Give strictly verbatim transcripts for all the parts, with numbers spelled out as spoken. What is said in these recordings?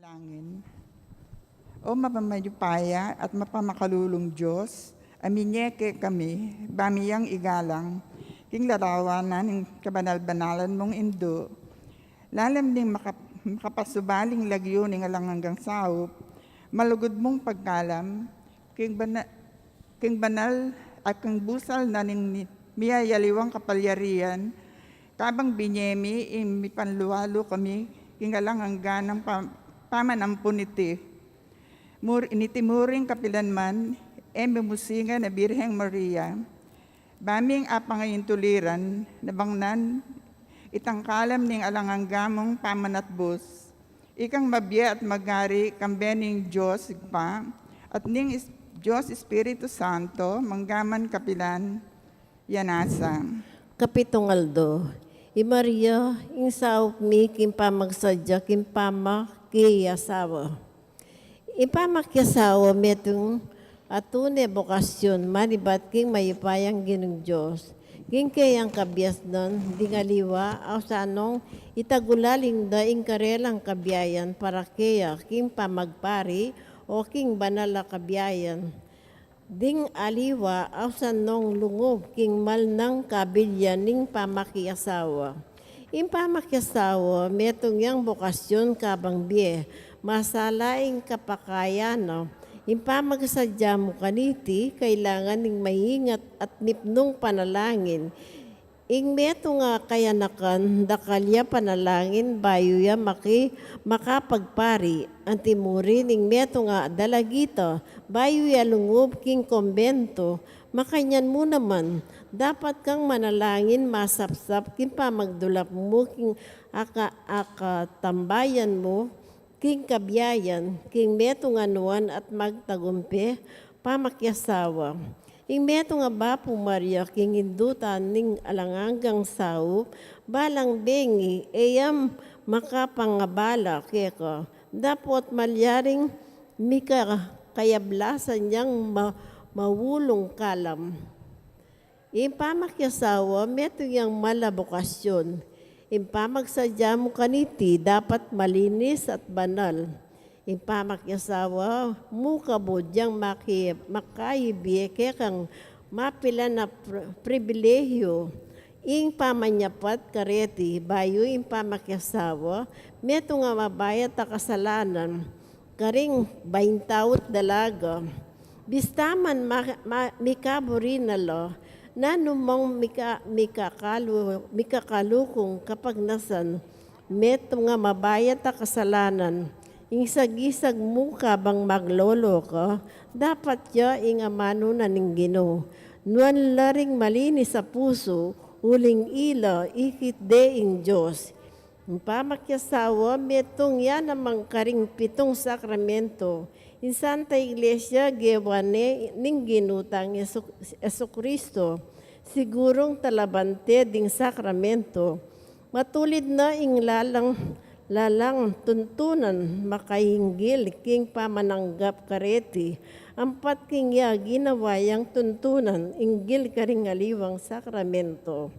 Langin. O mapamayupaya at mapamakalulung Dios, a minye kekami, ba mi yang igalang king larawan na ning kabanal-banalan mung Indu, lalam ning makap-, makapasubaling lagyu ning alang anggang saup, malugud mung pagkalam, king bana-, king banal at king busal na ning ni-, miyayaliwang kapalyarian, kabang binye mi ing mipanlualu kami king alang angga nang pa-, pamanampun niti. Mur-, niti murin kapilan man, e mi musingan a Birheng Maria, ba ming apangayuntuliran, nabangnan itang kalam ning alang angga mung pamanatbus. Ikang mabie at magari, kambe ning Dios Ibpa, at ning is-, Dios Espiritu Santo, manggaman kapilan, ya nasa. Kapitung aldo. I Maria, ing saup mi king pamagsadya king pamakiasawa. Ing pamakiasawa metung a tune bokasyun manibat king mayupayang Ginung Dios. King keyang kabiasnan, ding aliwa, ausan nong itagulaling da ing karelang kabiayan para keya king pamagpari o king banal a kabiayan. Ding aliwa, ausan nong lungub king mal nang kabilian ning pamakiasawa. Ing pamakiasawa, metung yang bokasyun kabang bie, masala ing kapakayan na. Ing pamagsadya mu kaniti, kailangan ning maingat at nipnung panalangin. Ing metung a kayanakan, dakal ya panalangin, bayu ya maki-, makapagpari, anti murin ing metung a dalagita, bayu ya lungub king kumbento, makanyan mu naman, dapat kang manalangin masapsap king pamagdulap mu king aka-, akatambayan mu, king kabiayan, king metung a nuan at magtagumpe, pamakiasawa. Ing metung a Bapu Maria, king Indu ta ning alang anggang saup, balang bengi, e ya makapangabala keka, dapot malyaring mika kayablasan yang ma-, maulung kalam. Ing pamakiasawa, metung yang mal a bokasyun. Ing pamagsadya mu kaniti, dapat malinis at banal. Ing pamakiasawa mu kabud yang maki-, makaibie kekang mapilan a pri-, pribilehiyu. Ing pamanyapat kareti, bayu ing pamakiasawa, metung a mabayat a kasalanan karing baintaut dalaga. Bista man ma-, ma-, mikaburi na la, nanu mang mika-, mikakalu-, mikakalukung kapagnasan, metung a mabayat a kasalanan, ing sagisag mu kabang maglolo ka, dapat ya ing amanu na ning Ginu. Nuan la ring malinis a pusu, uling ila ikit de ing Dios. Ing pamakiasawa, metung ya namang karing pitung sakramento. Ing Santa Iglesia, gewa ne ning Ginu tang Jesu-, Jesucristo, sigurung talabante ding sakramento. Matulid na ing lalang, lalang tuntunan makainggil king pamananggap kareti, ampat king ya ginawa yang tuntunan inggil karing aliwang sakramento.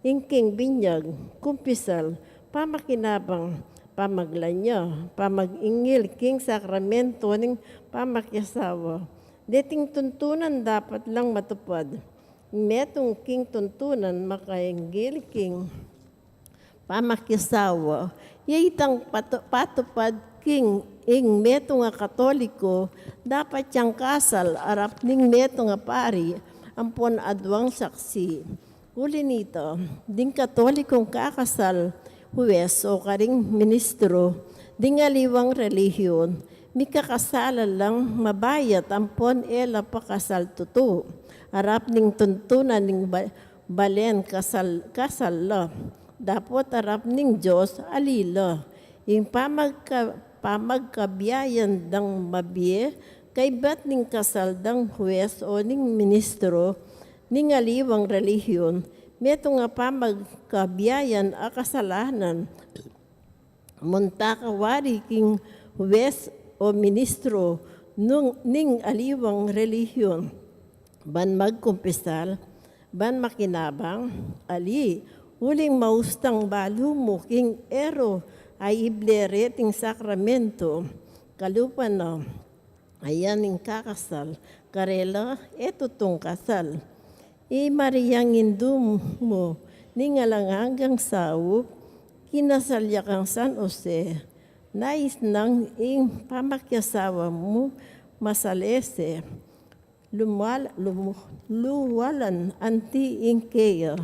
Ing king binyag, kumpisal, pamakinabang, pamaglanya, pamag-ingil king sakramento ning pamakiasawa. Deting tuntunan dapat lang matupad. Metung king tuntunan makainggil king pamakiasawa. Ya itang patu-, patupad king ing metung a Katoliko, dapat yang kasal arap ning metung a pari ampon aduang saksi. Uli nita, ding Katolikong kakasal, huwes o karing ministro, ding aliwang relihiyon, mikakasala lang mabayat ampon e la pakasal tutu. Arap ning tuntunan ning ba-, balen kasal, kasal la. Dapot arap ning Dios, ali la. Ing pamagka-, pamagkabiayan dang mabie, kaybat ning kasal dang huwes o ning ministro, ning aliwang relihiyon, metung a pamagkabiayan a kasalanan, munta ka wari king huwes o ministro nung, ning aliwang relihiyon, ban magkumpisal, ban makinabang, ali, uling maustang balu mu king ero Ay ible re ing sakramento, kalupa na, ayan ing kakasal, karela e tutung kasal. I Mariang indu mu ning alang anggang saup, kinasal ya kang San Jose, nais nang ing pamakiasawa mu masalese. Lumual-, lumu-, luwalan anti ing keya.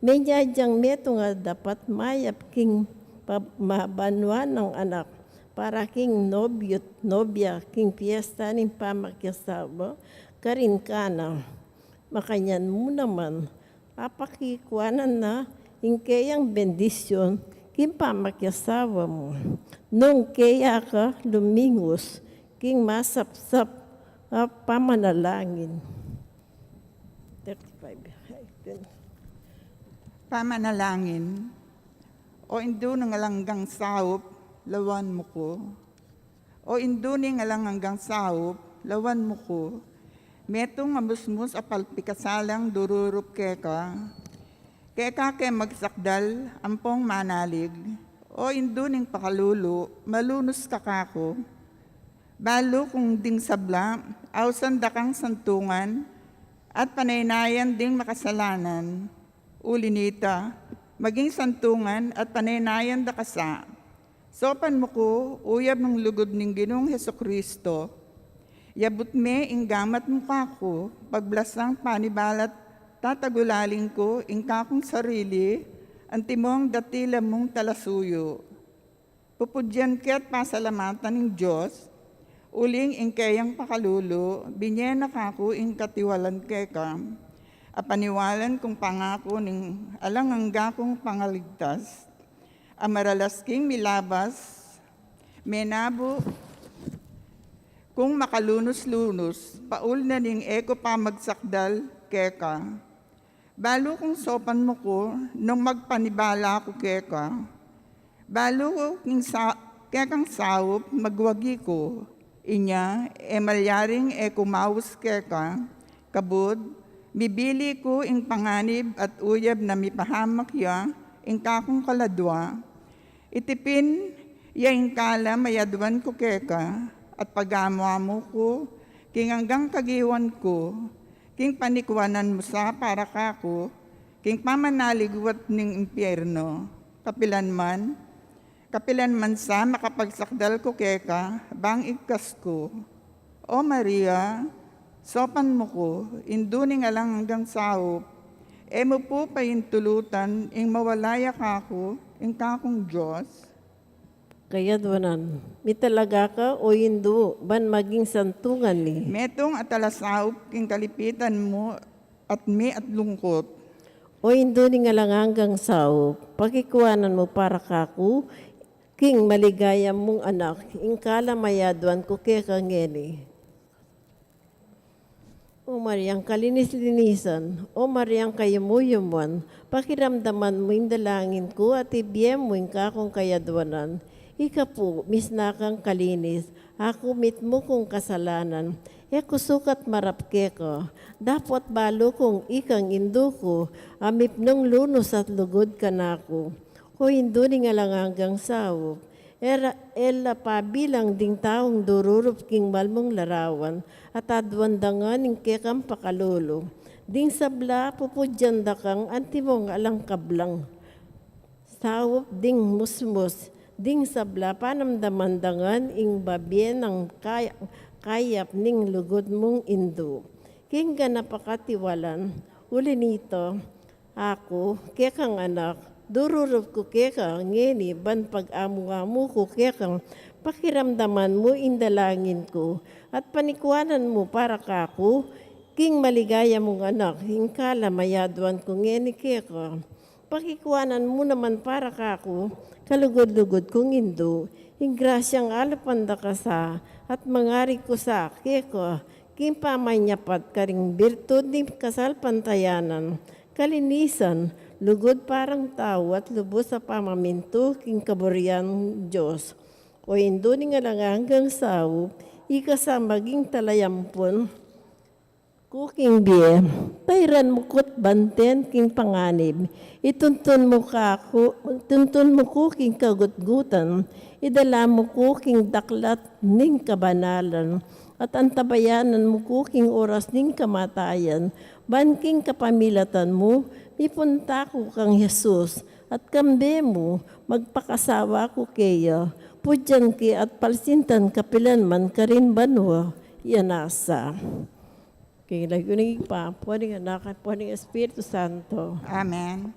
Menyadyang metung a dapat mayap king pa-, mabanua nang anak para king nobyo't nobya king piesta ning pamakiasawa karin Cana. Makanyan mu naman, apakikuanan na ing keyang bendisyun king pamakiasawa mu. Nung keya ka lumingus king masapsap a pamanalangin. Thirty-five. Pamanalangin. O Indu ning alang anggang saup, lawan mu ku. O Indu ning alang anggang saup, lawan mu ku. Metung a musmus a palpikasalang dururup keka. Keka ke magsakdal ampong manalig. O Indu ning pakalulu, malunus ka kaku. Balu kung ding sabla, ausan da kang santungan at panaynayan ding makasalanan. Uli nita, maging santungan at panaynayan da ka sa. Saupan mu ku, uyab ning lugud ning Ginung Jesucristo. Yabut me ing gamat mu kaku, pagblasang panibala't tatagulaling ku ing kakung sarili, antimong datila mung talasuyu. Pupudyan ke't pasalamatan ning Dios, uling ing keyang pakalulu, binye na kaku ing katiwalan keka, a paniwalan kung pangaku ning alang angga kung pangaligtas, a maralas king milabas, menabu kung makalunus-lunus, paul na ning e ku pamagsakdal keka. Balu kung saupan mu ku, nung magpanibala ku keka. Balu ku king sa-, kekang saup, magwagi ku. Inya, e malyaring e ku maus keka. Kabud, mibili ku ing panganib at uyab na mipahamak ya ing kakung kaladua. Itipin ya ing kalamayadwan ku keka, at pagamu-amu ku king anggang kagiwan ku, king panikuanan mu sa para kaku, king pamanaligwat ning impierno. Kapilan man, kapilan man sa makapagsakdal ku keka, bang igkas ku. O Maria, saupan mu ku, Indu ning alang anggang saup, e mu pu paintulutan ing mawala ya kaku ing kakung Dios. Kayadwanan, mitalaga ka, o Indu, ban maging santungan mi. Metung a talasaup king kalipitan mu at mi at lungkut. O Indu ning alang anggang saup, pakikuanan mu para kaku, king maligaya mung anak, ing kalamayadwan ku keka ngeni. O Mariang kalinis-linisan, O Mariang kayumu-yumuan, pakiramdaman mu ing dalangin ku at ibie mu ing kakung kayadwanan. Ika pu, misna kang kalinis, aku mitmu kung kasalanan, e ku sukat marap keka, dapot balu kung ikang Indu ku, a mipnung lunus at lugud kanaku. O Indu ning alang anggang saup, e la, e la pabilang ding taung dururup king mal mung larawan, at aduan da ngan ing kekang pakalulu. Ding sabla pupudyan da kang antimong alang kablang saup ding musmus, ding sabla panamdaman da ngan ing babie nang kay-, kayap ning lugud mung Indu. King ganap a katiwalan, uli nita, aku, kekang anak, dururup ku keka ngeni ban pag-amu-amu ku kekang pakiramdaman mu ing dalangin ku, at panikuanan mu para kaku, king maligaya mung anak, ing kalamayadwan ku ngeni keka. Pakikuanan mu naman para kaku, kalugud-lugud kung Indu, ing grasyang alupan da ka sa, at mangari ku sa keka, king pamanyapat karing birtud ning kasalpantayanan, kalinisan, lugud parang tau at lubus a pamamintu king kaburian Dios. O Indu ning alang anggang saup, ika sa maging talayampun ku king bie, pairan mu ku't banten king panganib. Ituntun mu kaku, ituntun mu ku king kagutgutan, idala mu ku king daklat ning kabanalan, at antabayanan mu ku king oras ning kamatayan, ban king kapamilatan mu, mipunta ku kang Jesus, at kambe mu, magpakasawa ku keya, pudyan ke at palsintan kapilan man karin banua, ya nasa. King lagyu ning Ibpa, ampo ning Anak, ampo ning Espiritu Santo. Amen.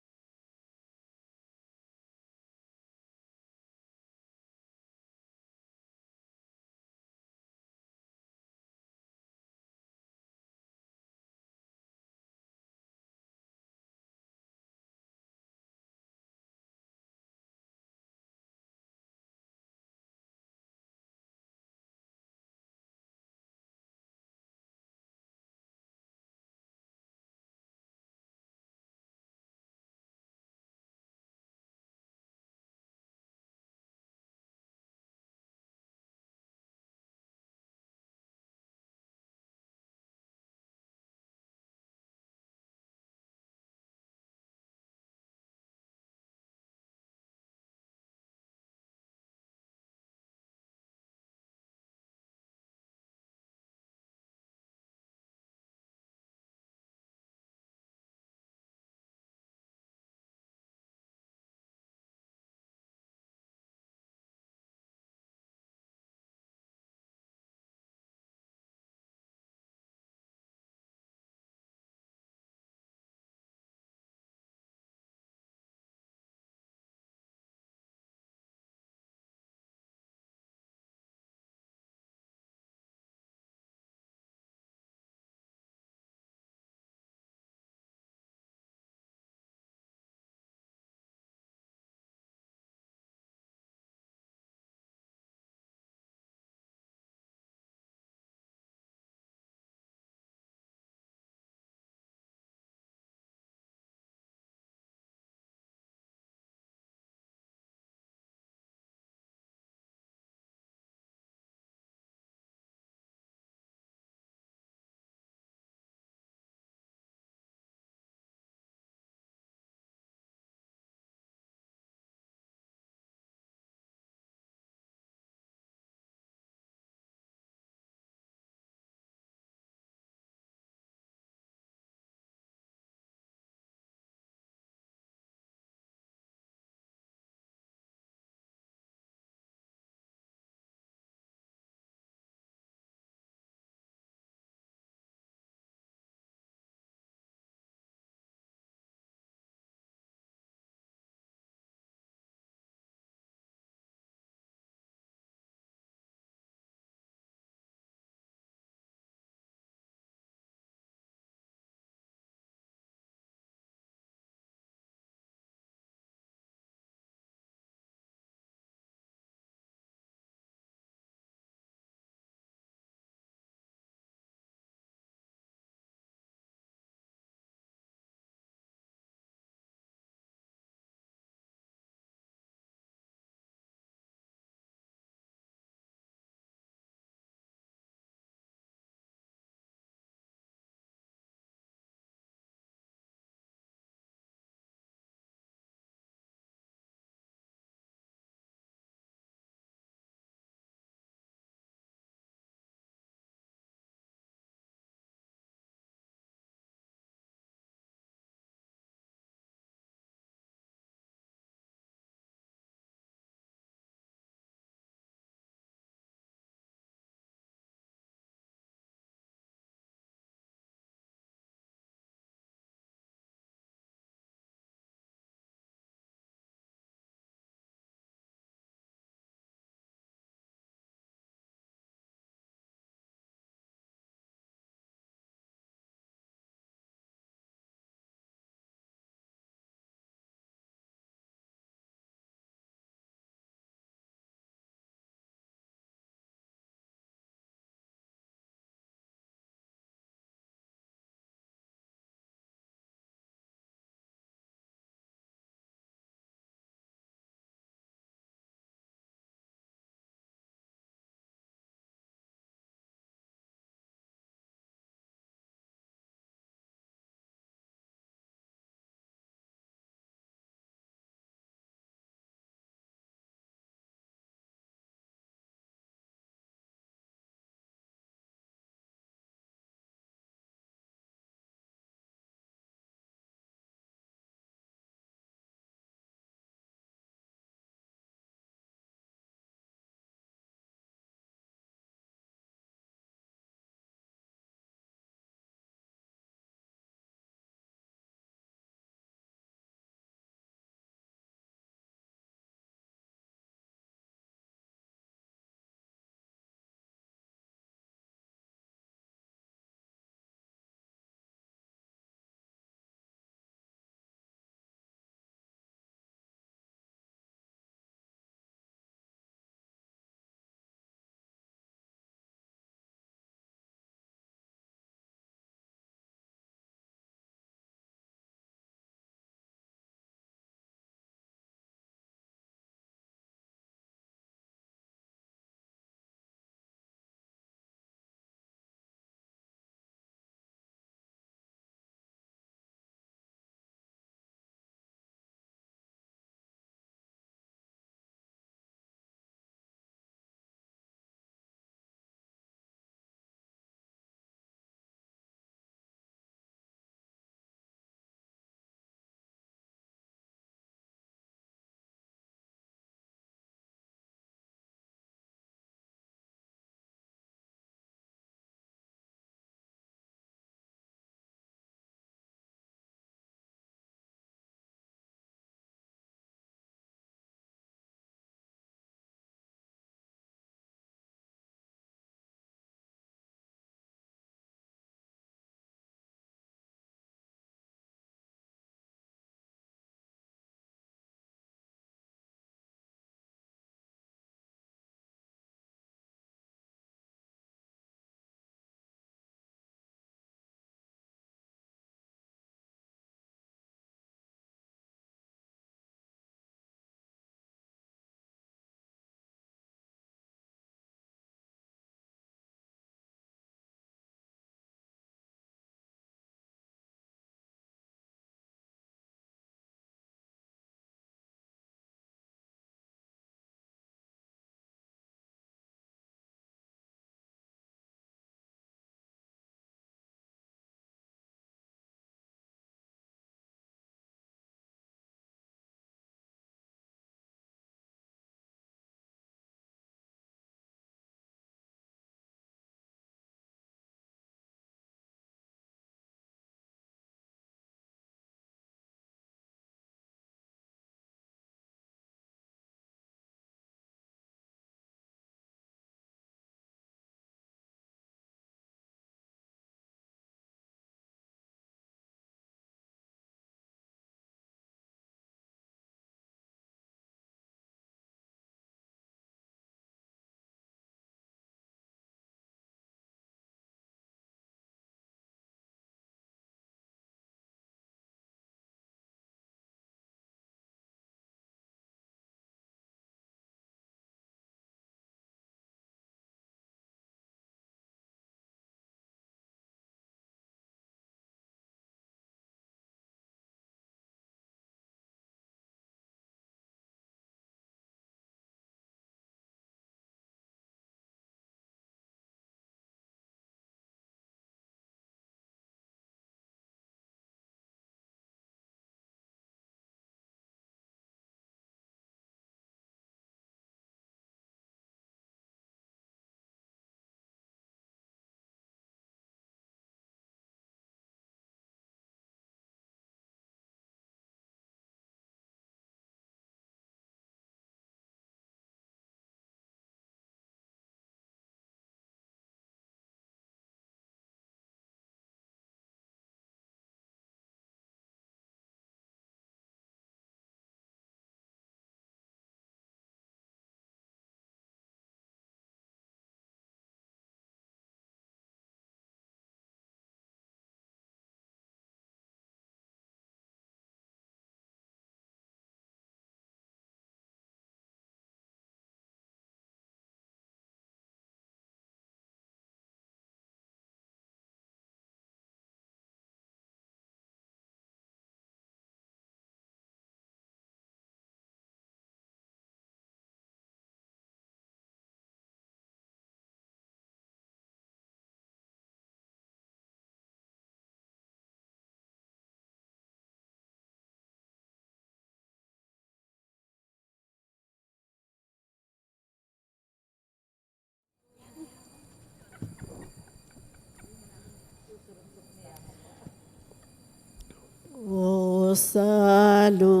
Salutaris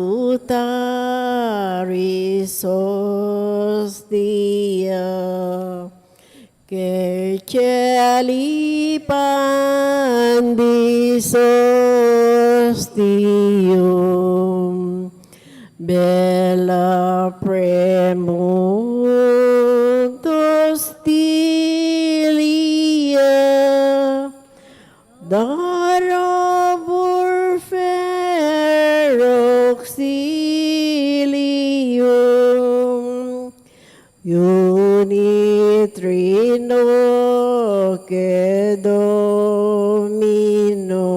hostia, caecilipan dies hostium, bella premunt hostilia, Dara burfer auxilium, iuni trino que Domino,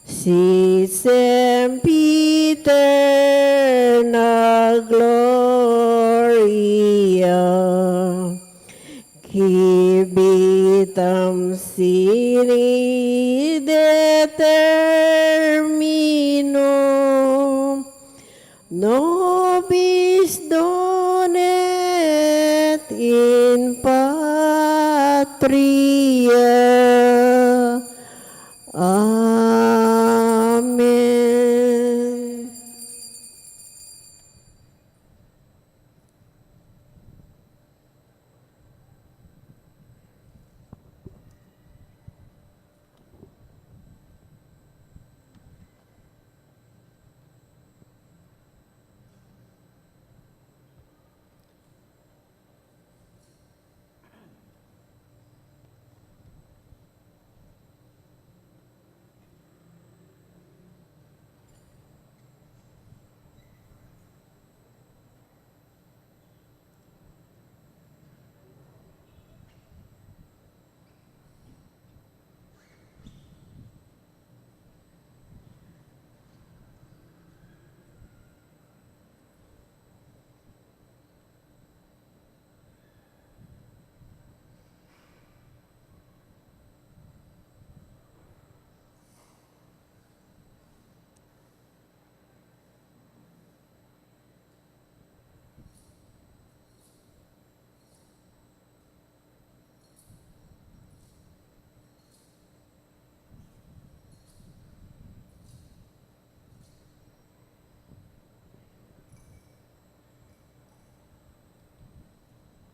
sit sempiterna gloria, qui vitam sine determino, nobis donet in patria. Amen.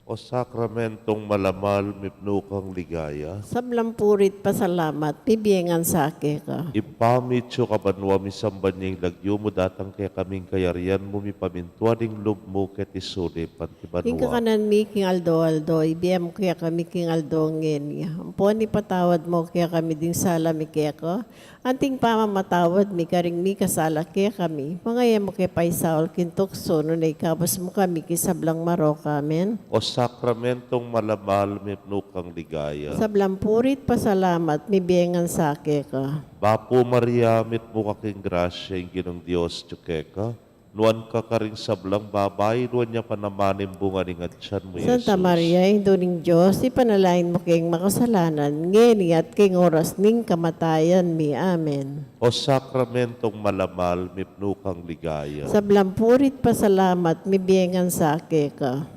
O sakramentong malamal, mipnu kang ligaya. Sablang puri't pasalamat, mibie ngan sa keka. Ibpa mi, atsu ka banua, misamban ya ing lagyu mu, datang kekami ing kayarian mu, mipamintuan ing lub mu keti sulip anti banua. Ing kakanan mi king aldo-aldo ibie mu kekami king aldo ngeni. Ampon ipatawad mu kekami ding sala mi keka, anti ing pamamatawad mi karing mikasala kekami. Manga e mu ke paisaul king tuksu, nune ikabus mu kami king sablang marok. Amen. O sakramentong malamal, mipnu kang ligaya. Sablang puri't pasalamat, mibie ngan sa keka. Bapu Maria, mipnu ka king grasya, ing Ginung Dios atyu keka. Nuan ka karing sablang babai, nuan ya pa naman ing bunga ning atian mu, Santa Jesus. Maria, Indu ning Dios, ipanalangin mu keng makasalanan, ngeni at king oras ning kamatayan mi. Amen. O sakramentong malamal, mipnu kang ligaya. Sablang puri't pasalamat, mibie ngan sa keka.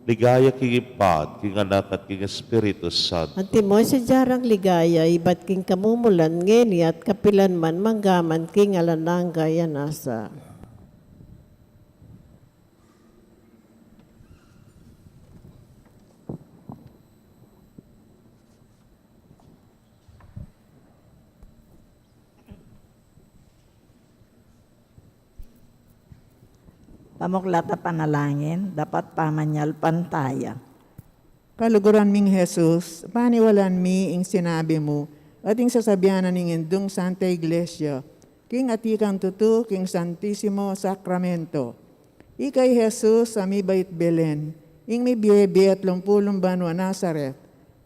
Ligaya king Ibpa, at king Anak, at king Espiritu Santo. Antimo ing sadya rang ligaya, ibat king kamumulan, ngeni at kapilan man, mangga man king alang angga. Amen. Pamuklat a panalangin, dapat pamanyalpantaya. Kaluguran ming Jesus, paniwalan mi ing sinabi mu, at ing sasabian na ning Indung Santa Iglesia, king atikang tutu king Santisimo Sakramento. Ika i Jesus a mibait Belen, ing mibie-bie at lumpulung banua Nazaret,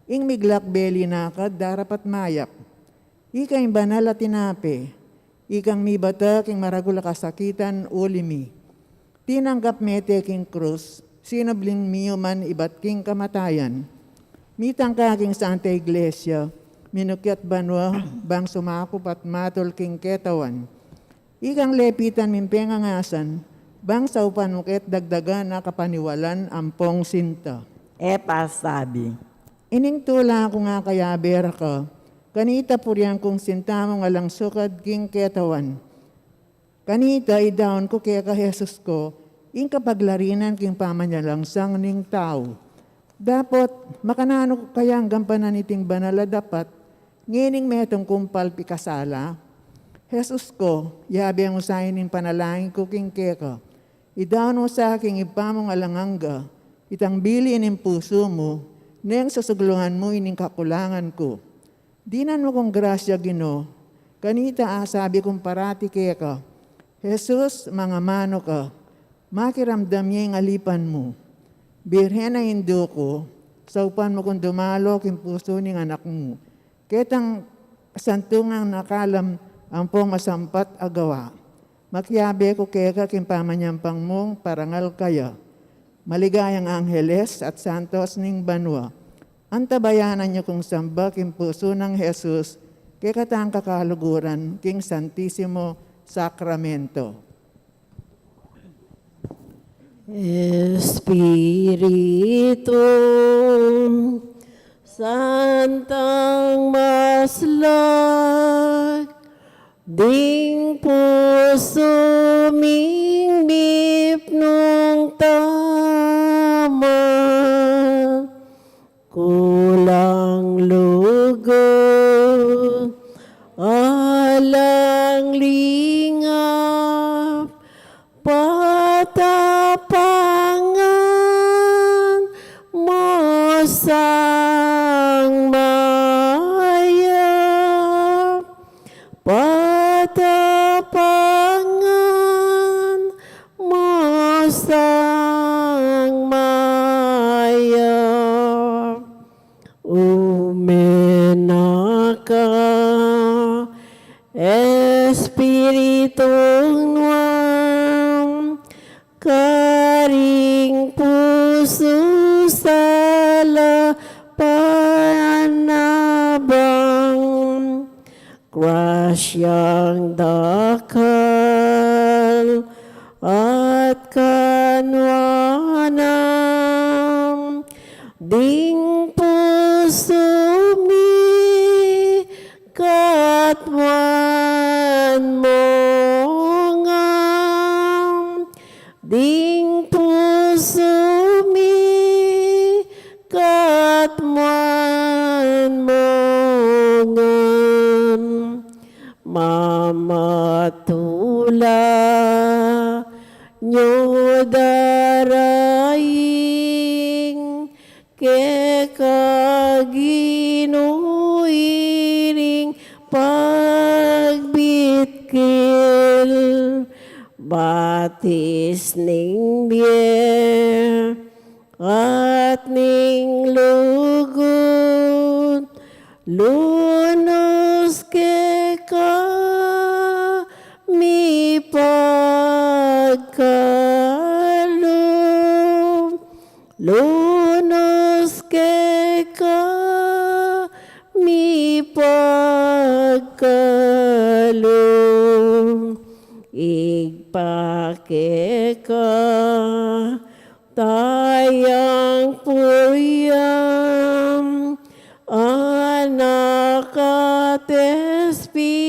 ing miglak beli nakad darapat mayap. Ika ing banal a tinape, ikang mibata king maragul a kasakitan uli mi. Tinanggap mete king krus, sinubling miyuman ibat king kamatayan. Mitangka king Santa Iglesia, minukyat banua, bang sumakup at matul king ketawan. Ikang lepitan ming pengangasan, bang saupan mu ket dagdagan a kapaniwalan ampong sinta. E pasabi. Ining tula ku ngakaya bera ka, Kanita purian kung sinta mung alang sukad king ketawan. Kanita idaun ku keka, Jesus ku, ing kapaglarinan king pamanyalangsang ning tau. Dapot makananu ku kayang gampanan iting banal a dapat ngening metung kung palpikasala? Jesus ku, yabe mu sa ining panalangin ku king keka. Idaun mu sa king Ibpa mung alang angga itang bili ning pusu mu, neng susuglungan mu ining kakulangan ku. Dinan mu kung grasya, Ginu. Kanita asabi kung parati keka, Jesus, mangamanu ka, makiramdam ya ing alipan mu. Birhen a Indu ku, saupan mu kung dumalo king pusu ning anak mu ketang santungan a kalam ampong masampat a gawa. Makiabe ku keka king pamanyampang mung parangal kaya. Maligayang angeles at santos ning banua, antabayanan yu kung samba king pusu nang Jesus kekatang kakaluguran king Santisimo Sakramento. Espiritu Santang maslag, ding pusu ming mipnung tama, kulang lugud, alang lingap, patapangan mu sang mayap, patapangan mu sang mayap. Umena ka, Espiritung nuan, karing pusu sala panabang, grasyang dakal at kanuanam, ding pusu mi katmuan mu ngam, ding pusu mi katmuan mu ngam, mamatula nyo daraing keka Ginu ining pagbitkil, batis ning bie at ning lugud, lunus keka mi pagkalub, lunus keka mi pagkalub, Ibpa keka tayang puyam, Anak at Espiritung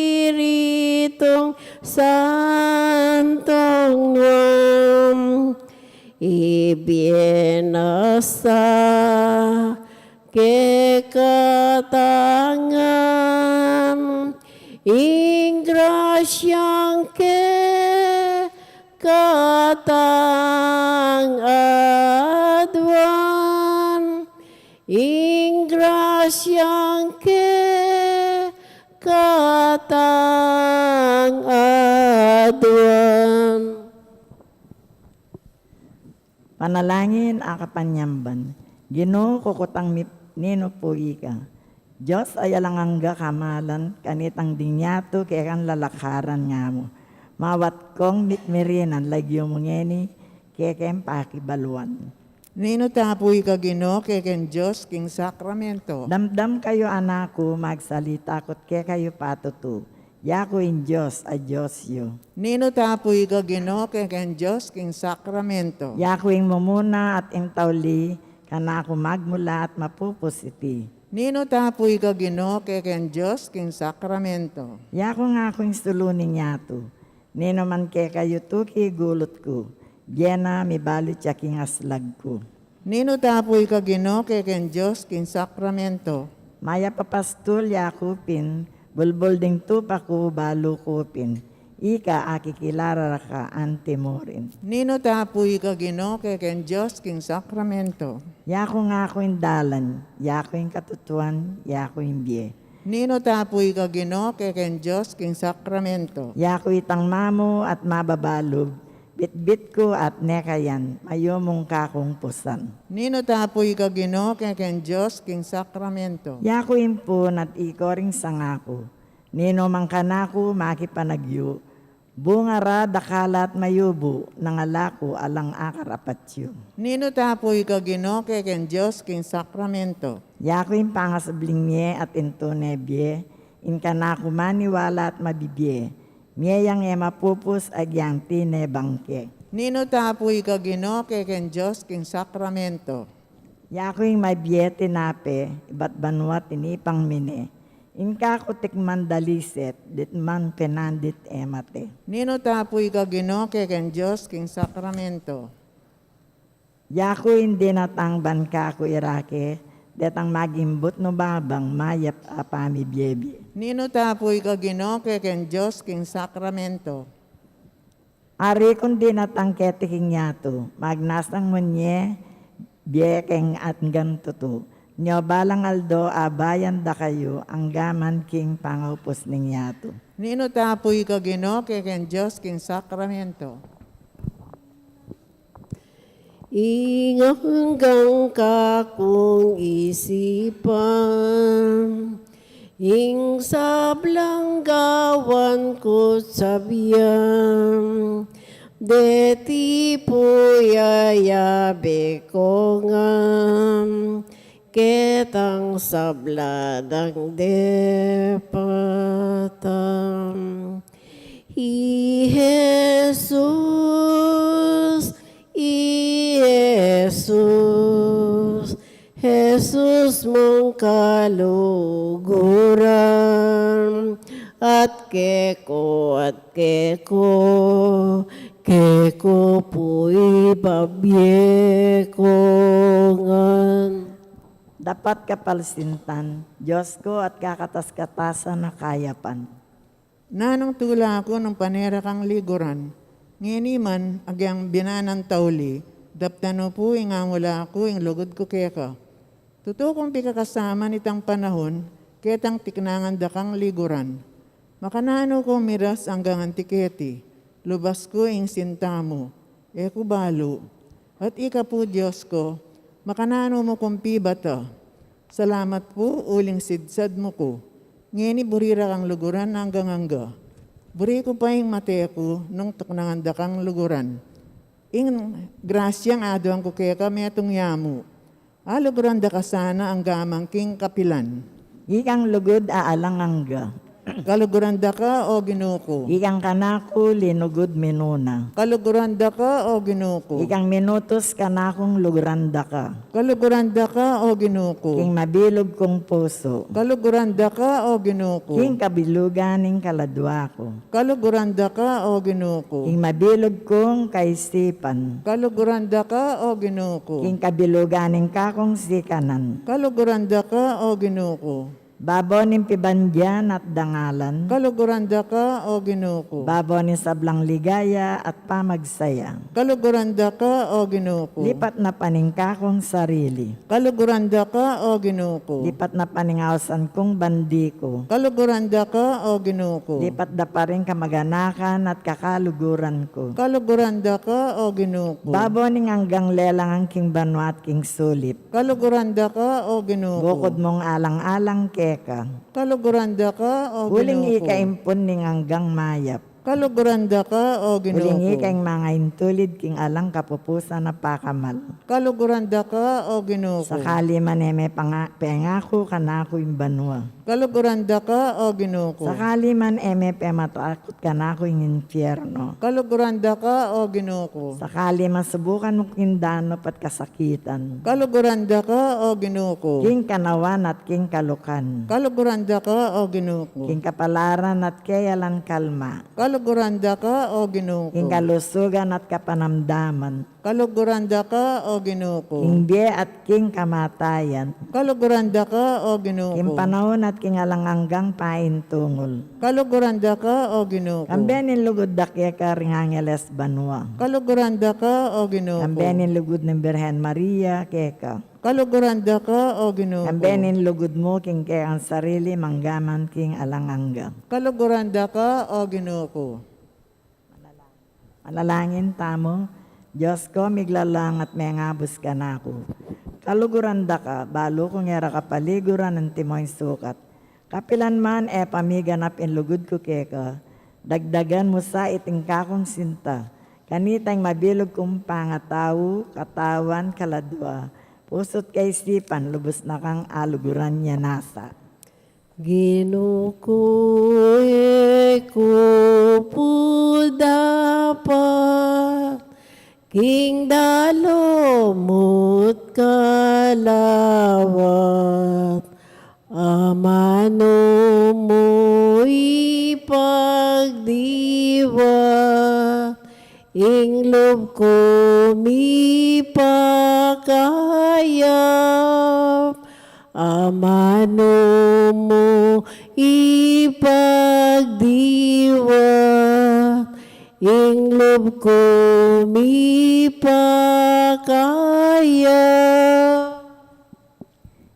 Santong nuan, ibie na sa keka tang ing grasyang kekatang aduan, ing grasyang kekatang aduan. Panalangin a kapanyamban. Ginu, kukutang mi ninu pu ika. Dios a alang angga kamalan, kanitang ding yatu kekang lalakaran nga mu. Mawat kong mitmirinan lagyu mu ngeni kekeng pakibaluan. Ninu ta pu ika, Ginu, kekeng Dios king sakramento. Damdam kayu, anak ku, magsalita kut kekayu patutu. Yaku ing Dios a Dios yu. Ninu ta pu ika, Ginu, kekeng Dios king sakramento. Yaku ing mumuna at ing tauli, kanaku magmula at mapupus iti. Ninu tapuy ka, Ginu, kekeng Dios king sakramento. Yaku ngaku ing sulu ning yatu. Ninu man keka yutu king gulut ku, bie na mibalu ya king aslag ku. Ninu tapuy ka, Ginu, kekeng Dios king sakramento. Mayap a pastul yaku pin, bulbul ding tupa ku balu ku pin. Ika, akikilara ka anti murin. Ninu tapuy ka, Ginu, kekeng Dios king sakramento. Yaku ngaku ing dalan, yaku ing katutuan, yaku ing bie. Ninu tapuy ka, Ginu, kekeng Dios king sakramento. Yaku itang mamu at mababalub, bitbit ku at nekayan, mayumung kakung pusan. Ninu tapuy ka, Ginu, kekeng Dios king sakramento. Yaku ing pun at iko ring sanga ku. Ninu man kanaku makipanagyu, bunga ra dakal at mayubu, nang ala ku alang akarapat yu. Ninu tapuy ka, Ginu, kekeng Dios king sakramento. Yaku ing pangasubling mie at ing tune bie, ing kanaku maniwala at mabibie, mie yang e mapupus agyang tine bangke. Ninu tapuy ka, Ginu, kekeng Dios king sakramento. Yaku ing mabie tinape, ibat banua tinipang mine, ing kaku tikman daliset, ditman pinandit e mate. Ninu tapuy ka, Ginu, kekeng Dios king sakramento. Yaku ing dinatang ban kaku irake, detang magimbut nu babang mayap a pamibie-bie. Ninu tapuy ka, Ginu, kekeng Dios king sakramento. Ari kung dinatang keti king yatu, magnasang munye bie keng anggang tutu. Nyo balang aldo abayan da kayu anggaman king pangaupus ning yatu. Ninu tapuy ka, Ginu, kekeng Dios king sakramento. Ing anggang kakung isipan, ing sablang gawan ku't sabian, deti pu yayabe ku ngan, ketang sabla dang depatan. I Jesus, i Jesus, Jesus mung kaluguran, at keku, at keku, keku pu ibabie ku ngan. Dapat kapalsintan, Dios ku at kakatas-katasan a kayapan. Nanung tula ku nung pane ra kang liguran, ngeni man agyang binanang tauli, daptan mu pu ing amula ku ing lugud ku keka. Tutu kung pikakasama nitang panahun, ketang tiknangan da kang liguran. Makananu kung miras anggang anti keti, lubas ku ing sinta mu, e ku balu. At ika pu Dios ku, makananu mu kung pibata. Salamat pu uling sidsad mu ku. Ngeni buri ra kang luguran anggang angga. Buri ku pa ing mate ku nung tuknangan da kang luguran. Ing grasyang aduan ku keka metung yamu. Aluguran da ka sana angga man king kapilan. Ikang lugud a alang angga. Kaluguran da ka, o Ginu ku. Ikang kanaku linugud minuna. Kaluguran da ka, o Ginu ku. Ikang minutus kanakung luguran da ka. Kaluguran da ka, o Ginu ku. King mabilug kung pusu. Kaluguran da ka, o Ginu ku. King kabilugan ning kaladua ku. Kaluguran da ka, o Ginu ku. King mabilug kung kaisipan. Kaluguran da ka, o Ginu ku. King kabilugan ning kakung sikanan. Kaluguran da ka, o Ginu ku. Babo ning pibandian at dangalan. Kaluguran da ka, o Ginu ku. Babo ning sablang ligaya at pamagsaya. Kaluguran da ka, o Ginu ku. Lipat na pa ning kakung sarili. Kaluguran da ka, o Ginu ku. Lipat na pa ning ausan kung bandi ku. Kaluguran da ka, o Ginu ku. Lipat da pa ring kamaganakan at kakaluguran ku. Kaluguran da ka, o Ginu ku. Babo ning anggang lelangan king banua at king sulip. Kaluguran da ka, o Ginu ku. Bukud mung alang-alang keka. Kaluguran da ka, o Ginu ku. Uling ika ing pun ning anggang mayap. Kaluguran da ka, O Ginu ku. Uling ika ing mangaintulid king alang kapupusan a pakamal. Kaluguran da ka, O Ginu ku. Sakali man e me panga-, pengaku kanaku ing banua. Kaluguran da ka, O Ginu ku. Sakali man e me pematakut kanaku ing impiernu. Kaluguran da ka, O Ginu ku. Sakali man subukan mu king danup at kasakitan. Kaluguran da ka, O Ginu ku. King kanawan at king kalukan. Kaluguran da ka, O Ginu ku. King kapalaran at keyalan kalma. Kaluguran da ka, O Ginu ku. King kalusugan at kapanamdaman. Kaluguran da ka, O Ginu ku. King bie at king kamatayan. Kaluguran da ka, O Ginu ku. King panaun at king alang anggang paintungul. Kaluguran da ka, O Ginu ku. Kambe ning lugud da keka ring angeles banua. Kaluguran da ka, O Ginu ku. Kambe ning lugud ning Birhen Maria keka. Kaluguran da ka, O Ginu ku. Kambe ning lugud mu king kekang sarili manggaman king alang angga. Kaluguran da ka, O Ginu ku. Manalangin tamu. Dios ku, miglalang at mengabus kanaku. Kaluguran da ka, balu kung e ra ka paliguran antimo ing sukat. Kapilan man e pa miganap ing lugud ku keka, dagdagan mu sa iting kakung sinta. Kanita ing mabilug kung pangatau, katawan, kaladua, pusu't kaisipan, lubus na kang aluguran ya nasa. Ginu ku, e ku pu dapat king dalu mu't kalawat, amanu mu ipagdiwang ing lub ku mipakayap, amanu mu ipagdiwang ing lub ku mipakayap.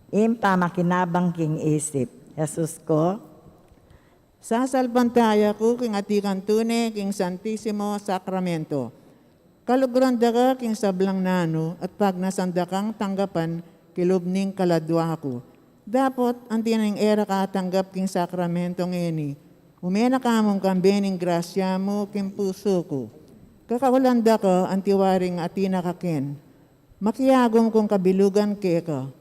Ing pamakinabang king isip. Jesus ku, sasalpantaya ku king atiu kang tune king Santisimo Sakramento. Kaluguran da ka king sablang nanu at pagnasan da kang tanggapan kilub ning kaladua ku. Dapot anti na ing e ra katanggap king sakramento ngeni, ume na ka mung kambe ning grasya mu king pusu ku. Kakaulan da ka anti waring atiu na ka ken. Makiagum kung kabilugan keka.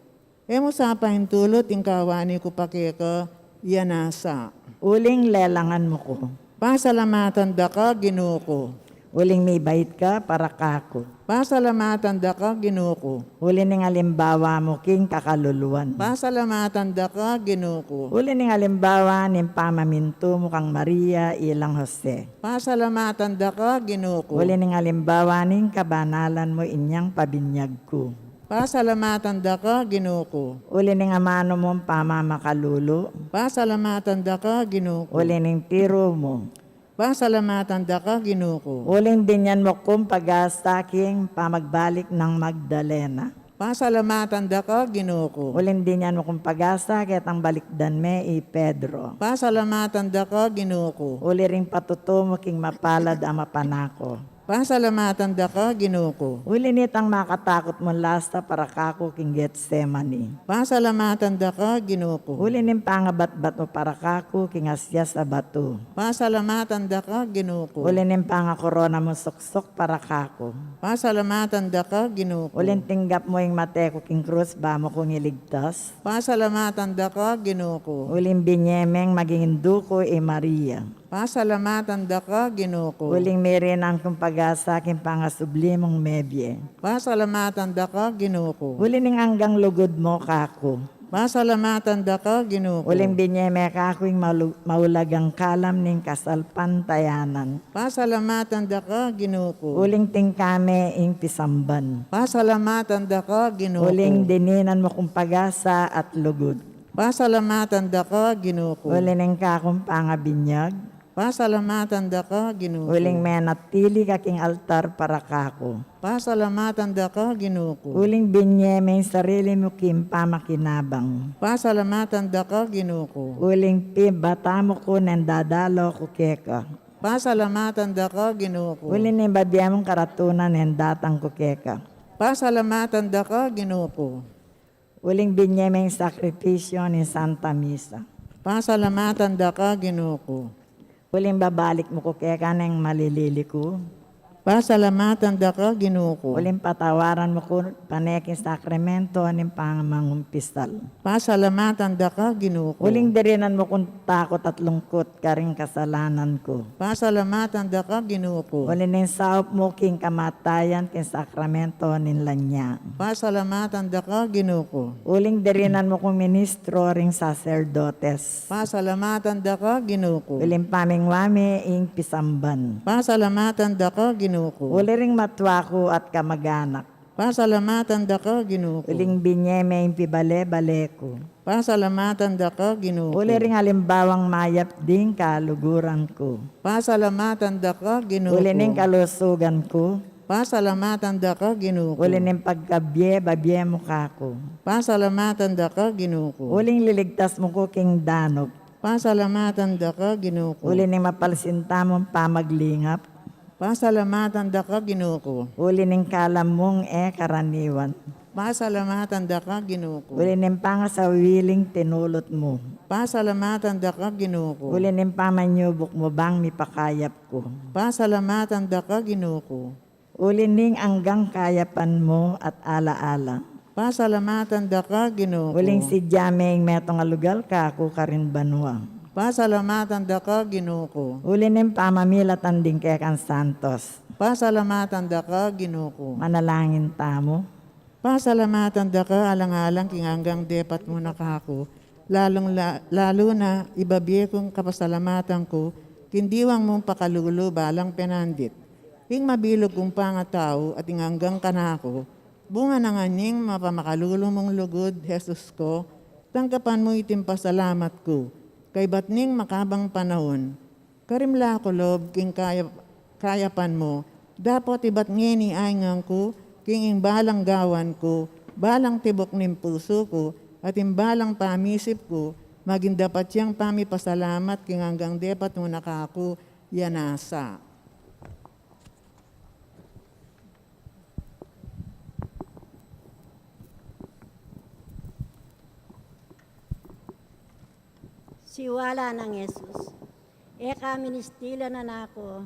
E mu sa paintulut ing kawani ku pa keka, iya nasa. Uling lelangan mu ku. Pasalamatan da ka, Ginu ku. Uling mibait ka para kaku. Pasalamatan da ka, Ginu ku. Uli ning alimbawa mu king kakaluluan. Pasalamatan da ka, Ginu ku. Uli ning alimbawa ning pamamintu mu kang Maria ilang Jose. Pasalamatan da ka, Ginu ku. Uli ning alimbawa ning kabanalan mu inyang pabinyag ku. Pasalamatan da ka, Ginu ku. Uli ning amanu mung pamamakalulu. Pasalamatan da ka, Ginu ku. Uli ning tiru mu. Pasalamatan da ka, Ginu ku. Uling binyan mu kung pag-asa king pamagbalik nang Magdalena. Pasalamatan da ka, Ginu ku. Uling binyan mu kung pag-asa ketang balikdan me i Pedro. Pasalamatan da ka, Ginu ku. Uli ring patutu mu king mapalad a mapanako. Pasalamatan da ka, Ginu ku. Uli nitang makatakut mung lasa para kaku king Getsemani. Pasalamatan da ka, Ginu ku. Uli ning pangabatbat mu para kaku king asyas a batu. Pasalamatan da ka, Ginu ku. Uli ning pangakorona mung suksuk para kaku. Pasalamatan da ka, Ginu ku. Uling tinggap mu ing mate ku king krus ba mu kung iligtas. Pasalamatan da ka, Ginu ku. Uling binye meng maging indu ku i Maria. Pasalamatan da ka, Ginu ku. Uling mirinan kung pag-asa king pangasubli mung mebie. Pasalamatan da ka, Ginu ku. Uli ning anggang lugud mu kaku. Pasalamatan da ka, Ginu ku. Uling binye me kaku ing malu-, maulagang kalam ning kasalpantayanan. Pasalamatan da ka, Ginu ku. Uling tingka me ing pisamban. Pasalamatan da ka, Ginu ku. Uling dininan mu kung pag-asa at lugud. Pasalamatan da ka, Ginu ku. Uli ning kakung pangabinyag. Pasalamatan da ka, Ginu ku. Uling menatili ka king altar para kaku. Pasalamatan da ka, Ginu ku. Uling binye me ing sarili mu king pamakinabang. Pasalamatan da ka, Ginu ku. Uling pibata mu ku neng dadalo ku keka. Pasalamatan da ka, Ginu ku. Uling ning babie mung karatunan neng datang ku keka. Pasalamatan da ka, Ginu ku. Uling binye meng sakripisyu ning Santa Misa. Pasalamatan da ka, Ginu ku. Uling babalik mu ku keka neng malilili ku. Pasalamatan da ka, Ginu ku. Uling patawaran mu ku pane king sakramento ning pamangumpisal. Pasalamatan da ka, Ginu ku. Uling dirinan mu kung takut at lungkut karing kasalanan ku. Pasalamatan da ka, Ginu ku. Uling ning saup mu king kamatayan king sakramento ning lanya. Pasalamatan da ka, Ginu ku. Uling dirinan mu kung ministro ring saserdotes. Pasalamatan da ka, Ginu ku. Uling pamingwa me ing pisamban. Pasalamatan da ka, Ginu ku. Uli ring matwa ku at kamaganak. Pasalamatan da ka, Ginu ku. Uling binye me ing pibale-bale ku. Pasalamatan da ka, Ginu ku. Uli ring alimbawang mayap ding kaluguran ku. Pasalamatan da ka, Ginu ku. Uli ning kalusugan ku. Pasalamatan da ka, Ginu ku. Uli ning pagkabie-babie mu kaku. Pasalamatan da ka, Ginu ku. Uling liligtas mu ku king danup. Pasalamatan da ka, Ginu ku. Uli ning mapalsinta mung pamaglingap. Pasalamatan da ka, Ginu ku. Uli ning kalam mung e karaniwan. Pasalamatan da ka, Ginu ku. Uli ning pangasawiling tinulut mu. Pasalamatan da ka, Ginu ku. Uli ning pamanyubuk mu bang mipakayap ku. Pasalamatan da ka, Ginu ku. Uli ning anggang kayapan mu at ala-ala. Pasalamatan da ka, Ginu ku. Uling sidya me ing metung a lugal kaku karin banua. Pasalamatan da ka, Ginu ku. Uli ning pamamilatan ding kekang santos. Pasalamatan da ka, Ginu ku. Manalangin tamu. Pasalamatan da ka alang-alang king anggang depat mu na kaku, lalung la-, lalu na ibabie kung kapasalamatan ku king diwang mung pakalulu balang penandit, king mabilug kung pangatau at ing anggang kanaku, bunga na ngan ning mapamakalulu mung lugud, Jesus ku, tanggapan mu iting pasalamat ku, kaybat ning makabang panaun, karin mu la ku lub king kayap-, kayapan mu, dapot ibat ngeni aingan ku, king ing balang gawan ku, balang tibuk ning pusu ku, at ing balang pamisip ku, maging dapat yang pamipasalamat king anggang depat mu na kaku, ya nasa. Siwala nang Jesus. E ka ministilan, anak ku,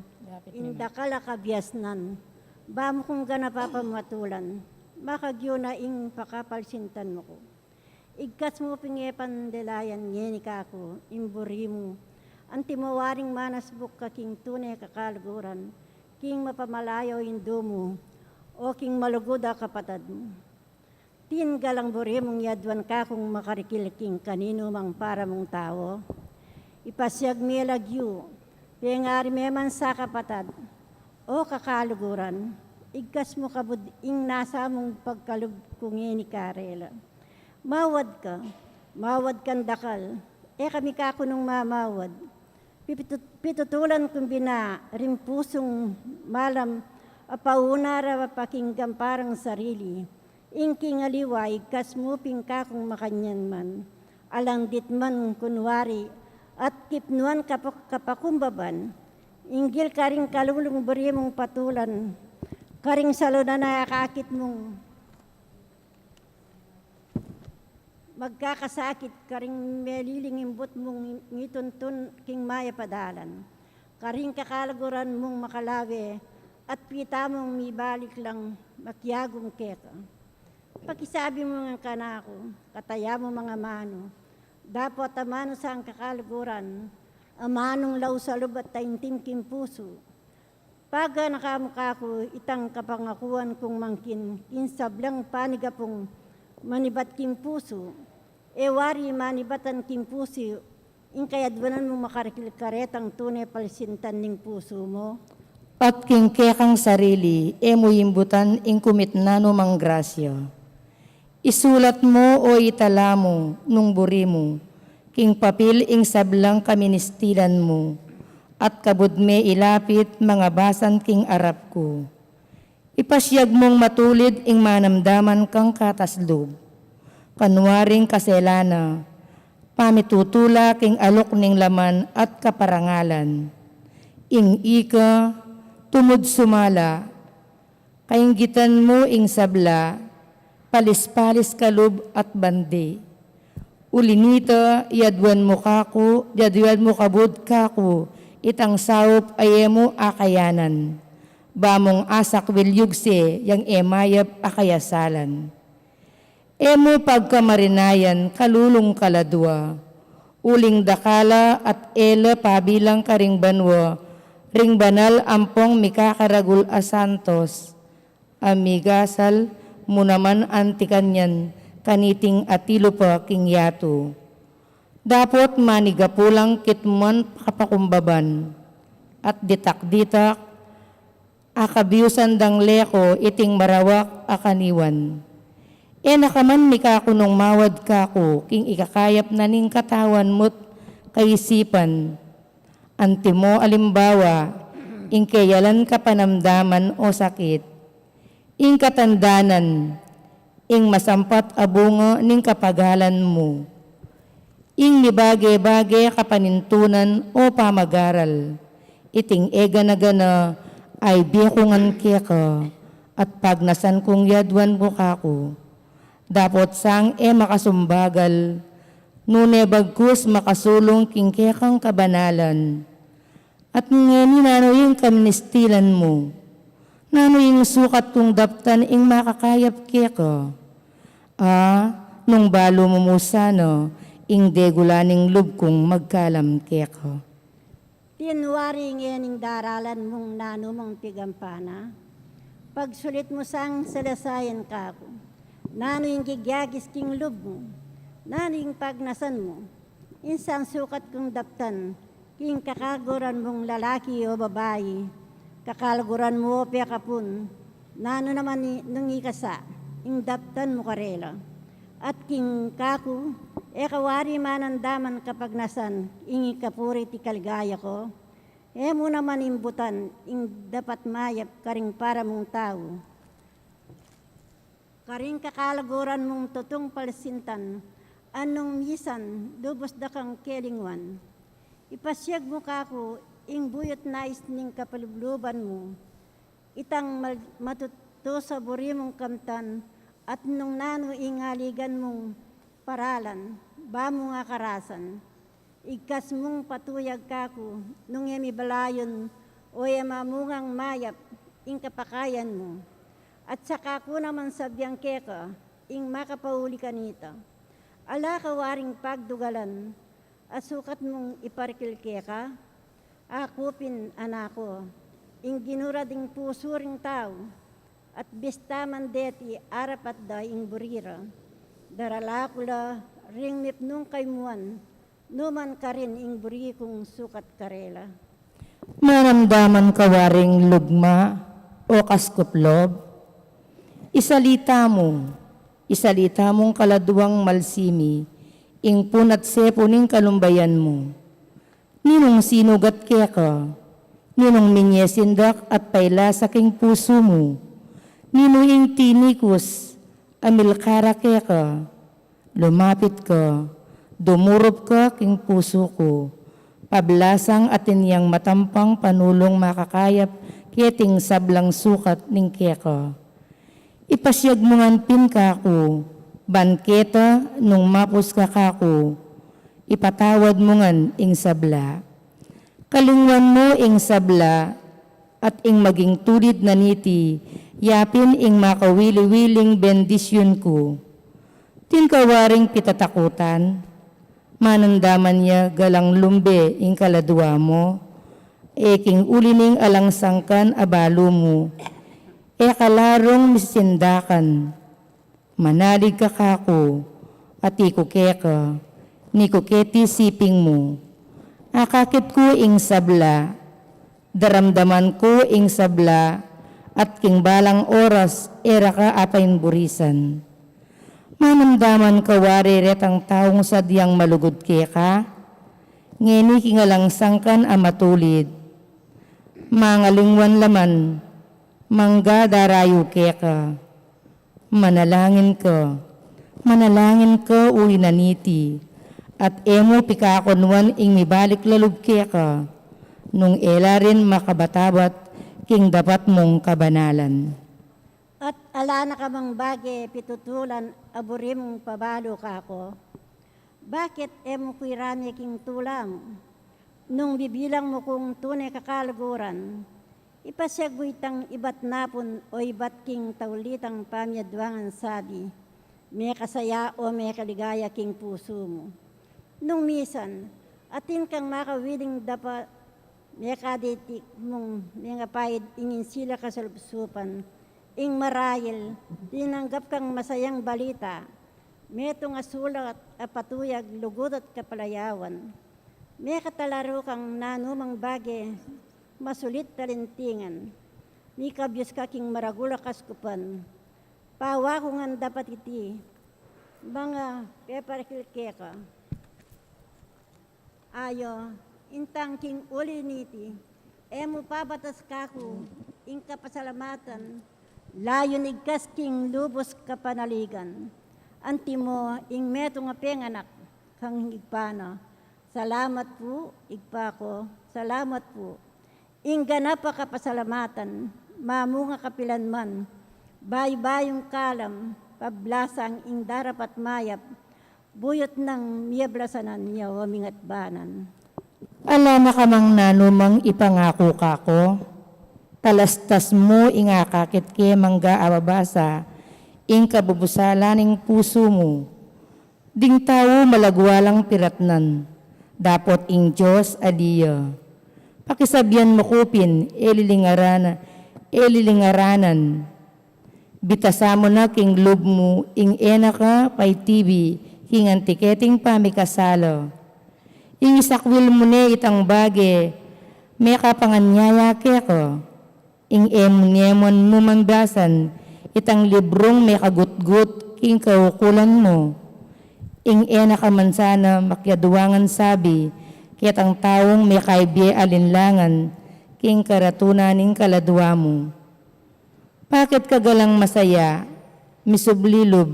ing dakal a kabiasnan, ba mu kung ganapa pamatulan, makagyu na ing pakapalsintan mu ku. Igkas mu pin e pandelayan ngeni kaku ing buri mu, anti mu waring manasbuk ka king tune kakaluguran, king mapamalayo indu mu, o king malugud a kapatad mu. Atin galang buri mung yaduan kakung makarikil king kaninu mang para mung tau. Ipasiag me lagyu, pengari me man sa kapatad, o kakaluguran, igkas mu kabud ing nasa mung pagkalub ku ngeni karela. Mawad ka, mawad kang dakal, e kami kaku nung mamawad. Pipitu-, pitutulan kung bina ring pusung malam a pauna ra pakinggan parang sarili. Ing king aliwa, igkas mu pin kakung makanyan man, alang ditman kunwari, at kipnuan kapak-, kapakumbaban, inggil karing kalulung buri mung patulan, karing salunan a akakit mung magkakasakit, karing meliling imbut mung ngituntun king mayap a dalan, karing kakaluguran mung makalawe, at pita mung mibalik lang makiagum keka. Pakisabi mu ngan kanaku, kataya mu mang amanu, dapot amanu sang kakaluguran, amanung lau sa lub at taintim king pusu. Paganaka mu kaku itang kapangakuan kung mangkin king sablang panigapung manibat king pusu, e wari manibatan king pusu ing kayaduanan mung makarikil karetang tune palsintan ning pusu mu. At king kekang sarili, e mu imbutan ing kumitnan mu mang grasya. Isulat mu o itala mu nung buri mu king papil ing sablang kaministilan mu, at kabud me ilapit mangabasan king arap ku. Ipasiag mung matulid ing manamdaman kang kataslub, kanwaring kaselan na, pamitutula king alok ning laman at kaparangalan. Ing ika, tumud sumala, kainggitan mu ing sabla, palis-palis kalub at bandi. Uli nita, yaduan mu kaku, yaduan mu kabud kaku, itang saup a e mu akayanan, ba mung asakwil yugse yang e mayap a kayasalan. E mu pagkamarinayan kalulung kaladua, uling dakal la at e la pabilang karing banua ring banal ampong mikakaragul a santos, a migasal mu naman anti kanyan kaniting atilupa king yatu. Dapot manigapu lang kitmuan kapakumbaban, at ditak-ditak akabiusan dang leko iting marawak a kaniwan. E na ka man mikakunung mawad kaku king ikakayap na ning katawan mu't kaisipan. Antimo alimbawa, ing keyalan kapanamdaman o sakit, ing katandanan, ing masampat a bunga ning kapagalan mu, ing mibage-bage kapanintunan o pamagaral, iting e gana-gana a ibie ku ngan keka, at pagnasan kung yaduan mu kaku. Dapot sang e makasumbagal, nune bagkus makasulung king kekang kabanalan. At ngeni nanu ing kaministilan mu? Nanu ing sukat kung daptan ing makakayap keka? A, nung balu mu mu sana ing degula ning lub kung magkalam keka. Tin wari ngening daralan mung nanu mung pigampana? Pagsulit mu sang salasayan kaku, nanu ing gigyagis king lub mu? Nanu ing pagnasan mu? Insang sukat kung daptan king kakaluguran mung lalaki o babai, kakaluguran mu o pekapun, nanu naman i-, nung ikasa, ing daptan mu karela? At king kaku, e ka wari manandaman kapagnasan ing ikapurit ikaligaya ko? E mu naman imbutan ing dapat mayap karing para mung tau, karing kakaluguran mung tutung palsintan, a nung misan lubus da kang kelinguan. Ipasiag mu kaku ing buyut nais ning kapalubluban mu, itang mal-, matutus a buri mung kamtan, at nung nanu ing aligan mung paralan, ba mung akarasan. Igkas mung patuyag kaku, nung e mi balayun o e mamungang mayap ing kapakayan mu. At saka ku naman sabian keka ing makapauli kanita, ala ka waring pagdugalan a sukat mung iparikil keka? Aku pin, anak ko, ing ginura ding pusu ring tau, at bista man deti arapat da ing buri ra, darala ku la ring mipnung kaymuan, nu man karin ing buri kung sukat karela. Manamdaman ka waring lugma o kaskup lub? Isalita mu, isalita mung kaladuang malsimi ing pun at sepu ning kalumbayan mu. Ninung sinugat keka? Ninung minye sindak at pailasa king pusu mu? Ninu ing tinikus a milkara keka? Lumapit ka, dumurup ka king pusu ku, pablasang atin yang matampang panulung makakayap keting sablang sukat ning keka. Ipasiag mu ngan pin kaku, ban keta nung mapus ka kaku, ipatawad mu ngan ing sabla. Kalinguan mu ing sabla, at ing maging tulid na niti, ya pin ing makawili-wiling bendisyun ku. Tin ka waring pitatakutan, manandaman ya galang lumbe ing kaladua mu, e king uli ning alang sangkan a balu mu, e ka la rung misisindakan. Manalig ka kaku, at iku keka, ni ku keti siping mu. Akakit ku ing sabla, daramdaman ku ing sabla, at king balang oras e ra ka apain burisan. Manamdaman ka wari retang taung sadyang malugud keka? Ngeni king alang sangkan a matulid, mangalinguan la man, mangga darayu keka. Manalangin ka, manalangin ka, uli na niti, at e mu pikakunuan ing mibalik la lub keka, nung e la rin makabatabat king dapat mung kabanalan. At ala na ka mang bage pitutulan a buri mung pabalu kaku? Bakit e mu ku irame king tula mu? Nung bibilang mu kung tune kakaluguran, ipasiag mu itang ibat napun o ibat king tauli tang pamiaduangan sabi, mekasaya o mekaligaya king pusu mu. Nung misan, atin kang makawiling dapat mekaditik mung mengapaid ing insilak a salupsupan, ing marail, tinanggap kang masayang balita, metung a sulat a patuyag lugud at kapalayawan. Mekatalaru kang nanumang bage, masulit talintingan. Mikabius ka king maragul a kaskupan. Pawaku ngan dapat iti, manga peparikil keka. Ayo, intang king uli niti, e mu pabatas kaku ing kapasalamatan, layun igkas king lubus kapanaligan. Antimo ing metung a penganak kang Ibpa na. Salamat pu, Ibpa ku, salamat pu. Ing ganap a kapasalamatan, mamunga kapilan man, bayu-bayung kalam, pablasang ing darapat mayap, buyut nang miyablasanan ya o mingatbanan. Ala na ka mang nanumang ipangaku kaku, talastas mu ing akakit ke mangga ababasa ing kabubusalan ning pusu mu. Ding tau malagwa lang piratnan, dapot ing Dios ali ya. Pakisabian mu ku pin, e lilingaran, e lilingaranan. Bitasa mu na king lub mu ing e na ka paitibi king anti keting pamikasala. Ing isakwil mu ne itang bage mekapanganyaya keka. Ing e mu ne man mu mambasan itang librung mekagutgut king kaukulan mu. Ing e na ka man sana makiaduangan sabi ketang taung mekaibie alinlangan king karatunan ning kaladua mu. Bakit ka galang masaya, misubli lub,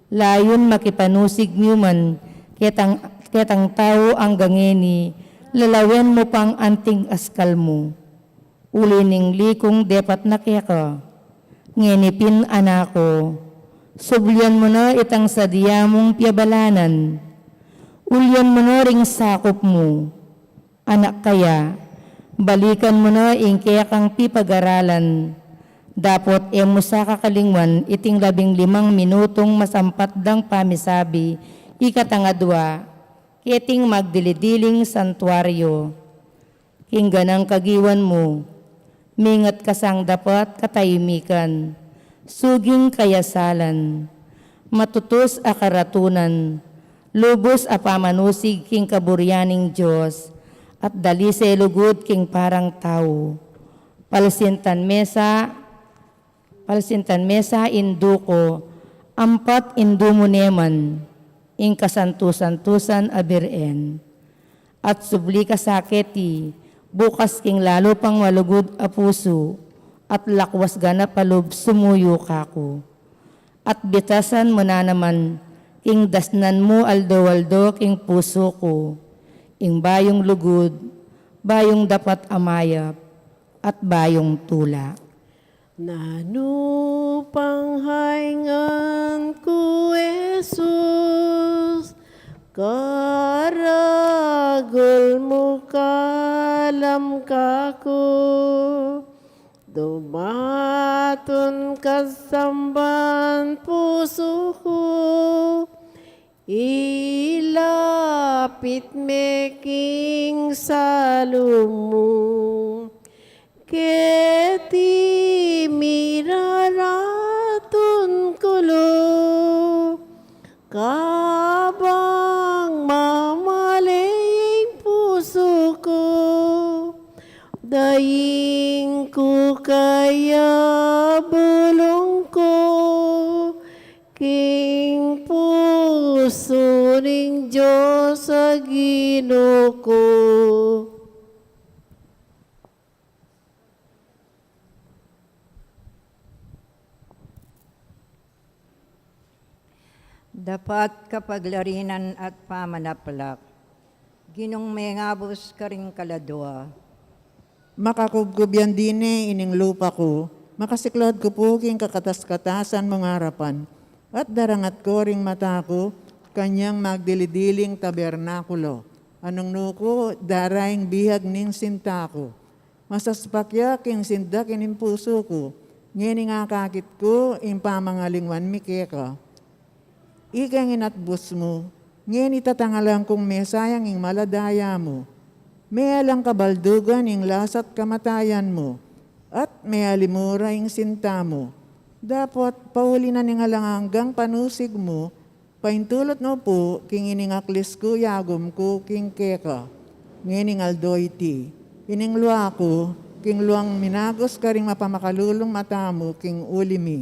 layun makipanusig mu man ketang, ketang tau anggang ngeni, lalawen mu pang anting askal mu. Uli ning likung depat na keka. Ngeni pin, anak ku, sublian mu na itang sadia mung piabalanan. Ulian mu na ring sakup mu. Anak kaya, balikan mu na ing kekang pipagaralan. Dapot e mu sa kakalingwan iting labing limang minutung masampat dang pamisabi, ikatang adua, keting magdili-diling santuario. King ganang kagiwan mu, mingat ka sang dapat kataimikan, suging kayasalan, matutus a karatunan, lubus a pamanusig king kaburian ning Dios, at dalise lugud king parang tau. Palsintan mesa, palsintan mesa indu ku, ampat indu mu ne man, ing kasantu-santusan a Birhen. At subli ka sa keti, bukas king lalu pang malugud a pusu, at lakwas ganap a lub sumuyu kaku. At bitasan mu na naman king dasnan mu aldo-aldo king pusu ku, ing bayung lugud, bayung dapat a mayap, at bayung tula. Nanu pang haingan ku, Jesus, karagul mu kalam kaku, dumatun ka samban pusu ku, ilapit me king salu mu. Keti miraratun ku lu, kabang mamale ing pusu ku, daing ku kaya bulung ku king pusu ning Dios a Ginu ku. Dapat kapaglarinan at pamanapalak. Ginung mengabus karing kaladua. Makakubkub yan dine ining lupa ku, makasiklaud ku pu king kakatas-katasan mung arapan, at darangat ku ring mata ku kanyang magdili-diling tabernakulo. Anung nuku, dara ing bihag ning sinta ku. Masaspak ya king sindak ning pusu ku. Ngening akakit ku ing pamangalingwan mi keka. Ikeng inatbus mu, ngeni tatangalan kung mesayang ing mala daya mu. Mealang kabaldugan ing lasa't kamatayan mu, at mealimura ing sinta mu. Dapot pauli na ning alang anggang panusig mu, paintulut mu pu king ining aklis ku yagum ku king keka. Ngening aldo iti, ining lua ku, king luang minagus karing mapamakalulung mata mu king uli mi.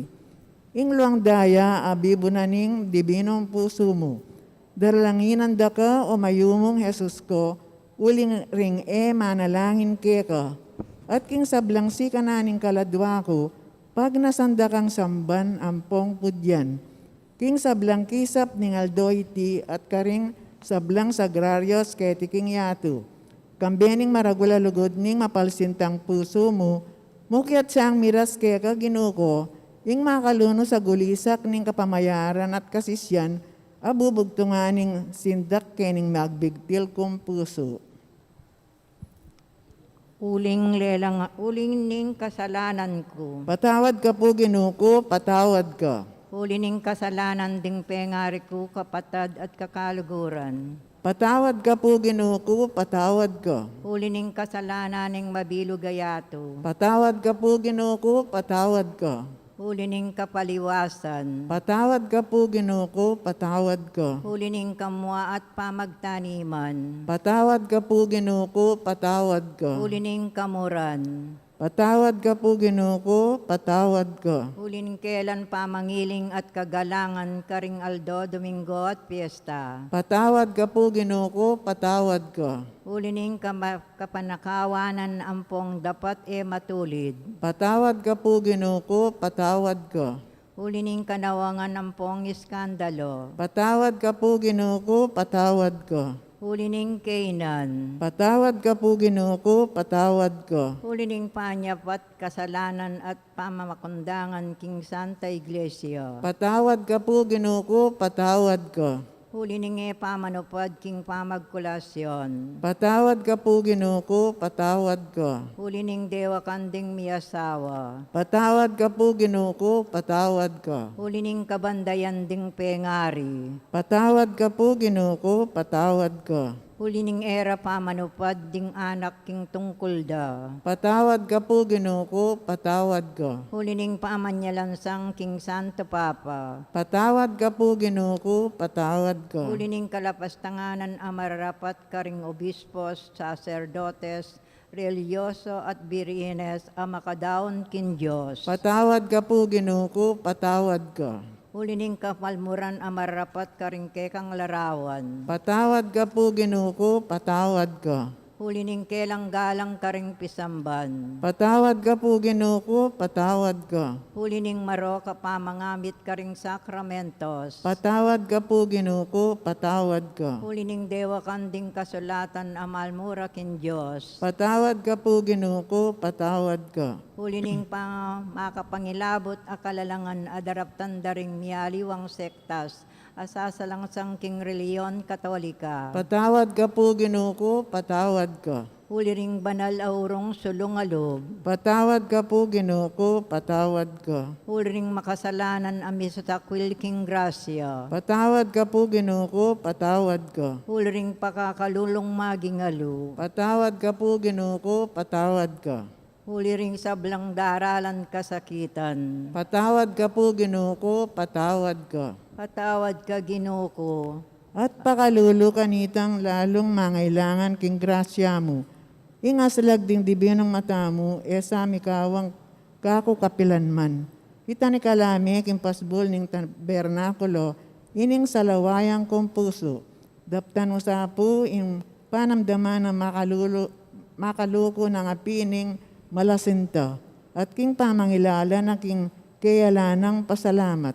Ing luang daya a bibu na ning dibinung pusu mu. Daralanginan da ka, o mayumung Jesus ko, uling ring e manalangin keka. At king sablang sikanan ning kaladwa ku, pagnasan da kang samban ampong pudyan. King sablang kisap ning aldo iti at karing sablang sagraryos keti king yatu. Kambe ning maragul a lugud ning mapalsintang pusu mu, mukyat siang miras keka Ginu ko, ing makalunus a gulisak ning kapamayaran at kasisian, a bubugtungan ning sindak kening magbigtil kung pusu. Uling lelang, uling ning kasalanan ku. Patawad ka pu Ginu ku, patawad ka. Uli ning kasalanan ding pengari ku, kapatad at kakaluguran. Patawad ka pu Ginu ku, patawad ka. Uli ning kasalanan ning mabilug a yatu. Patawad ka pu Ginu ku, patawad ka. Uli ning kapaliwasan. Patawad ka pu Ginu ku, patawad ka. Uli ning kamua at pamagtaniman. Patawad ka pu Ginu ku, patawad ka. Uli ning kamuran. Patawad ka pu Ginu ku, patawad ka. Uli ning kelan pamangiling at kagalangan karing aldo, Domingo at piesta. Patawad ka pu Ginu ku, patawad ka. Uli ning kama-, kapanakawanan ampong dapat e matulid. Patawad ka pu Ginu ku, patawad ka. Uli ning kanawangan ampong iskandalo. Patawad ka pu Ginu ku, patawad ka. Uli ning kainan. Patawad ka pu Ginu ku, patawad ka. Uli ning panyapat kasalanan at pamamakundangan king Santa Iglesia. Patawad ka pu Ginu ku, patawad ka. Uli ning e pamanupad king pamagkulasyon. Patawad ka pu Ginu ku, patawad ka. Uli ning dewakan ding miasawa. Patawad ka pu Ginu ku, patawad ka. Uli ning kabandayan ding pengari. Patawad ka pu Ginu ku, patawad ka. Uli ning e ra pamanupad ding anak king tungkul da. Patawad ka pu Ginu ku, patawad ka. Uli ning pamanyalansang king Santo Papa. Patawad ka pu Ginu ku, patawad ka. Uli ning kalapastanganan a mararapat karing obispos, saserdotes, relihiyoso at birhenes a makadaun king Dios. Patawad ka pu Ginu ku, patawad ka. Uli ning kapalmuran a mararapat karing kekang larawan. Patawad ka pu Ginu ku, patawad ka. Uli ning kelang galang karing pisamban. Patawad ka pu Ginu ku, patawad ka. Uli ning marok a pamangamit karing sakramentos. Patawad ka pu Ginu ku, patawad ka. Uli ning dewakan ding kasulatan a malmura king Dios. Patawad ka pu Ginu ku, patawad ka. Uli ning pa-, makapangilabut a kalalangan a daraptan da ring mialiwang sektas a sasalangsang king relihiyon Katolika. Patawad ka pu Ginu ku, patawad ka. Uli ring banal a urong sulung a lub. Patawad ka pu Ginu ku, patawad ka. Uli ring makasalanan a misatakwil king grasya. Patawad ka pu Ginu ku, patawad ka. Uli ring pakakalulung maging alu. Patawad ka pu Ginu ku, patawad ka. Uli ring sablang daralan kasakitan. Patawad ka pu Ginu ku, patawad ka. Patawad ka, Ginu ku. At pakalulu kanitang lalung mangailangan king grasya mu. Ing aslag ding dibinung mata mu, e sa mikawang kaku kapilan man. Itanikala me king pasbul ning tabernakulo ining salawayang kung pusu. Daptan mu sa pu ing panamdaman a makalulu-, makaluku nang api ning malasinta, at king pamangilala na king keyalanang pasalamat.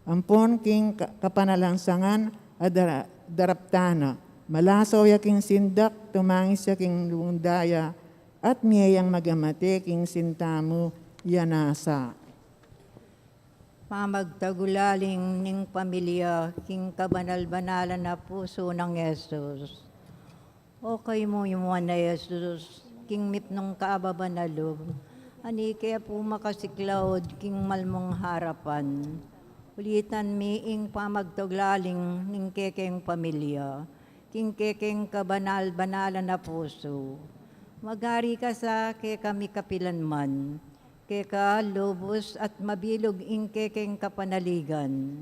Ampon king ka-, kapanalansangan a dara-, daraptan na. Malaso ya king sindak, tumangis ya king lungdaya, at mie yang magamate king sinta mu ya nasa. Pamagtagulaling ning pamilya king kabanal-banalan a pusu nang Jesus. O kaymu, imuan na Jesus, king mipnung kababan a lub, ani ke pu makasiklaud king mal mung harapan. Ulitan mi ing pamagtaglaling ning kekeng pamilya, king kekeng kabanal-banalan a pusu. Magari ka sa kekami kapilan man, keka lubus at mabilug ing kekeng kapanaligan.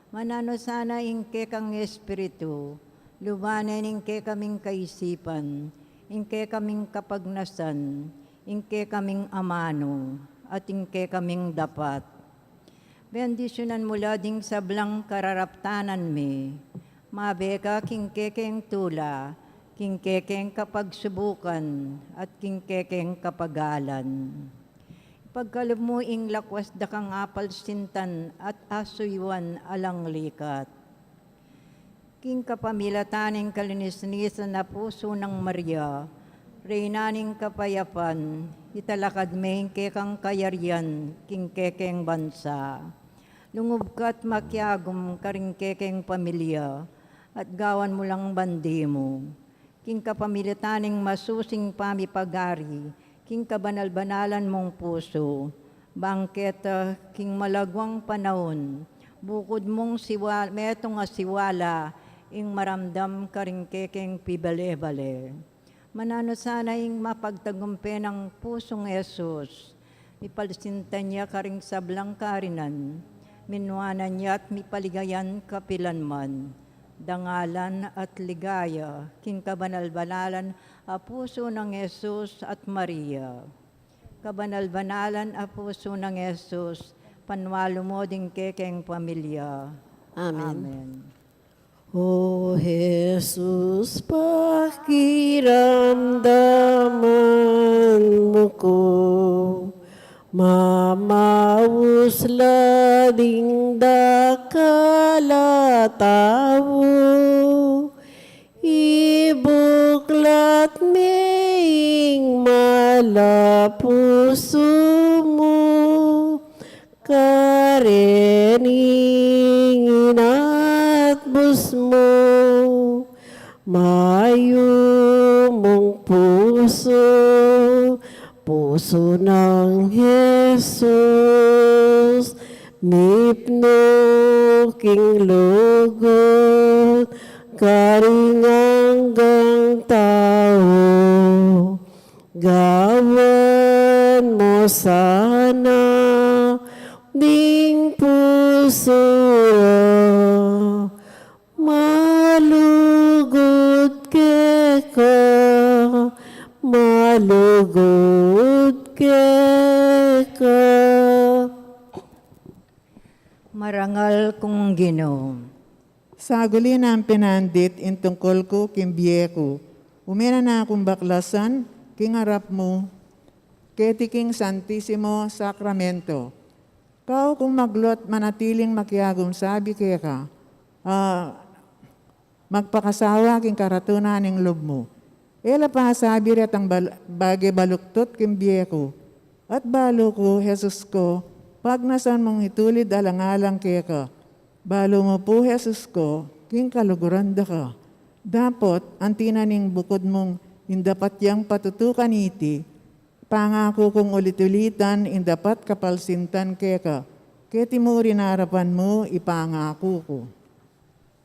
Mananu sana ing kekang Espiritu, lubanan ing kekaming kaisipan, ing kekaming kapagnasan, ing kekaming amanu, at ing kekaming dapat. Bendisyunan mu la ding sablang kararaptanan mi, mabe ka king kekeng tula, king kekeng kapagsubukan, at king kekeng kapagalan. Ipagkalub mu ing lakwas da kang apalsintan at asuyuan alang likat. King kapamilatan ning kalinis-nisan a pusu nang Maria, Reyna ning kapayapan, italakad me ing kekang kayarian king kekeng bansa. Lungub ka at makiagum karing kekeng pamilya, at gawan mu lang bandi mu. King kapamilatan ning masusing pamipag-ari, king kabanal-banalan mung pusu, bang keta king malagwang panaun, bukud mung siwa-, metung a siwala, ing maramdam karing kekeng pibale-bale. Mananu sana ing mapagtagumpe nang pusung Jesus, mipalsintan ya karing sablang karinan, minuanan ya at mipaligayan kapilan man, dangalan at ligaya, king kabanal-banalan a pusu nang Jesus at Maria. Kabanal-banalan a pusu nang Jesus, panwalu mu ding kekeng pamilya. Amen. Amen. O Jesus, pakiramdaman mu ku, mamaus la ding dakal a tau, ibuklat me ing mal a pusu mu, karening inatbus mu, mayumung pusu, pusu nang Jesus, mipnu king lugud karing anggang tau. Gawan mu sana ding pusu ra malugud keka, malugud keka. Marangal kung Ginu. Saguli nang pinandit ing tungkul ku king bie ku, ume na kung baklasan king arap mu, keti king Santisimo Sakramento. Kau kung magluat manatiling makiagum sabi keka, a, magpakasawa king karatunan ning lub mu. E la pasabi retang bal-, bage baluktut king bie ku. At balu ku, Jesus ku, pagnasan mung itulid alang-alang keka. Balu mu pu, Jesus ku, king kaluguran da ka. Dapot, anti na ning bukud mung ing dapat yang patutukan iti, ipangaku kung ulit-ulitan ing dapat kapalsintan keka. Keti mu rin arapan mu, ipangaku ku.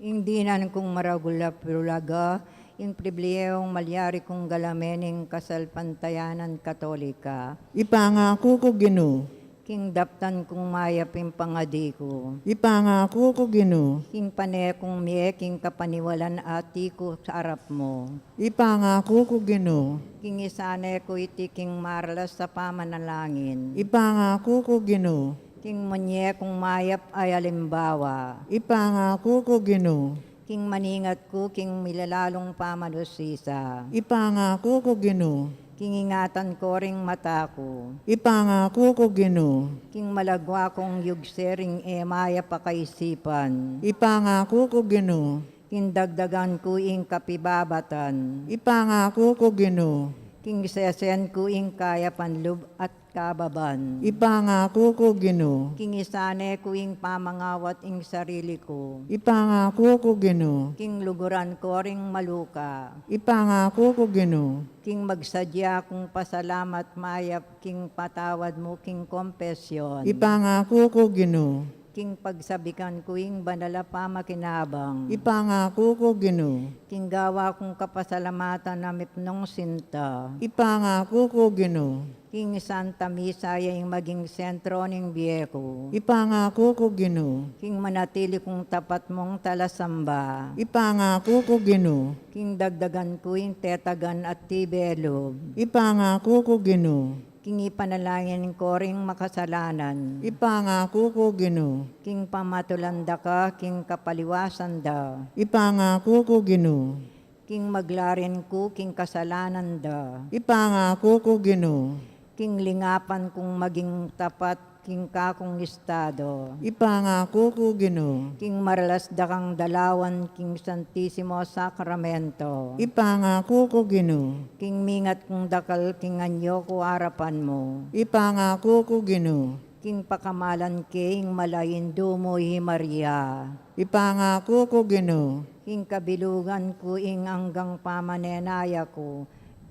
Ing dinan kung maragul a bulaga, ing pribilehiung malyari kung galame ning kasalpantayanan Katolika. Ipangaku ku, Ginu. King daptan kung mayap ing pangadi ku. Ipangaku ku, Ginu. King pane kung mie king kapaniwalan ati ku sa arap mu. Ipangaku ku, Ginu. King isane ku iti king maralas a pamanalangin. Ipangaku ku, Ginu. King munye kung mayap a alimbawa. Ipangaku ku, Ginu. King maningat ku king milalalung pamanusisan. Ipangaku ku, Ginu. King ingatan ku ring mata ku. Ipangaku ku, Ginu. King malagwa kung yugse ring e mayap a kaisipan. Ipangaku ku, Ginu. King dagdagan ku ing kapibabatan. Ipangaku ku, Ginu. King sesen ku ing kayapan lub at kababan. Ipangaku ku, Ginu. King isane ku ing pamangawat ing sarili ku. Ipangaku ku, Ginu. King luguran ku ring maluka. Ipangaku ku, Ginu. King magsadya kung pasalamat mayap king patawad mu king kompesyon. Ipangaku ku, Ginu. King pagsabikan ku ing banal a pamakinabang. Ipangaku ku, Ginu. King gawa kung kapasalamatan a mipnung sinta. Ipangaku ku, Ginu. King Santa Misa ya ing maging sentro ning bie ku. Ipangaku ku, Ginu. King manatili kung tapat mung talasamba. Ipangaku ku, Ginu. King dagdagan ku ing tetagan at tibe lub. Ipangaku ku, Ginu. King ipanalangin ku ring makasalanan. Ipangaku ku, Ginu. King pamatulan da ka king kapaliwasan da. Ipangaku ku, Ginu. King maglarin ku king kasalanan da. Ipangaku ku, Ginu. King lingapan kung maging tapat king kakung estado. Ipangaku ku, Ginu. King maralas da kang dalawan king Santisimo Sakramento. Ipangaku ku, Ginu. King mingat kung dakal king anyo ku arapan mu. Ipangaku ku, Ginu. King pakamalan ke ing mala Indu mu i Maria. Ipangaku ku, Ginu. King kabilugan ku ing anggang pamanenaya ku.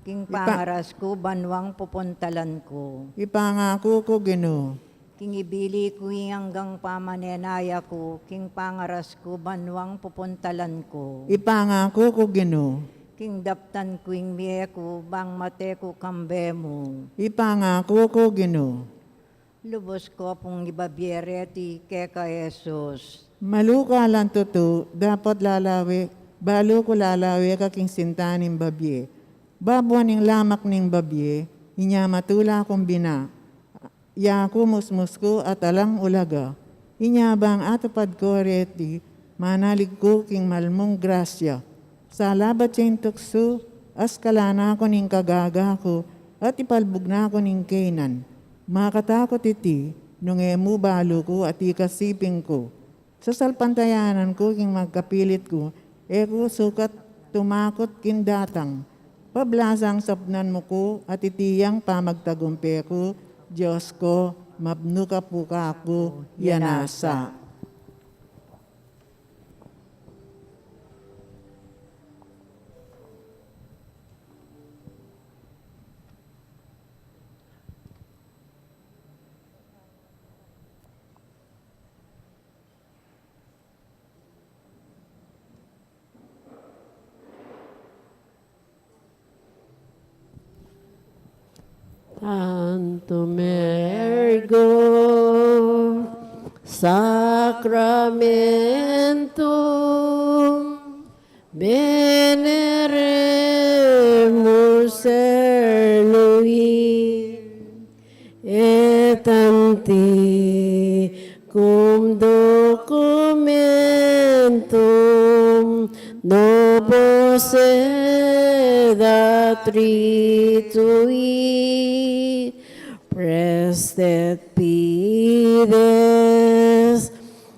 King Ipa- pangaras ku banwang pupuntalan ku. Ipangaku ku, Ginu. King ibili ku ing anggang pamanenaya ku, king pangaras ku banwang pupuntalan ku. Ipangaku ku, Ginu. King daptan ku ing mie ku, bang mate ku kambe mu. Ipangaku ku, Ginu. Lubus ku pung ibabie reti keka, Jesus. Maluka lang tutu, dapot lalawe, balu ku lalawe ka king sinta ning babie. Babuan ing lamak ning babie, inya matula kung bina. Yaku musmus ku at alang ulaga. Inya bang atupad ku reti, manalig ku king malmung grasya. Salabat ya ing tuksu, askalan na ku ning kagaga ku, at ipalbug na ku ning kainan. Makatakut iti, nung e mu balu ku at ikasiping ku. Sasalpantayanan ku king magkapilit ku, e ku sukat tumakut king datang. Pablasang sapnan mu ku, at iti yang pamagtagumpe ku, Dios ku, mabnu ka pu kaku, ya nasa. Tantum ergo sacramentum veneremus early, et antiquum documentum nobis sed atritui, praestet fides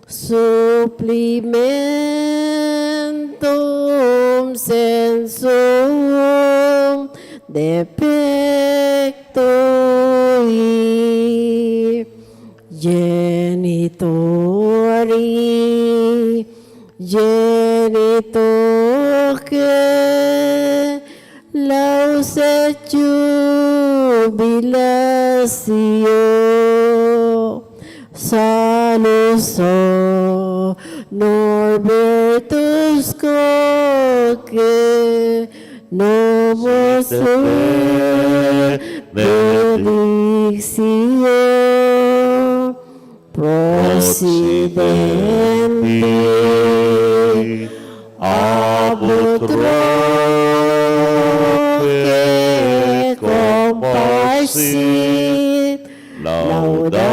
supplementum sensuum defectui. Genitori, genitoque, laus et jubilatio, salus honor virtus quoque, nobis benedictio, procidenti ab utroque comparsit laudatio.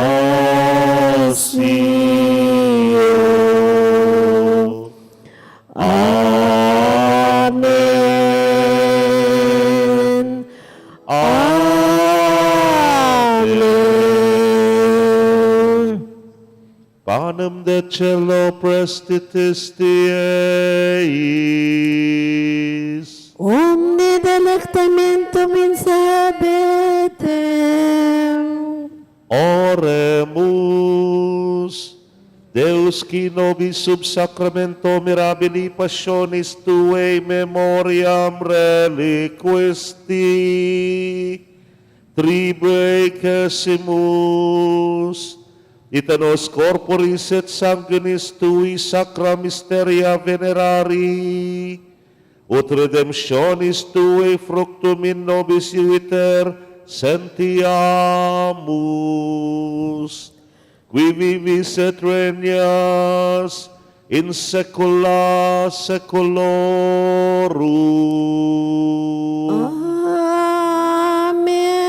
Amen. Amen. Panem de caelo praestitis die eis. Omne delecta Mentum in sabetem. Oremus. Deus qui nobis sub sacramento mirabilis passionis tuae in memoriam reliquisti, tribuecesimus, et a nos corporis et sanguinis tui sacra mysteria venerari, ut redemptionis tuae fructum in nobis iuviter sentiamus, qui vivis et regnas in saecula saeculorum. Amen.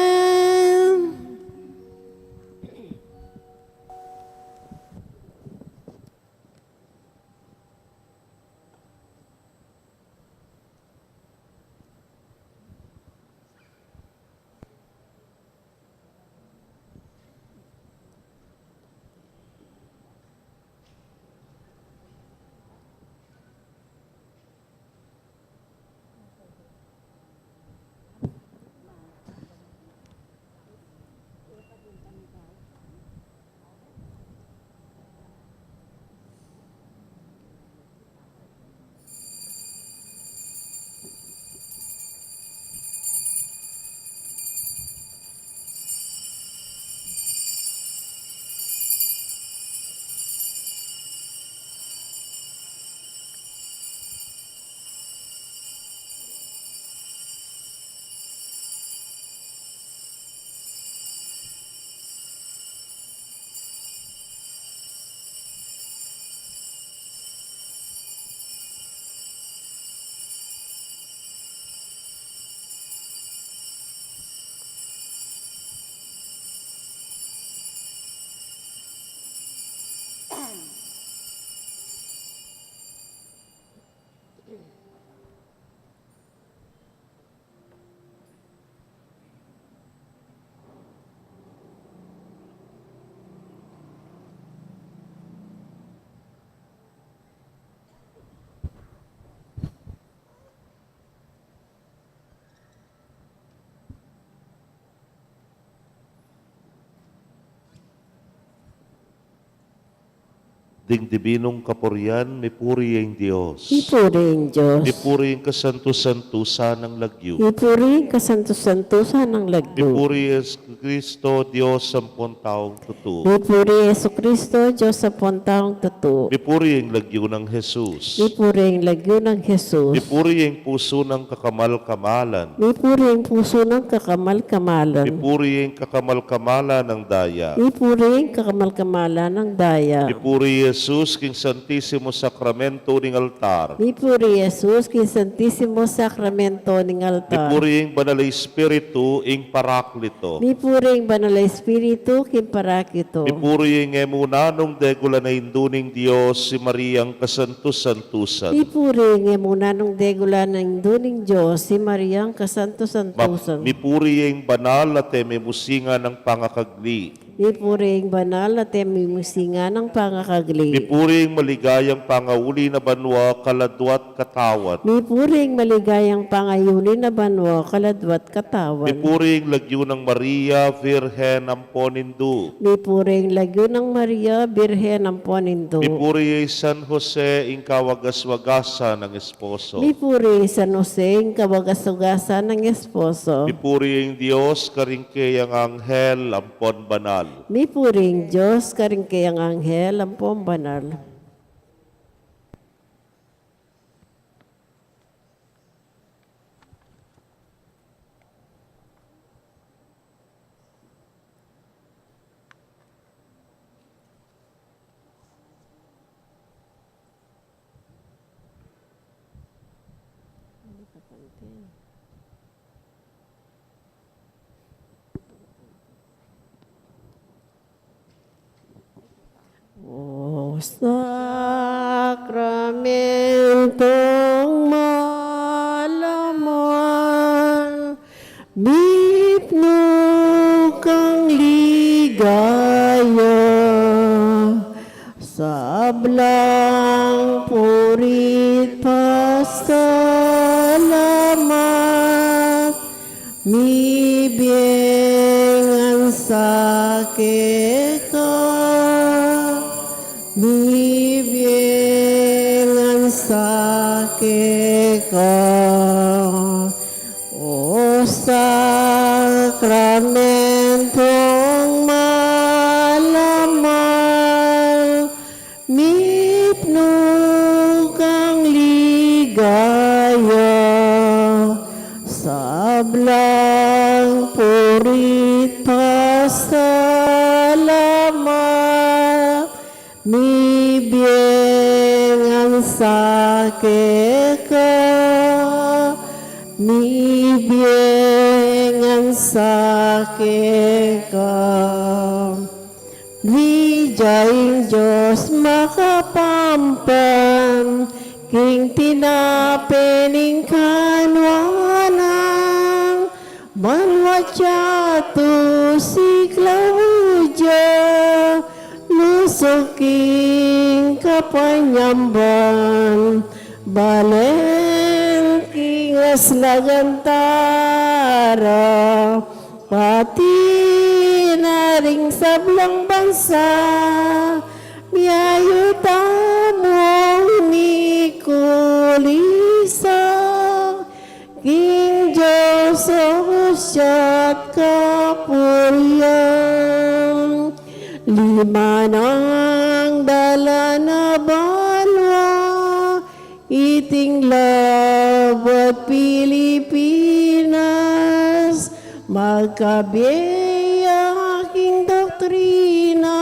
Ding dibinung kapurian, mipuri ing Dios. Mipuri ing Dios. Mipuri ing kasantu-santusan nang lagyu. Mipuri ing kasantu-santusan nang lagyu. Mipuri Jesucristo, Dios ampon taung tutu. Mipuri Jesucristo, Dios ampon taung tutu. Mipuri ing lagyu nang Jesus. Mipuri ing lagyu nang Jesus. Mipuri ing pusu nang kakamal-kamalan. Mipuri ing pusu nang kakamal-kamalan. Mipuri ing kakamal-kamalan nang daya. Mipuri ing kakamal-kamalan nang daya. Mipuri Jesus king Santisimo Sakramento ning altar. Mipuri Jesus king Santisimo Sakramento ning altar. Mipuri ing Banal a Espiritu ing Parakli- to. Mipuri ing Banal a Espiritu king Parakli to. Mipuri ing e mu nanung degulan a Indu ning Dios, i Mariang kasantu-santusan. Mipuri ing e mu nanung degulan a Indu ning Dios, i Mariang kasantu-santusan. Ma-, mipuri ing banal at e mimusinga nang pangakagli. Mipuri ing banal at e mimusinga nang pangakagli. Mipuri ing maligayang pangauli na banua, kaladwa't katawan. Mipuri ing maligayang pangayuli na banua, kaladwa't katawan. Mipuri ing lagyu nang Maria, Virgen ampon Indu. Mipuri ing lagyu nang Maria, Virgen ampon Indu. Mipuri i San Jose, ing kawagas-wagasan nang esposo. Mipuri i San Jose, ing kawagas-wagasan nang esposo. Mipuri ing Dios karing keyang anghel ampon banal. Mipuri ing Dios karing keyang anghel ampon banal. O sakramentong malaman, mipnu kang ligaya, sablang puri't pasalamat, Mibie ngan sa keka, mibie ngan sa keka, o sakramentong malamal, mipnu kang ligaya, sablang puri't pasalamat, mibie ngan sa keka, mibie ngan sa keka. Lijaing Dios makapampan, king tinape ning kanwanan, banwat yatu siklaud ya, lusuk king kapanyamban, balen king aslagan tara, pati na ring sablang bansa, miayu tamung mikulisang king Dios a husyat kapurian. Lima nang dalan a banwa, iting labuad Pilipinas, magkabie ya king doktrina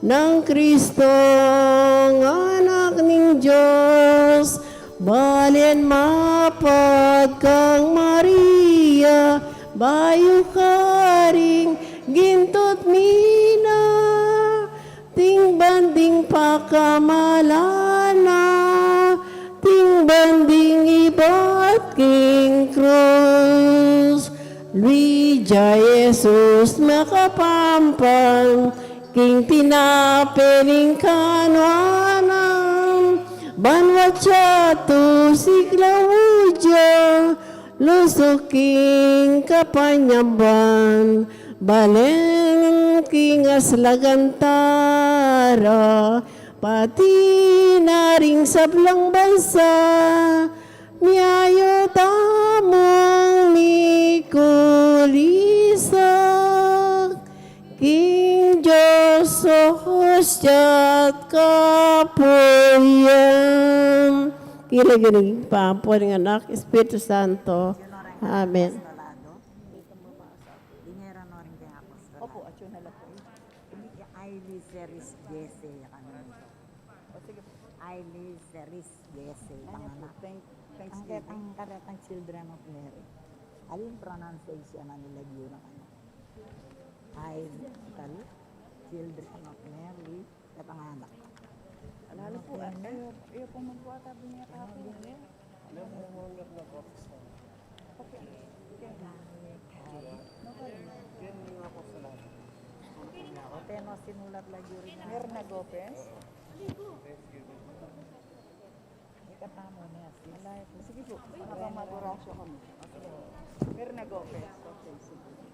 nang Kristong Anak ning Dios, balen mapad kang Maria, bayu karing gintu't mina, ting banding pakamalan na, ting banding ibat king krus. Luija Jesus makapampan, king tinape ning kanwanan, banwat yatu siklaud ya, lusuk king kapanyamban, balen king aslagan tara, pati na ring sablang bansa, miayu tamung mikulisang king Dios a husyat kapurian. King lagyu ning Ibpa, ampo ning Anak, Espiritu Santo. Amen. Opo, atyu na la pu. Ini kaya Ailey Ceres Jesse, ya kami. O, sige po. Ailey Ceres Jesse, ang anak. Thank, ang, thanksgiving. Ang karetang Children of Mary. Alin pronunciation ang ilagyu ng ano? Ay, tal-, Children of Mary, kapanganak. Alala po, ah, iyo, iyo po magkuha tabi niya kahapon, eh. Okay. Okay. No problem. Ote, no, sinulat lagi rin. Mirna Gopez. Ikatamu na, sis. Sige po, para mag-orasyo kami. Mirna Gopez. Okay, sige. Okay.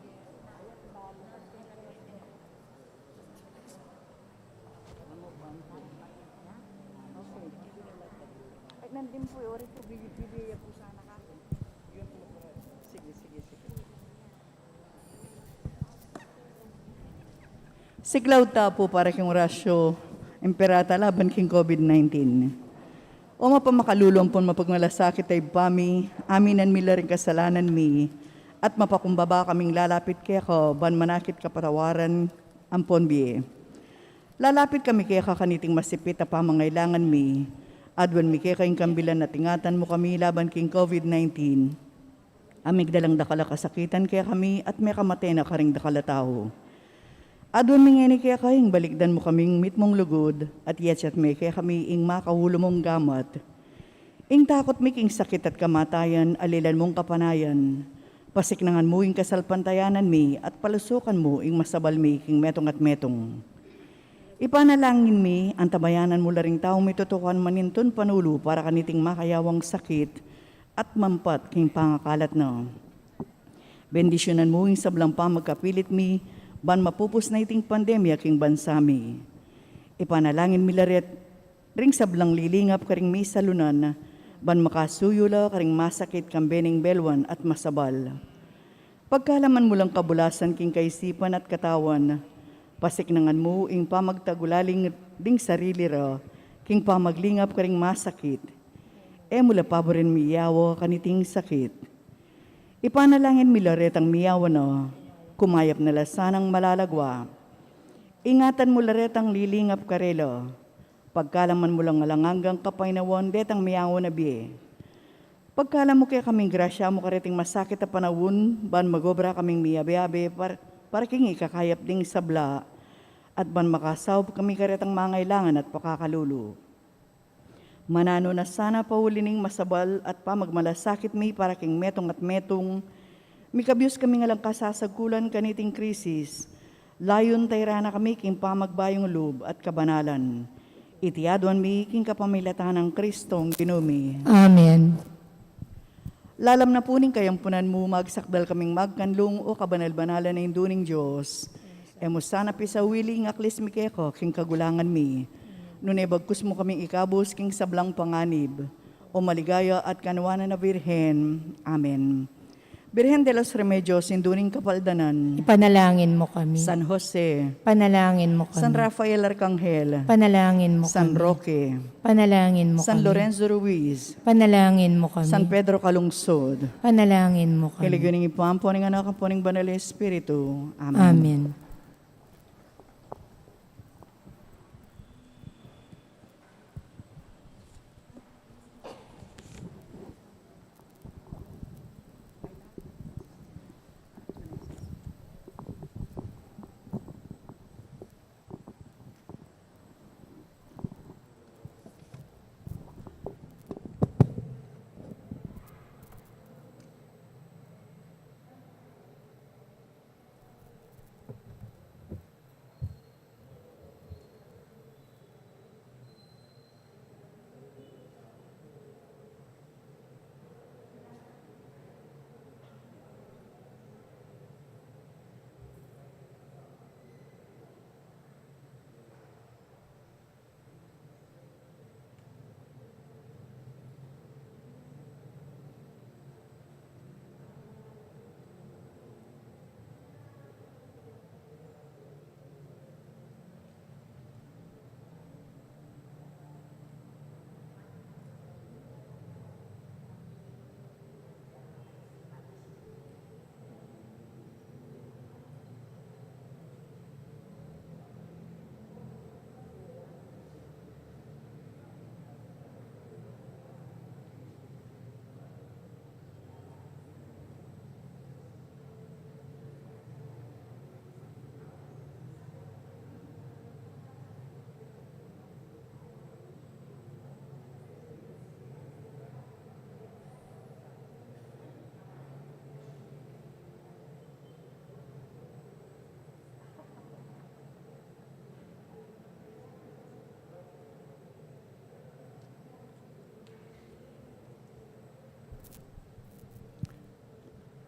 Ay, nandin po, eh, ori po, bibili po sana kami. Sige, sige, sige. Siklaud ta pu para king Oratio Imperata laban king COVID nineteen. O mapamakalulu ampon mapagmalasakit a Ibpa mi, aminan mi la ring kasalanan mi, at mapakumbaba kaming lalapit keka, ban manakit kapatawaran ampon bie. Lalapit kami keka kaniting masipit a pamangailangan mi, aduan mi keka ing kambilan at ingatan mu kami laban king COVID nineteen. A migdalang dakal a kasakitan kekami at mekamate na karing dakal a tau. Aduan mi ngeni keka ing balikdan mu kaming mitmung lugud, at yatyat me kekami ing makaulu mung gamat. Ing takut mi king sakit at kamatayan, alilan mung kapanayan. Pasiknangan mu ing kasalpantayanan mi, at palusukan mu ing masabal mi king metung at metung. Ipanalangin mi, antabayanan mu la ring taung mitutukan manintun panulu para kaniting makayawang sakit at mampat king pangakalat na. Bendisyunan mu ing sablang pamagkapilit mi, ban mapupus na iting pandemya king bansa mi. Ipanalangin mi la ret ring sablang lilingap karing misalunan, ban makasuyu la karing masakit kambe ning belwan at masabal. Pagkalaman mu lang kabulasan king kaisipan at katawan, pasiknangan mu ing pamagtagulaling ding sarili ra king pamaglingap karing masakit. E mu la paburen miyawa kaniting sakit. Ipanalangin mi la retang miyawa na, kumayap na la sanang malalagwa. Ingatan mu la retang lilingap karela. Pagkalaman mu lang alang anggang kapaynawan detang miyawa na bie. Pagkalam mu kekaming grasya mu kareting masakit a panaun, ban magobra kaming miyabe-abe par-, para king ikakayap ding sabla, at ban makasaup kami karetang mangailangan at pakakalulu. Mananu na sana pauli ning masabal at pamagmalasakit mi para king metung at metung, mikabyus kami ngan lang kasasagkulan kaniting krisis, layun tayran na kami king pamagbayung lub at kabanalan. Iti aduan mi king kapamilatan nang Kristong Ginu mi. Amen. Lalam na pu ning kayampunan mu, magsakdal kaming magkanlung, o kabanal-banalan a Indu ning Dios. E mu sana pisawili ing aklis mi keka king kagulangan mi, nune bagkus mu kaming ikabus king sablang panganib, o maligaya at kanuanan a Birhen. Amen. Birhen de los Remedios, Indu ning Kapaldanan. Ipanalangin mu kami. San Jose. Panalangin mu kami. San Rafael Arkanghel. Panalangin mu San kami. Roque. Panalangin mu San kami. Lorenzo Ruiz. Panalangin mu kami. San Pedro Calungsod. Panalangin mu kami. King lagyu ning Ibpa, ampo ning Anak, ampo ning Banal a Espiritu. Amen. Amen.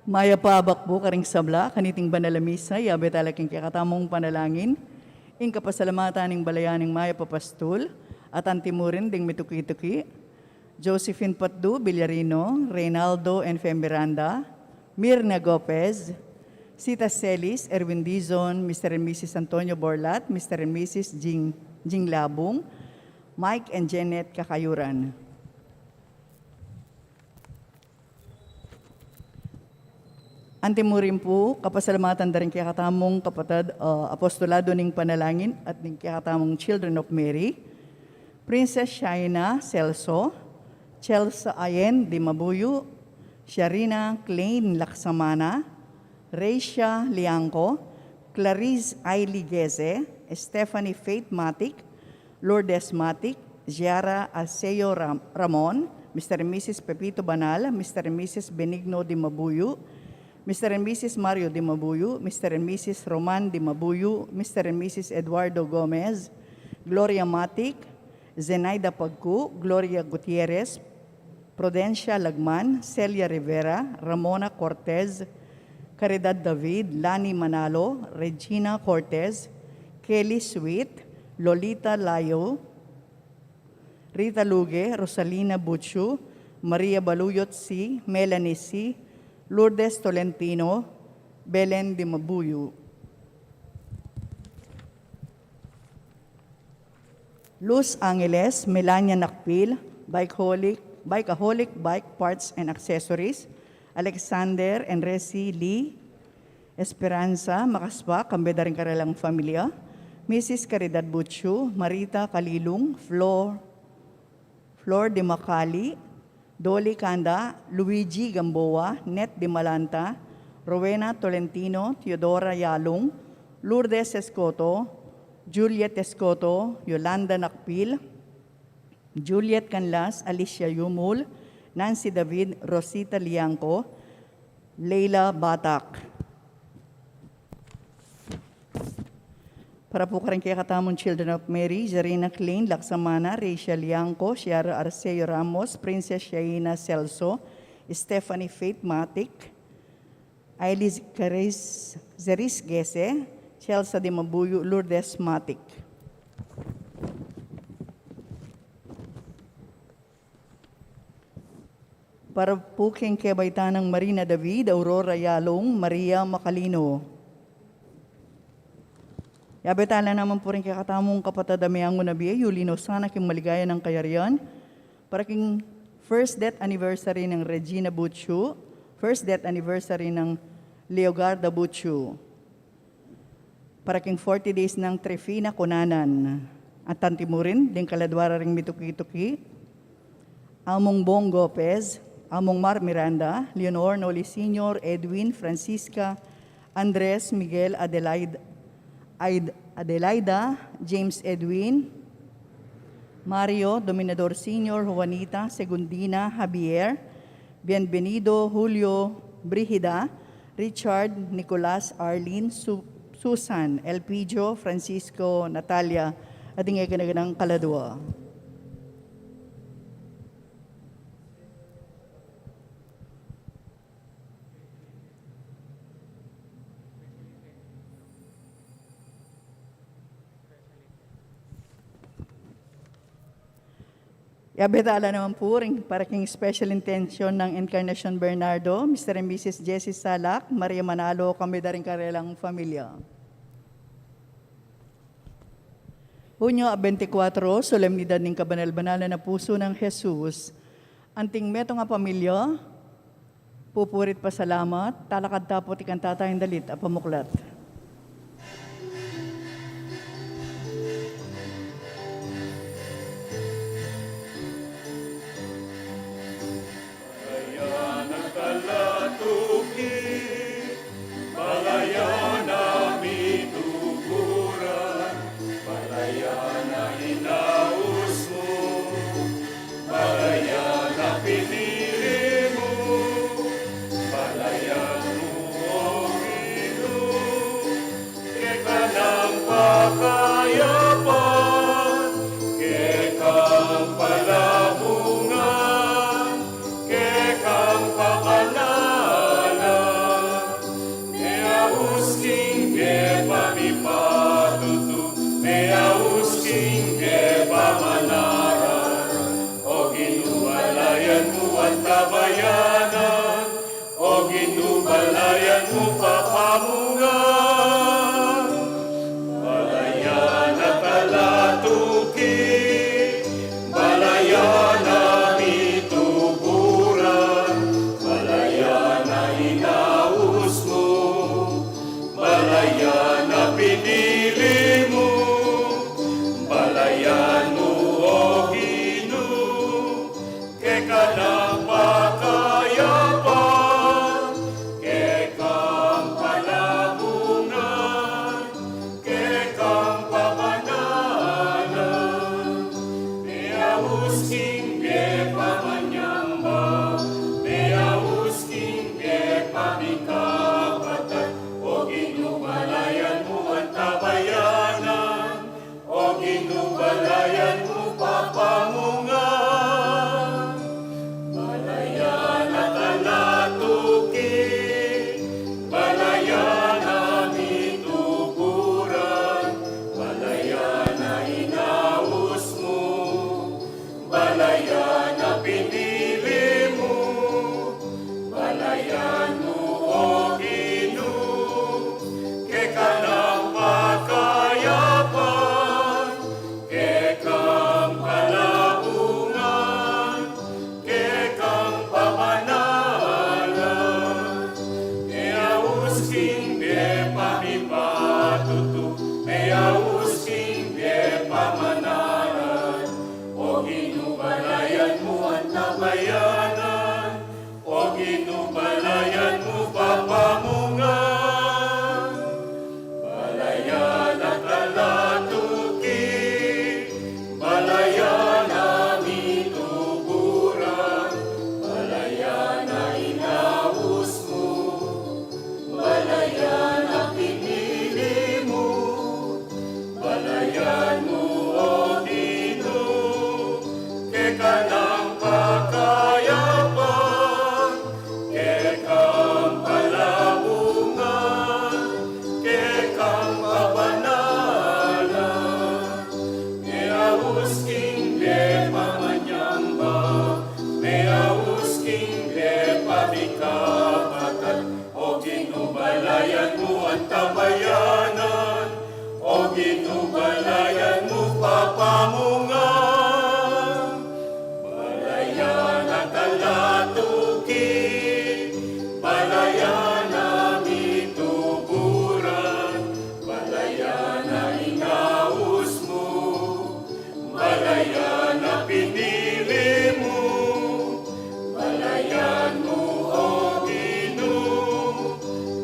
Mayap a abak pu karing sabla kaniting banal a misa. Yabe tala king kekatamung panalangin ing kapasalamatan ning balayan ning mayap a pastul, at antimurin ding mituki-tuki: Josephine Patdu Villarino, Reynaldo N F Miranda, Mirna Gopez, Sita Celis, Erwin Dizon, Mister and Missus Antonio Borlat, Mister and Missus Jing, Jing Labung, Mike and Janet Kakayuran. Antimurin pu, kapasalamatan da ring kekatamung kapatad, ah, apostolado ning panalangin at ning kekatamung Children of Mary, Princess Shaina Celso, Chelsea Ayen Dimabuyu, Sharina Klein Laksamana, Reisha Liangco, Clarice Ailey Geze, Stephanie Faith Matic, Lourdes Matic, Giara Alceo Ram-, Ramon, Mister and Missus Pepito Banal, Mister and Missus Benigno Dimabuyu, Mister and Missus Mario Dimabuyu, Mister and Missus Roman Dimabuyu, Mister and Missus Eduardo Gomez, Gloria Matic, Zenaida Pagcu, Gloria Gutierrez, Prudencia Lagman, Celia Rivera, Ramona Cortez, Caridad David, Lani Manalo, Regina Cortez, Kelly Sweet, Lolita Layo, Rita Luge, Rosalina Buchu, Maria Baluyot C., Melanie C., Lourdes Tolentino, Belen Dimabuyu. Los Angeles, Melania Nakpil, Bikeaholic, Bikeaholic Bike Parts and Accessories, Alexander Enresi Lee, Esperanza Makaspak, kambe da ring karelang familia, Missus Caridad Buchu, Marita Kalilung, Flor, Flor de Macali, Dolly Kanda, Luigi Gamboa, Net de Malanta, Rowena Tolentino, Theodora Yalung, Lourdes Escoto, Juliet Escoto, Yolanda Nakpil, Juliet Canlas, Alicia Yumul, Nancy David, Rosita Liangco, Leila Batak. Para pu karing kekatamung Children of Mary, Zarina Klein Laksamana, Rachel Liangco, Sierra Arceo Ramos, Princess Shaina Celso, Stephanie Faith Matic, Ailis Caris, Zeris Gese, Chelsea de Mabuyu, Lourdes Matic. Para pu king kebaitan nang Marina David, Aurora Yalong, Maria Macalino. Yabe tala naman pu ring kekatamung kapatad a meangu na bie, yuli no sana king maligaya nang kayarian. Para king first death anniversary nang Regina Buchu, first death anniversary nang Leogarda Buchu. Para king forty days nang Trefina Cunanan. At tanti mu rin ding kaladua ra ring mituki-tuki, Among Bong Gopez, Among Mar Miranda, Leonor Noli Senior, Edwin, Francisca, Andres, Miguel, Adelaide, Aid-, Adelaida, James Edwin, Mario, Dominador Senior, Juanita, Segundina, Javier, Bienvenido, Julio, Brigida, Richard, Nicolas, Arlene, Su-, Susan, Elpidio, Francisco, Natalia, at ding e gana-ganang kaladua. Yabe tala naman pu ring para king special intention nang Encarnacion Bernardo, Mister and Missus Jessie Salak, Maria Manalo, kambe da ring karelang familia. Hunyo a bente kuatro, solemnidad ning kabanal-banalan a pusu nang Jesus. Anting metung a pamilya, pupuri't pasalamat, talakad ta pu't ikanta tayang dalit a pamuklat. Balayan a kalatuki, balayan a mituguran, balayan a inaus mu, balayan a pinili mu, balayan mu, o Ginu. Keka nang pakayapan, keka nang palabungan, keka nang pakanalan. Meaus king gepang mipatutu, meaus king gepang manaral. O Ginu, balayan mu at tabayanan, O Ginu, balayan mu papamungan. Balayan a kalatuki, balayan a mituguran, balayan a inaus mu, balayan a pinili mu, balayan mu, O Ginu. Keka nang pakayapan, keka nang pala Itu balayan mu papamungan, balayan a talatuki, balayan a mituburan, balayan a inaus mu, balayan a pinili mu, balayan mu, O Ginu,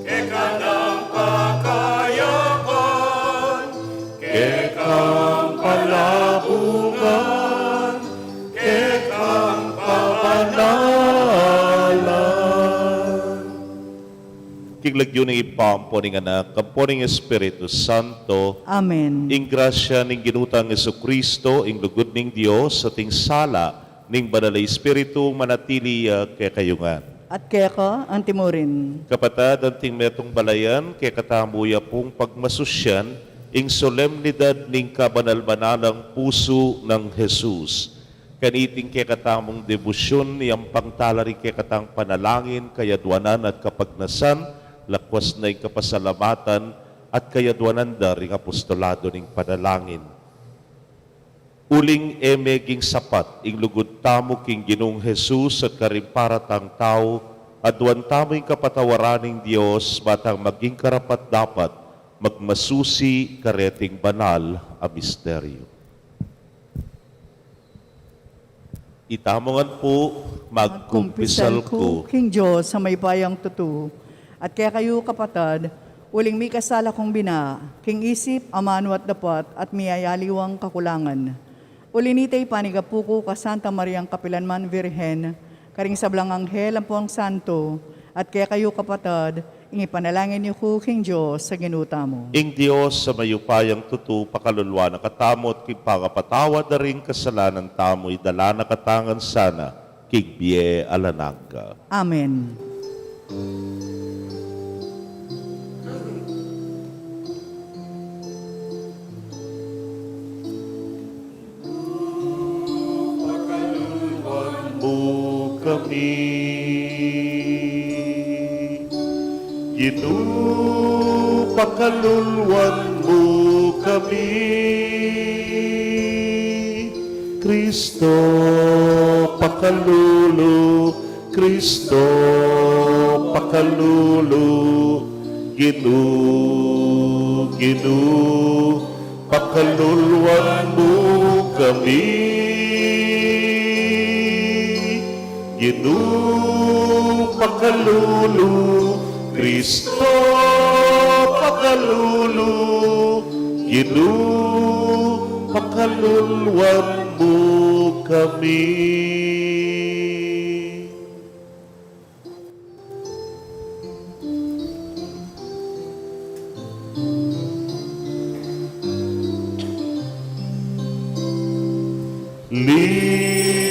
keka nang pakayapan, kekang palabungan, kekang papanalan. King lagyu ning Ibpa, ampo ning Anak, ampo ning Espiritu Santo. Amen. Ing grasya ning Ginu tang Jesucristo, ing lugud ning Dios, at ing sala ning Banal a Espiritu manatili ya kekayu ngan. At keka antimurin. Kapatad, anting metung balayan, kekatamu ya pung pagmasusyan ing solemnidad ning kabanal-banalang pusu nang Jesus. Kaniting kekatamung debosyun, iyampang tala ring kekatang panalangin, kayadwanan at kapagnasan, lakwas na ing kapasalamatan, at kayadwanan da ring apostolado ning panalangin. Uling e meging sapat ing lugud tamu king Ginung Jesus at karing paratang tau, aduan tamu ing kapatawaran ning Dios, ba tang maging karapat-dapat magmasusi kareting banal a misteryo. Itamu ngan pu, magkumpisal ku king Dios a mayupayang tutu, at kekayu, kapatad, uling mikasala kung bina, king isip, amanu at dapat, at miyayaliwang kakulangan. Uli nita, ipanigapu ku ka Santa Mariang kapilanman Virgen, karing sablang anghel ampong santo, at kekayu, kapatad, ing ipanalangin yu ku king Dios a Ginu tamu. Ing Dios a mayupayang tutu pakaluluan na katamu at king pangapatawad da ring kasalanan tamu, idala na katamu ngan sana king bie alang angga. Amen. Pakaluluan mu kami. Ginu, pakaluluan mu kami. Kristo, pakalulu. Kristo, pakalulu. Ginu, Ginu, pakaluluan mu kami. Ginu, pakalulu. Kristo, pakalulu. Ginu, pakaluluan mu kami.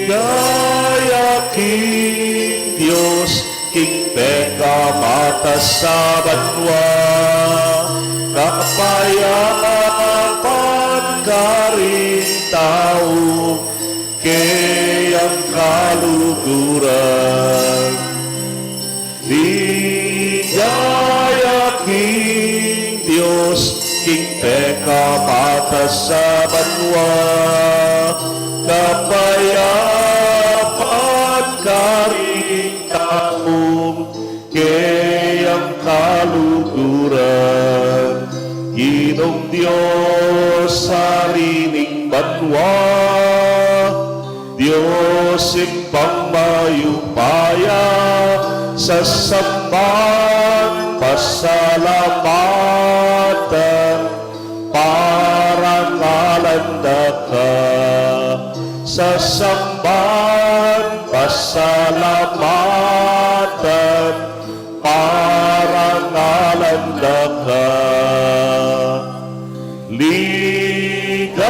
Ligaya king Dios, king pekamatas a banua, kapayapan karing tau, keyang kaluguran. Ligaya king Dios, king pekamatas a banua, kapayapan karing tau, keyang kaluguran. Ginung Dios, Ari ning banua, Dios Ibpang mayupaya, sasamban, pasalamatan, parangalan da ka. Sasamban, pasalamatan, parangalan da ka. Ligaya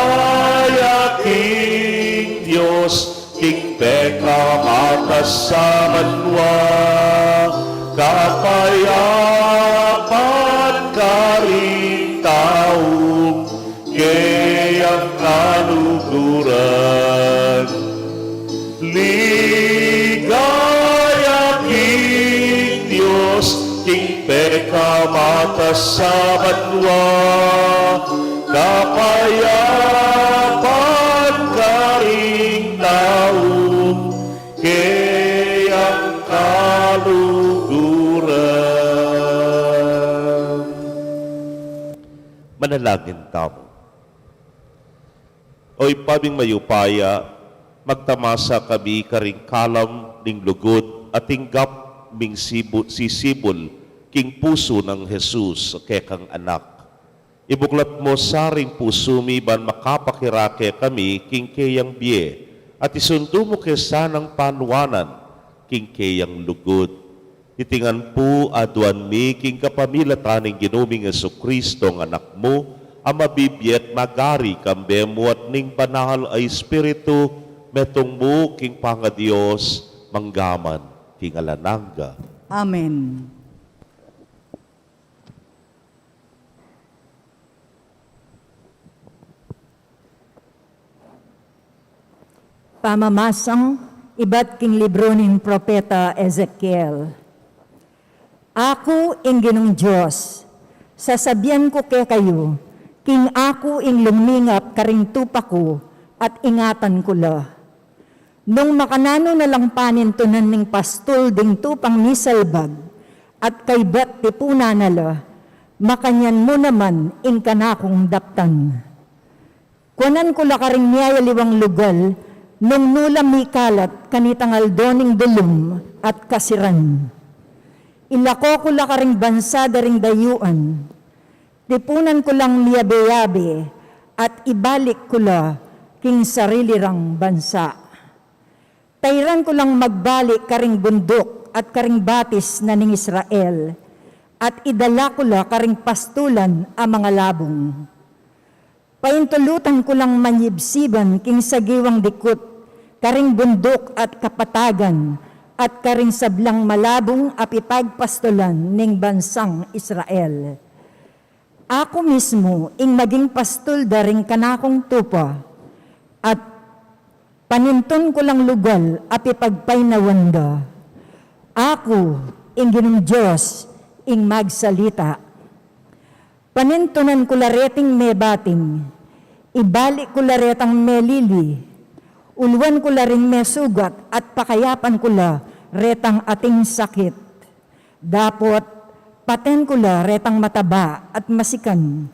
king Dios, king pekamatas a banua, kapayapan karing tau, keyang kaluguran. Ligaya king Dios, king pekamatas a banua, Kapayapan karing tau keyang kaluguran. Manalangin tamu. O Ibpa ming mayupaya, magtamasa kami karing kalam ning lugud a tinggap ming sibu-, sisibul king pusu nang Jesus, kekang Anak. Ibuklat mu sa ring pusu mi ban makapakirake kami king keyang bie, at isundu mu ke sanang panuanan king keyang lugud. Iti ngan pu aduan mi king kapamilatan ning Ginu ming Jesucristo, a Anak mu, a mabibie at magari kambe mu at ning Banal a Espiritu, metung mu king pangaDios, manggaman king alang angga. Amen. Pamamasang ibat king libru ning propeta Ezekiel. Aku ing Ginung Dios, sasabian ku kekayu, king aku ing lumingap karing tupa ku at ingatan ku la. Nung makananu na lang panintunan ning pastul ding tupang misalbag, at kaybat tipunan na la, makanyan mu naman ing kanakung daptan. Kuanan ku la karing miyayaliwang lugal, nung nu la mikalat kanitang aldo ning dulum at kasiran. Ilako ku la karing bansa da ring dayuan. Tipunan ku lang miyabe-yabe, at ibalik ku la king sarili rang bansa. Tairan ku lang magbalik karing bunduk at karing batis na ning Israel, at idala ku la karing pastulan a mangalabung. Paintulutan ku lang manyibsiban king sagiwang dikut, karing bunduk at kapatagan, at karing sablang malabung a pipagpastulan ning bansang Israel. Aku mismu ing maging pastul da ring kanakung tupa, at panintun ku lang lugal a pipagpainawan da. Aku, ing Ginung Dios, ing magsalita. Panintunan ku la reting mebating, ibalik ku la retang melili, uluan ku la ring mesugat at pakayapan ku la retang ating sakit. Dapot paten ku la retang mataba at masikan,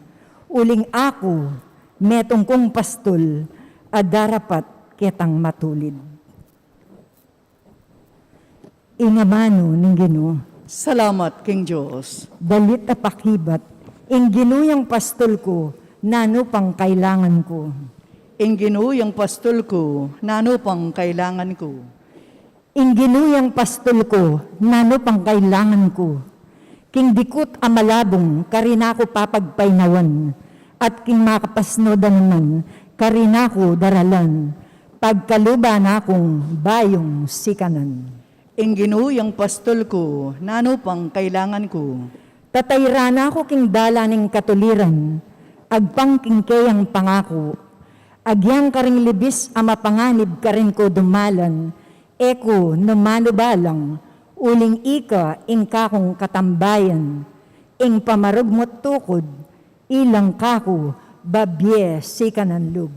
uling aku metung kung pastul a darapat ketang matulid. Ing amanu ning Ginu. Salamat king Dios. Dalit a pakibat. Ing Ginu yang pastul ku, nanu pang kailangan ku? Ing Ginu yang pastul ku, nanu pang kailangan ku? Ing Ginu yang pastul ku, nanu pang kailangan ku? King dikut a malabung, karin aku papagpainawan, at king makapasnud a naman, karin aku daralan, pagkaluban na kung bayung sikanan. Ing Ginu yang pastul ku, nanu pang kailangan ku? Tatairan aku king dalan ning katuliran, agpang king keyang pangaku. Agyang karing libis a mapanganib karin ku dumalan, e ku nu manubalang, uling ika ing kakung katambayan, ing pamarugmut tukud, ilang kaku babie sikanan lub.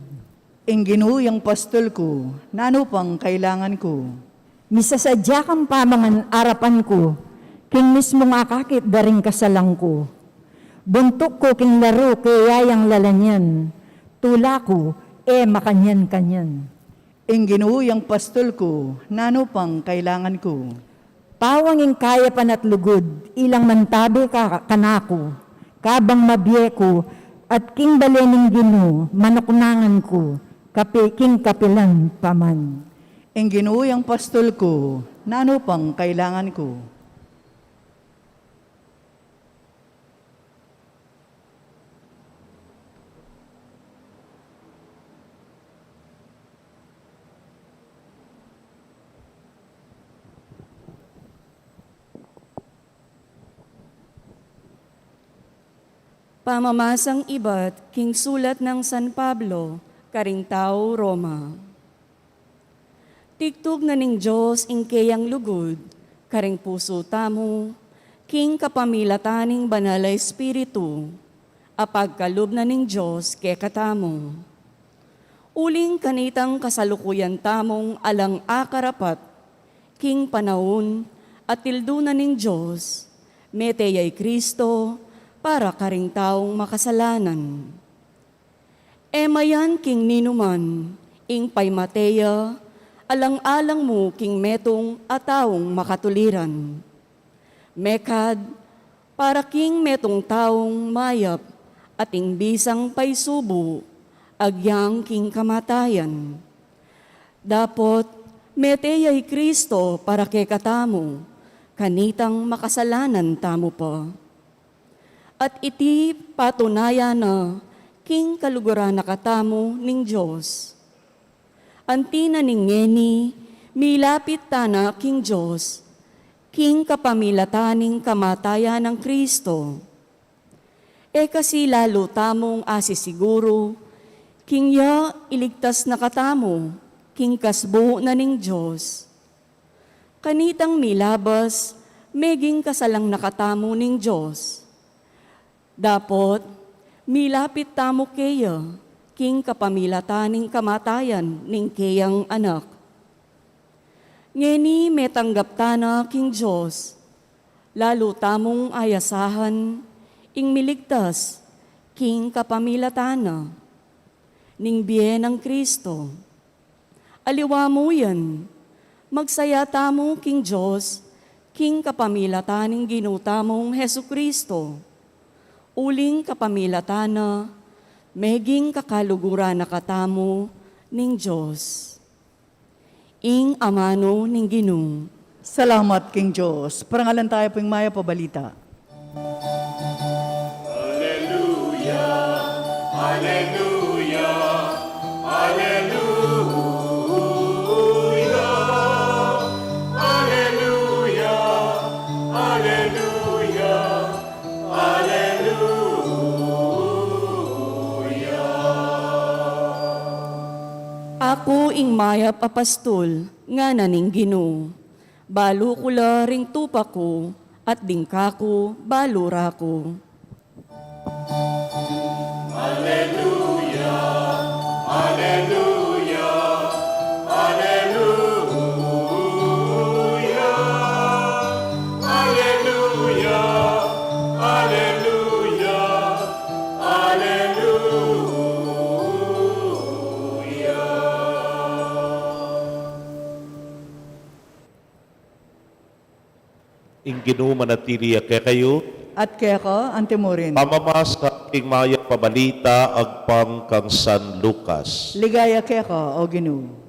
Ing Ginu yang pastul ku, nanu pang kailangan ku? Misasadya kang pamangan arapan ku, king mismung akakit da ring kasalang ku. Buntuk ku king laru kaya yang lalanyan, tula ku e makanyan-kanyan. Ing Ginu yang pastul ku, nanu pang kailangan ku? Pawang ing kayapan at lugud, ilang mantabe ka-, kanaku, kabang mabie ku, at king bale ning Ginu, manuknangan ku, kapi-, king kapilan pa man. Ing Ginu yang pastul ku, nanu pang kailangan ku? Pamamasang ibat king sulat nang San Pablo karing tau Roma. Tigtugnan ning Dios ing keyang lugud karing pusu tamu, king kapamilatan ning Banal a Espiritu. Apagkalub na ning Dios kekatamu. Uling kanitang kasalukuyan tamung alang akarapat, king panaun a tildu na ning Dios, mete ya i Kristo para karing taung makasalanan. E mayan king ninuman ing paimate ya alang-alang mu king metung a taung makatuliran. Mekad, para king metung taung mayap ating bisang paisubu agyang king kamatayan. Dapot, mete ya i Kristo para kekatamu, kanitang makasalanan tamu pa. At iti patunayan na king kaluguran na katamu ning Dios. Anti na ning ngeni, milapit tana king Dios, king kapamilatan ning kamatayan nang Kristo. E kasi lalu tamung asisiguru, king ya iligtas na katamu, king kasbu na ning Dios. Kanitang milabas, meging kasalang na katamu ning Dios. Dapot, milapit tamu keya, king kapamilatan ning kamatayan ning keyang Anak. Ngeni metanggap tana king Dios, lalu tamung ayasahan, ing miligtas, king kapamilatan na, ning bie nang Kristo. Aliwa mu yan, magsaya tamu king Dios, king kapamilatan ning Ginu tamung Jesu-Kristo. Uling kapamilatan na, meging kakaluguran na katamu ning Dios. Ing amanu ning Ginu. Salamat king Dios. Parangalan tayu pu ing mayap a balita. Aleluya, aleluya, aleluya, aleluya, aleluya, aleluya. Aku ing mayap a pastul, ngana ning Ginu. Balu ku la ring tupa ku, at ding kaku balu ra ku. Aleluya, aleluya, aleluya, aleluya, aleluya, aleluya. Ing Ginu manatili ya kekayu. At keka antimurin. Pamamasa king mayap a balita agpang kang San Lucas. Ligaya keka, O Ginu.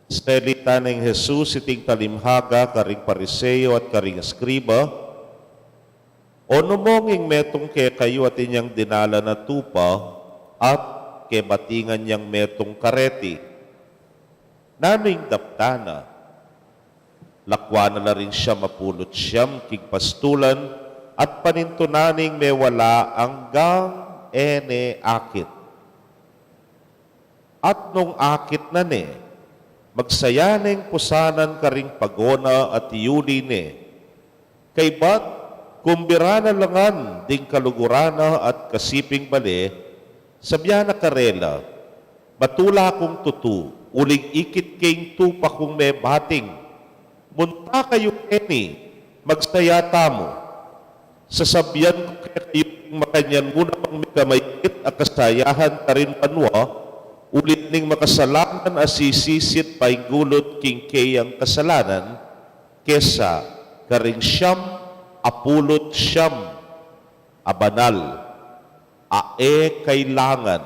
Sinalita neng Jesus iting talimhaga karing Pariseo at karing eskriba, O nu mung ing metung kekayu atin yang dinalan a tupa, at kebatingan yang metung kareti? Nanu ing daptan na? Lakwan na la ring siam a pulu't siam king pastulan, at panintunan ing mewala anggang e ne akit. At nung akit na ne, magsaya neng pusanan karing pagona at iuli ne. Kaybat, kumbira na la ngan ding kaluguran na at kasiping bale, sabyan na karela, Matula kung tutu, uling ikit ke ing tupa kung mebating. Munta kayu keni, magsaya tamu. Sasabyan ku kekayu, ing makanyan mu namang migamaikit a kasayahan karin banua, ulit ning makasalanan a sisisit painggulut king keyang kasalanan, kesa karing siam a pulu't siam a banal a e kailangan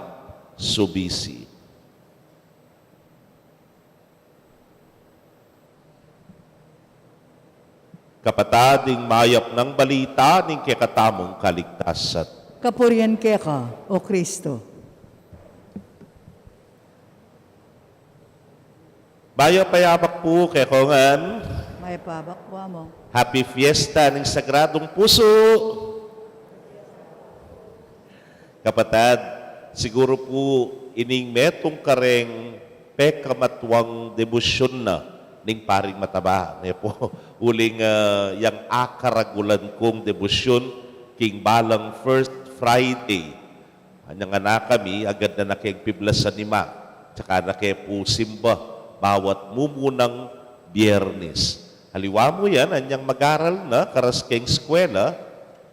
subisi. Kapatad, ing mayap nang balita ning kekatamung kaligtasan. Kapurian keka, O Kristo. Mayap a abak pu kekongan. Mayap a abak pu, Among. Happy Fiesta ning Sagradong Pusu. Kapatad, siguru pu ining metung kareng pekamatuang debosyon na ning Paring Mataba, ne pu, uling, ah, yang akaragulan kung debosyon king balang First Friday. Anyang anak kami, agad na na keng piblasan ima, tsaka na ke pu simba bawat mumunang Biyernes. Aliwa mu yan, anyang mag-aral na, karas keng eskwela,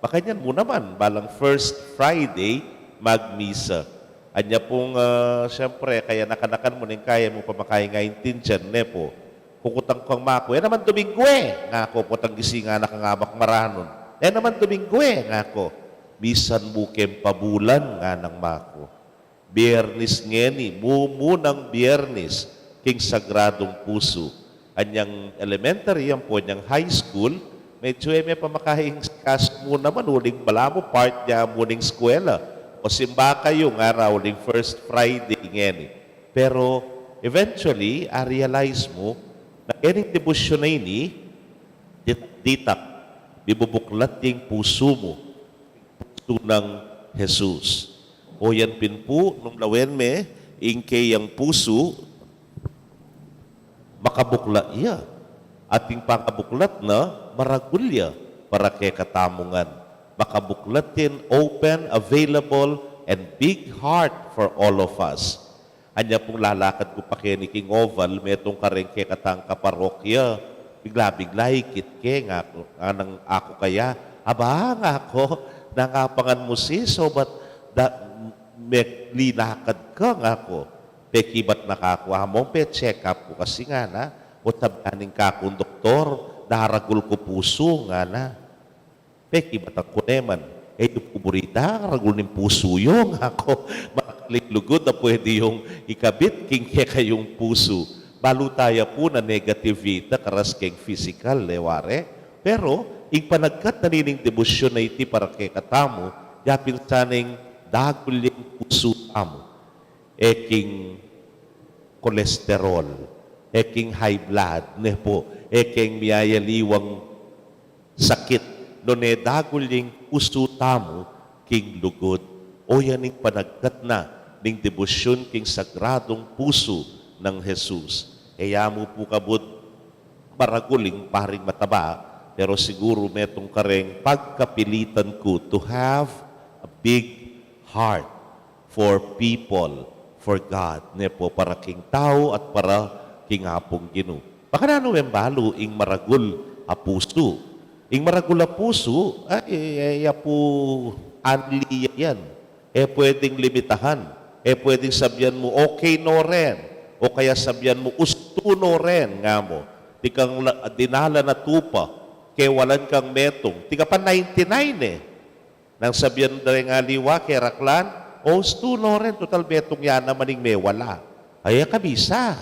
makanyan mu naman, balang First Friday, magmisa. Anya pung, ah, siyempre, kaya nakanakan mu ning kaya mu pa makaintindian, ne pu. Kukutang kang maku, "E naman Domingo e," ngaku, potang gisi ngana kang abak maranun. "E naman Domingo e," ngaku. "Misan mu keng pabulan," nganang maku. Biyernes ngeni, mumunang Biyernes, king Sagradong Pusu. Anyang elementary, ampo anyang high school, medyo e me pa makaing kasu mu naman, uling balamu part ya mu ning eskwela. O simba kayu, ngara, uling First Friday ngeni. Pero eventually, a-realize mu na kening debosyon a ini, dit-, ditak, bibubuklat ya ing pusu mu, pusu nang Jesus. O yan pin pu, nung lawen me ing keyang pusu, makabuklat ya. At ing pangabuklat na, maragul ya para kekatamu ngan. Makabuklat ya, open, available, and big heart for all of us. Anya pung lalakad ku pa keni king oval, metung kareng kekatang kaparokya, bigla-bigla ikit ke, ngaku, nganang aku kaya, "Aba," ngaku, "nangapangan mu, sis, o ba't da, me-, linakad ka?" ngaku. Pekibat na kaku, "Among, pe-check up ku kasi," ngana, "o sabyan ning kakung doktor, naragul ku pusu," ngana. Pekibatan ku ne man, "E yu pu bu rita, ragul ning pusu yu?" ngaku. Marakal ing lugud a pwede yung ikabit king kekayung pusu. Balu taya pu na negative ita karas keng pisikal, e ware. Pero ing panagkat na nining debosyon a iti para kekatamu, yapin sana ing dagul ya ing pusu tamu. E king kolesterol, e king high blood, ne pu, e king miyayaliwang sakit, nune dagul ya ing pusu tamu king lugud. O yan ing panagkat na ning debosyon king Sagradong Pusu nang Jesus. E ya mu pu kabud maragul ing Paring Mataba, pero siguru metung kareng pagkapilitan ku to have a big heart for people, for God, ne pu, para king tau at para king Apung Ginu. Makananu me balu ing maragul a pusu? Ing maragul a pusu, ay, ay, ay, ya pu, anli ya yan. E pwedeng limitahan. E pwedeng sabyan mu, "Okay no ren." O kaya sabyan mu, "Ustu no ren," nga mu. Dikang la-, dinalan a tupa, kewalan kang metung. Tika pa ninety-nine e. Nang sabyan da reng aliwa, keraklan, "O, ustu no ren, tutal metung ya naman ing mewala." Ay, e ka bisa.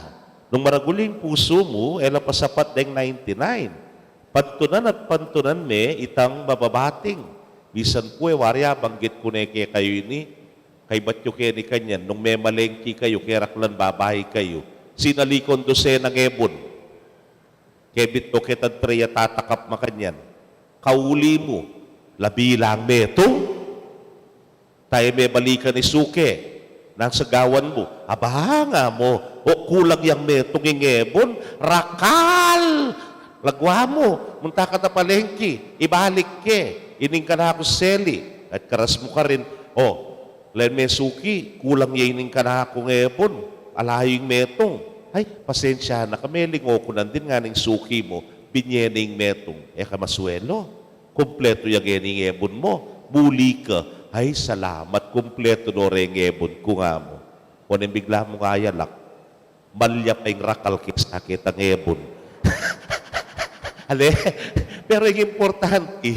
Nung maragul ing pusu mu, e la pa sapat deng ninety-nine. Pantunan at pantunan me itang mababating. Misan pu e wari, banggit ku ne kekayu ini, kaybat yu keni kanyan, nung memalengki kayu, keraklan babai kayu, sinalikon dosenang ebun. Kebit do ketang tray a tatakap makanyan. Kauli mu, labi lang metung. Ta e mebalikan i suke. Nang sagawan mu, "Aba," nga mu, "o, kulang yang metung ing ebun, rakal!" Lagwa mu, munta ka ta palengki, ibalik ke, ining kanaku seli, at karas mu karin, "O, len me suki, kulang ya ining kanakung ebun, ala yu ing metung." "Ay, pasensya na ka, melingo ku nandin," nganang suki mu, binye ne ing metung. E ka maswelo. Kumpletu ya ngeni ing ebun mu. Buli ka. "Ay, salamat, kumpletu no reng ebun ku," nga mu. O neng bigla mung ayalak, malya pa ing rakal kesa ketang ebun. Ale? Pero ing importante,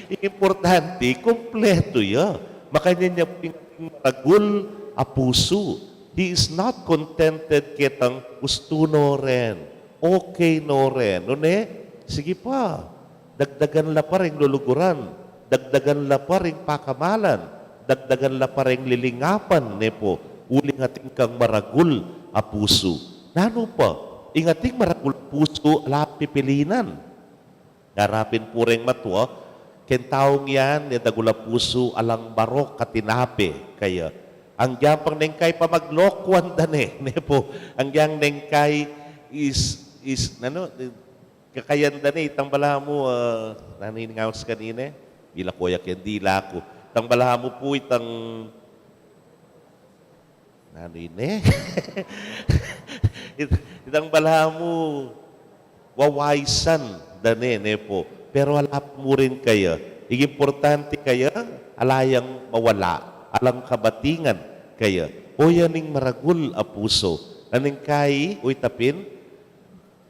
ing importante, kumpletu ya. Makanyan ya pu ing maragul a pusu. He is not contented ketang ustu no ren, okay no ren. Nune, sige pa. Dagdagan la pa ring luluguran, dagdagan la pa ring pakamalan, dagdagan la pa ring lilingapan, ne pu, uling atin kang maragul a pusu. Nanu pa? ing ating maragul a pusu, ala pipilinan. Ngarapin pu reng matua, keng taung yan, e dagul a pusu, alang barok a tinape kaya. Anggiyang pang neng kai pamaglokuan da ne, ne pu. Anggiyang neng kai is, is, nanu, kakayan da ne, itang balamu, ah, nanu ing ngawas kanine? Bila ko ya keng dila ku. Itang balamu pu, itang Nanu ini? It-, itang balamu, wawaisan da ne, ne pu. Pero ala pu murin kaya. Ing importante kaya, ala yang mawala, alang kabatingan kaya. O yan ing maragul a pusu. Nanu ing kai, o itapin,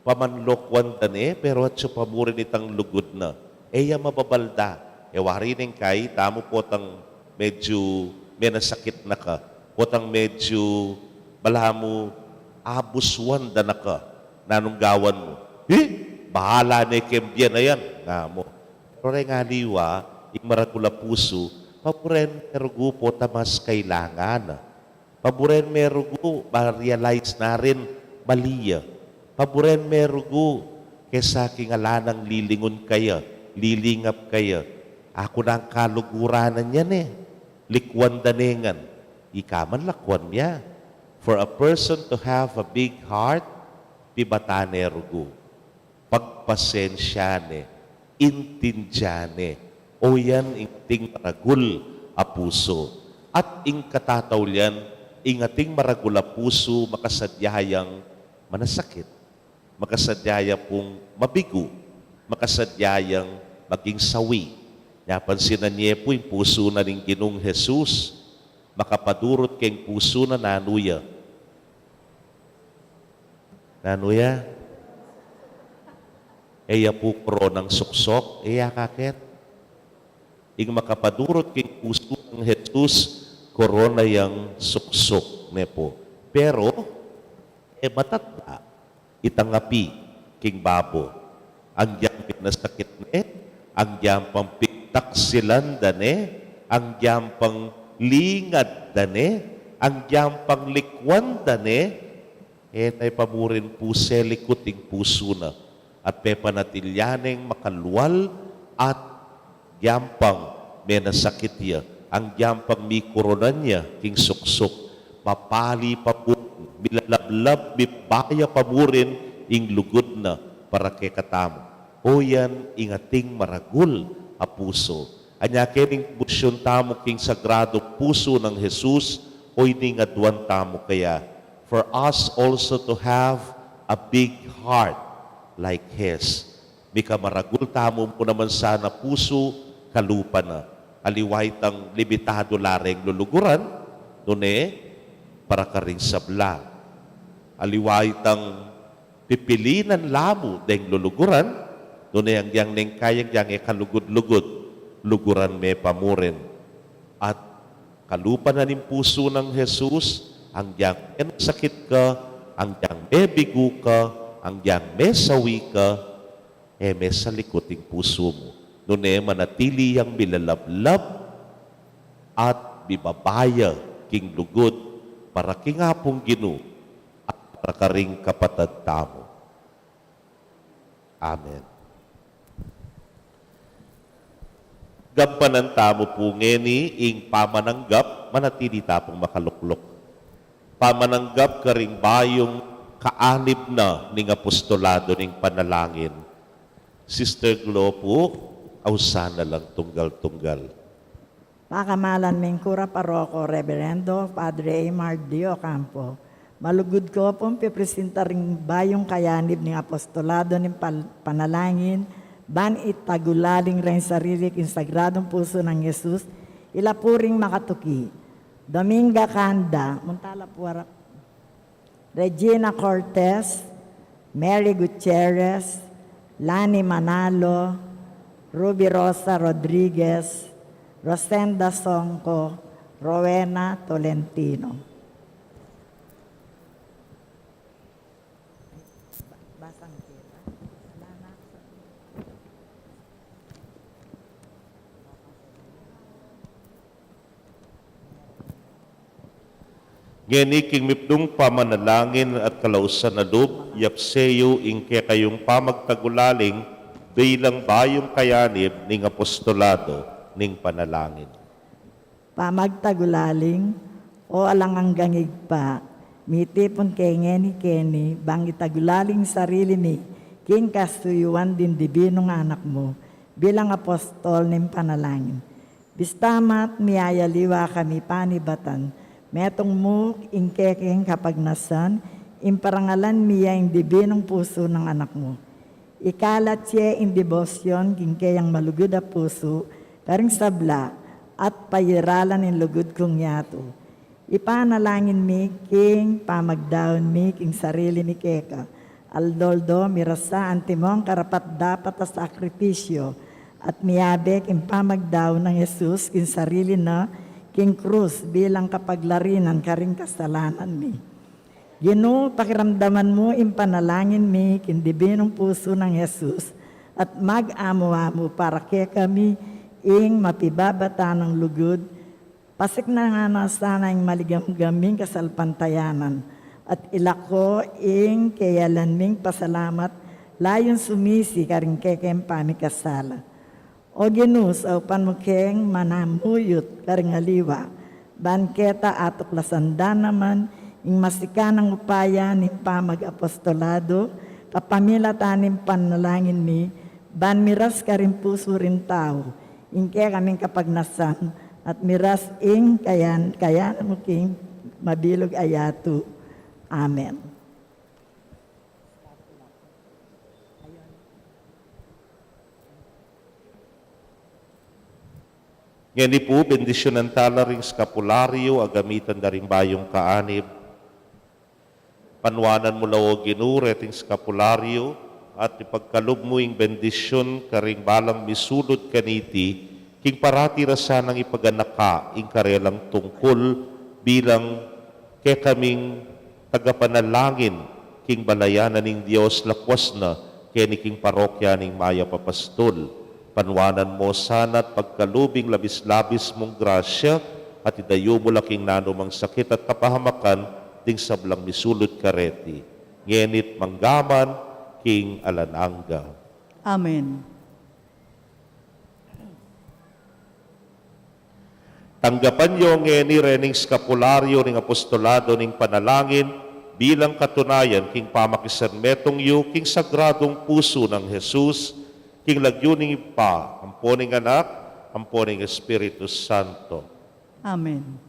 pamanlokuan da ne, pero atsu pa murin itang lugud na. E ya mababalda. E wari neng kai, tamu potang medyu menasakit na ka. Potang medyu balamu abusuan da na ka. Nanung gawan mu? Hi? Bahala ne keng bie na yan. Nga mu. Pero reng aliwa, ing maragul a pusu, paburen me rugu potang mas kailangan na. Paburen me rugu, ma-realize na rin, mali ya. Paburen me rugu, kesa king ala nang lilingun kaya, lilingap kaya. Aku nang kaluguran na niyan e. Likuan da ne ngan. Ika man lakwan ya. For a person to have a big heart, pibatan ne rugu. Pagpasensya ne, intindian ne, o yan ing ating maragul a pusu. At ing katataulian, ing ating maragul a pusu, makasadya yang manasakit, makasadya ya pung mabigu, makasadya yang maging sawi. Napansinan ye pu ing pusu na ning Ginung Jesus, makapadurut keng pusu na nanu ya. Nanu ya? E ya pu koronang suksok, e ya kaket. Ing makapadurut king pusu nang Jesus, korona yang suksok, ne pu. Pero, e matatla, itang api king babo. Anggiyang menasakit ne, anggiyang pang pigtaksilan da ne, anggiyang pang lingad da ne, anggiyang pang likuan da ne, e na pa murin pu selikut ing pusu na, at pepanatilyan neng makalual at gyampang menasakit ya, anggiyang pang mikoronan ya king suksuk, papali pa pu, milalablab, mibaya pa murin ing lugud na para kekatamu. O yan ing ating maragul a pusu. Anya keni ing devosyun tamu king Sagradung Pusu nang Jesus, o ini ing aduan tamu kaya, for us also to have a big heart like His. Mikamaragul tamu mu naman sana pusu, kalupa na. Aliwa itang limitadu la reng luluguran, nune para karing sabla. Aliwa itang pipilinan la mu deng luluguran, nune anggiyang neng kaya, anggiyang e kalugud-lugud, luguran me pa murin. At kalupa na ning pusu nang Jesus, anggiyang menasakit ka, anggiyang mebigu ka, anggiyang mesawi ka, e me salikut ing pusu mu. Nune manatili yang milalablab at mibabaya king lugud para king Apung Ginu at para karing kapatad tamu. Amen. Gampanan tamu pu ngeni ing pamananggap, manatili ta pung makalukluk. Pamananggap karing bayung kaanib na ning apostolado ning panalangin. Sister Glo pu, ausan na lang tunggal-tunggal. Pakamalan ming kura paroko, Reverendo Padre Amar D. Ocampo, malugud ko pung pipresentar ing bayung kayanib ning apostolado ning pal-, panalangin, ban itagulaling reng sarili king Sagradung Pusu nang Jesus, ila pu ring makatuki: Dominga Canda, munta la pu ara-, Regina Cortez, Mary Gutierrez, Lani Manalo, Ruby Rosa Rodriguez, Rosenda Songco, Rowena Tolentino. Ngeni king mipnung pamanalangin at kalausan a lub, yapse yu ing kekayung pamagtagulaling bilang bayung kayanib ning apostolado ning panalangin. Pamagtagulaling, O alang anggang Ibpa, mitipun ke ngeni keni bang itagulaling sarili mi king kasuyuan ding dibinung Anak mu bilang apostol ning panalangin. Bista mat miyayaliwa kami panibatan, metung mu ing kekeng kapagnasan, ing parangalan mi ya ing dibinung pusu nang Anak mu. Ikalat ye ing debosyon king keyang malugud a pusu karing sabla at payiralan ing lugud kung yatu. Ipanalangin mi king pamagdaun mi king sarili mi keka, aldo-aldo mirasa antimong karapat-dapat a sakripisyo at miyabe king pamagdaun nang Jesus king sarili na king krus bilang kapaglarinan karing kasalanan mi. Ginu, pakiramdaman mu ing panalangin mi king dibinung pusu nang Jesus at mag-amu-amu para kekami ing mapibabatan nang lugud. Pasiknangan na sana ing maligamgam ming kasalpantayanan at ilako ing keyalan ming pasalamat layun sumisi karing kekeng pamikasala. O Ginu, saupan mu keng manamuyut karing aliwa, ban keta atuklasan da naman ing masikan nang upaya ning pamag-apostolado kapamilatan ning panalangin mi, ban miras karing pusu ring tau ing kekaming kapagnasan at miras ing kayan-, kayanan mu king mabilug a yatu. Amen. Ngeni pu, bendisyunan tala ring skapularyo a gamitan da ring bayung kaanib. Panuanan mu la, O Ginu, reting skapularyo, at ipagkalub mu ing bendisyun karing balang misulud kaniti, king parati ra sanang ipaganaka ing karelang tungkul bilang kekaming tagapanalangin king balayan na ning Dios lakuas na keni king parokya ning Mayap a Pastul. Panuanan mu sana at pagkalub ing labis-labis mung grasya at idayu mu la king nanumang sakit at kapahamakan ding sablang misulud kareti, ngeni't manggaman king alang angga. Amen. Tanggapan yu ngeni rening skapularyo ning apostolado ning panalangin bilang katunayan king pamakisanmetung yu king sagradung pusu nang Jesus, king lagyu ning Ibpa, ampo ning Anak, ampo ning Espiritu Santo. Amen.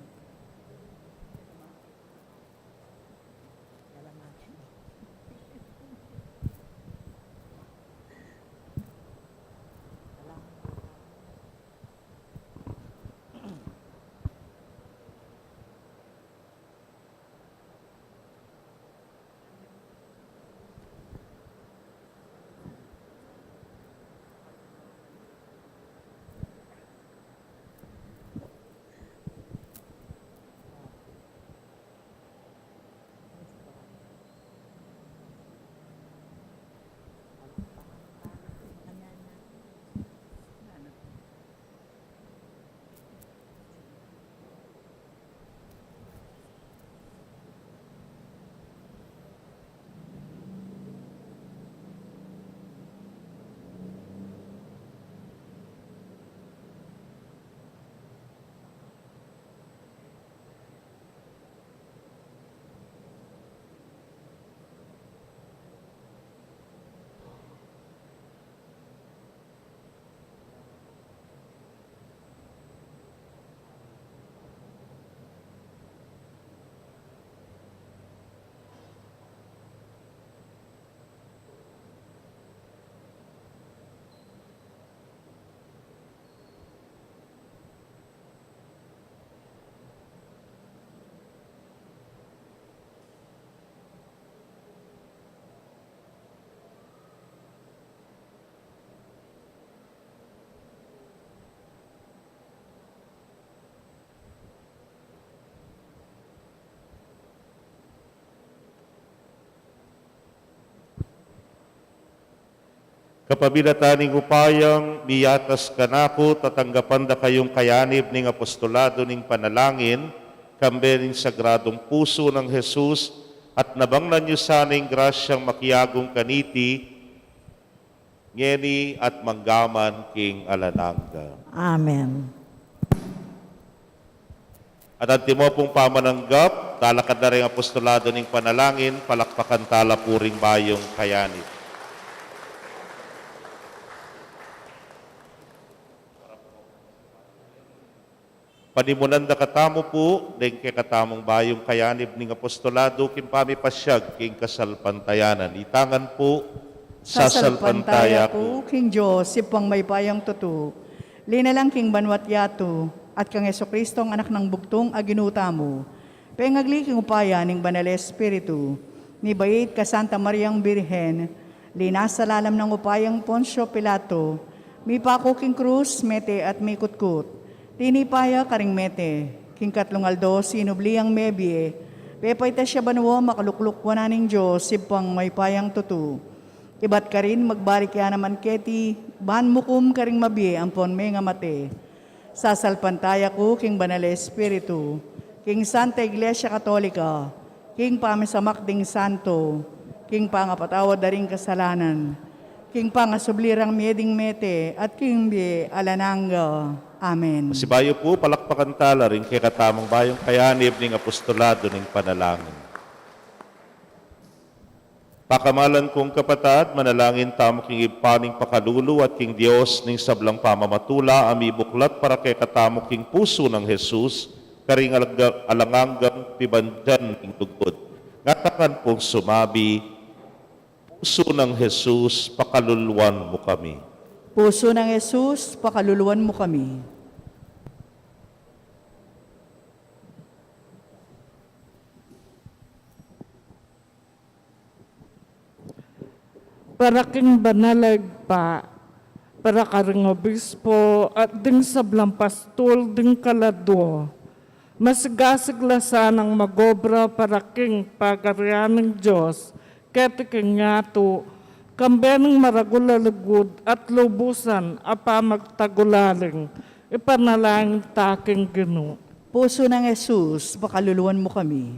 Kapamilatan ning upayang miyatas kanaku, tatanggapan da kayung kayanib ning apostolado ning panalangin, kambe ning Sagradung Pusu nang Jesus, at nabangnan yu sana ing grasyang makiagung kaniti, ngeni at mangga man king alang angga. Amen. At antimo pung pamananggap, talakad na ring apostolado ning panalangin, palakpakan tala pu ring bayung kayanib. Panimunan da katamu pu deng kekatamung bayung kayanib ning apostolado king pamipasyag king kasalpantayanan. Itangan pu. Sasalpantaya ku king Dios, Ibpang mayupayang tutu, linalang king banua't yatu, at kang Jesucristo, Anak nang bugtung a Ginu tamu, pengagli king upaya ning Banal Espiritu, mibait kang Santa Mariang Birhen, linasa lalam ning upayang Poncio Pilato, mipaku king krus, mete at mikutkut. Tinipa ya karing mete, king katlung aldo sinubli yang mebie, pepaitas ya banua, makalukluk wanan ning Dios, Ibpang mayupayang tutu. Ibat karin magbalik ya naman keti, ban mukum karing mabie ampon mengamate. Sasalpantaya ku king Banal Espiritu, king Santa Iglesia Katolika, king pamisamak ding santo, king pangapatawad da ring kasalanan, king pangasubli rang mie ding mete, at king bie alang angga. Amen. Pasibayu pu, palakpakan tala ring kekatamung bayung kayanib ning apostolado ning panalangin. Pakamalan kung kapatad, manalangin tamu king Ibpa ning pakalulu at king Dios ning sablang pamamatula, a mibuklat para kekatamu king pusu nang Jesus, karing alang-, alang anggang pibandian ning lugud. Ngatakan pung sumabi, Pusu nang Jesus, pakaluluan mu kami. Pusu nang Jesus, pakaluluan mu kami. Para king banal a Ibpa, para karing obispo at ding sablang pastul ding kaladua, masigasig la sanang magobra para king pagarian ning Dios, keti king yatu, kambe ning maragul a lugud at lubusan a pamagtagulaling, ipanalangin ta king Ginu. Pusu nang Jesus, pakaluluan mu kami.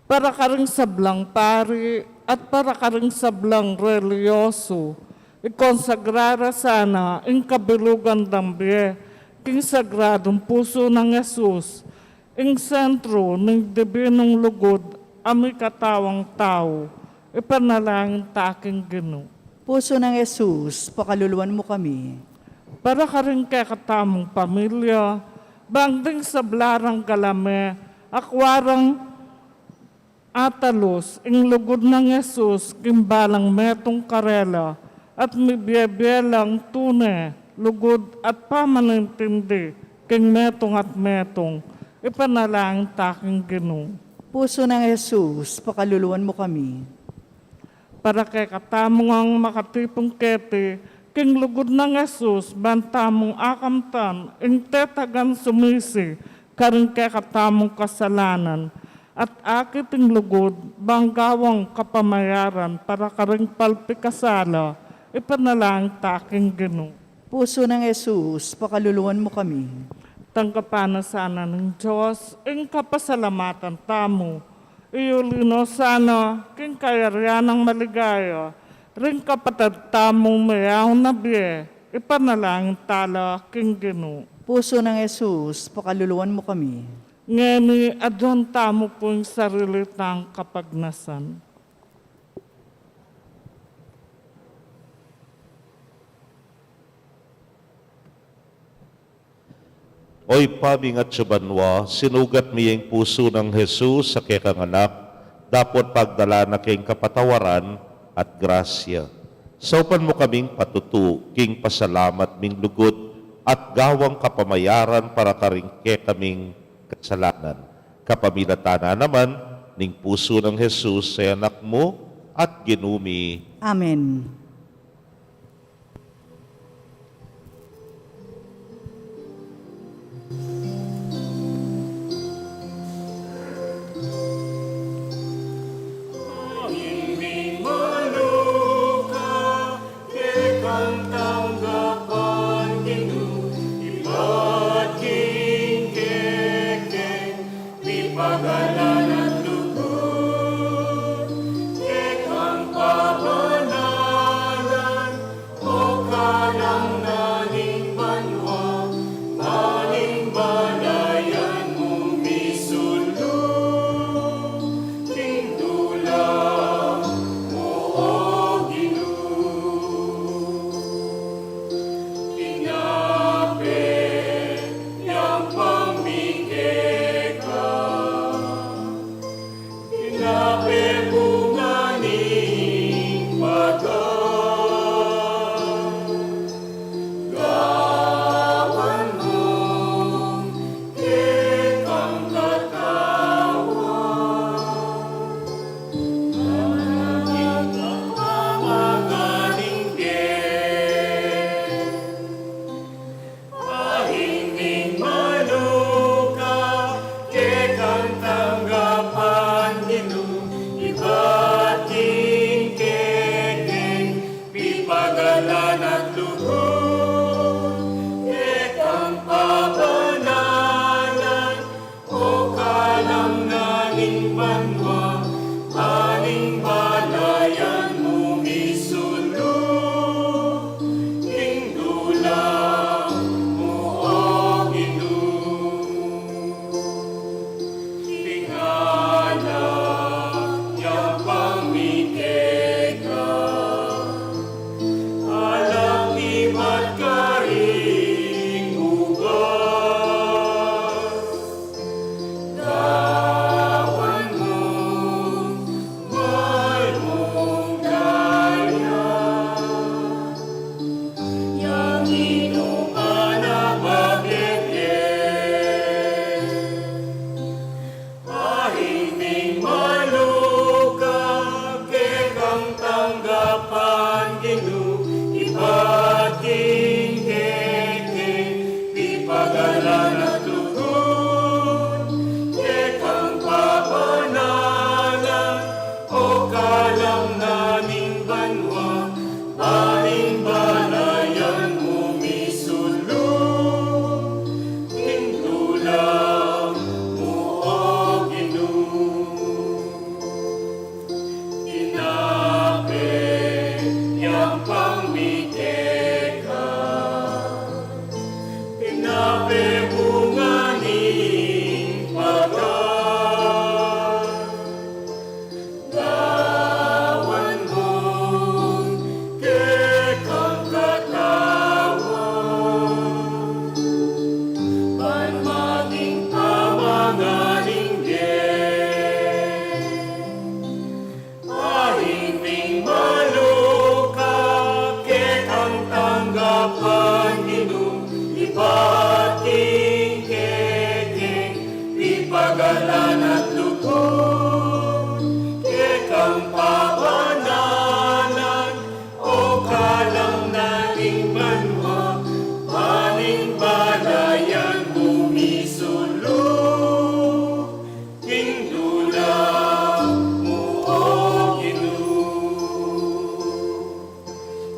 Para karing sablang pari at para karing sablang reliyosu, ikonsagra ra sana ing kabilugan dang bie king Sagradung Pusu nang Jesus, ing sentru ning dibinung lugud a mikatawang tau, ipanalangin ta king Ginu. Pusu nang Jesus, pakaluluan mu kami. Para karing kekatamung pamilya, bang ding sabla rang galame, akua rang atalus ing lugud nang Jesus king balang metung karela, at mibie-bie lang tune, lugud at pamanintindi king metung at metung, ipanalangin ta king Ginu. Pusu nang Jesus, pakaluluan mu kami. Para kekatamu ngang makatipun keti king lugud nang Jesus, ban tamung akamtan ing tetagan sumisi karing kekatamung kasalanan, at akit ing lugud bang gawang kapamayaran para karing palpikasala, ipanalangin ta king Ginu. Pusu nang Jesus, pakaluluan mu kami. Tanggapan na sana ning Dios ing kapasalamatan tamu, iyuli no sana king kayarian nang maligaya ring kapatad tamung meyaun a bie, ipanalangin tala king Ginu. Pusu nang Jesus, pakaluluan mu kami. Ngeni, aduan tamu pu ing sarili tang kapagnasan. O Ibpa ming atsu banua, sinugat mi ing pusu nang Jesus a kekang Anak, dapot pagdalan na king kapatawaran at grasya. Saupan mu kaming patutu king pasalamat ming lugud at gawang kapamayaran para karing kekaming kasalanan. Kapamilatan na naman ning pusu nang Jesus a Anak mu at Ginu mi. Amen.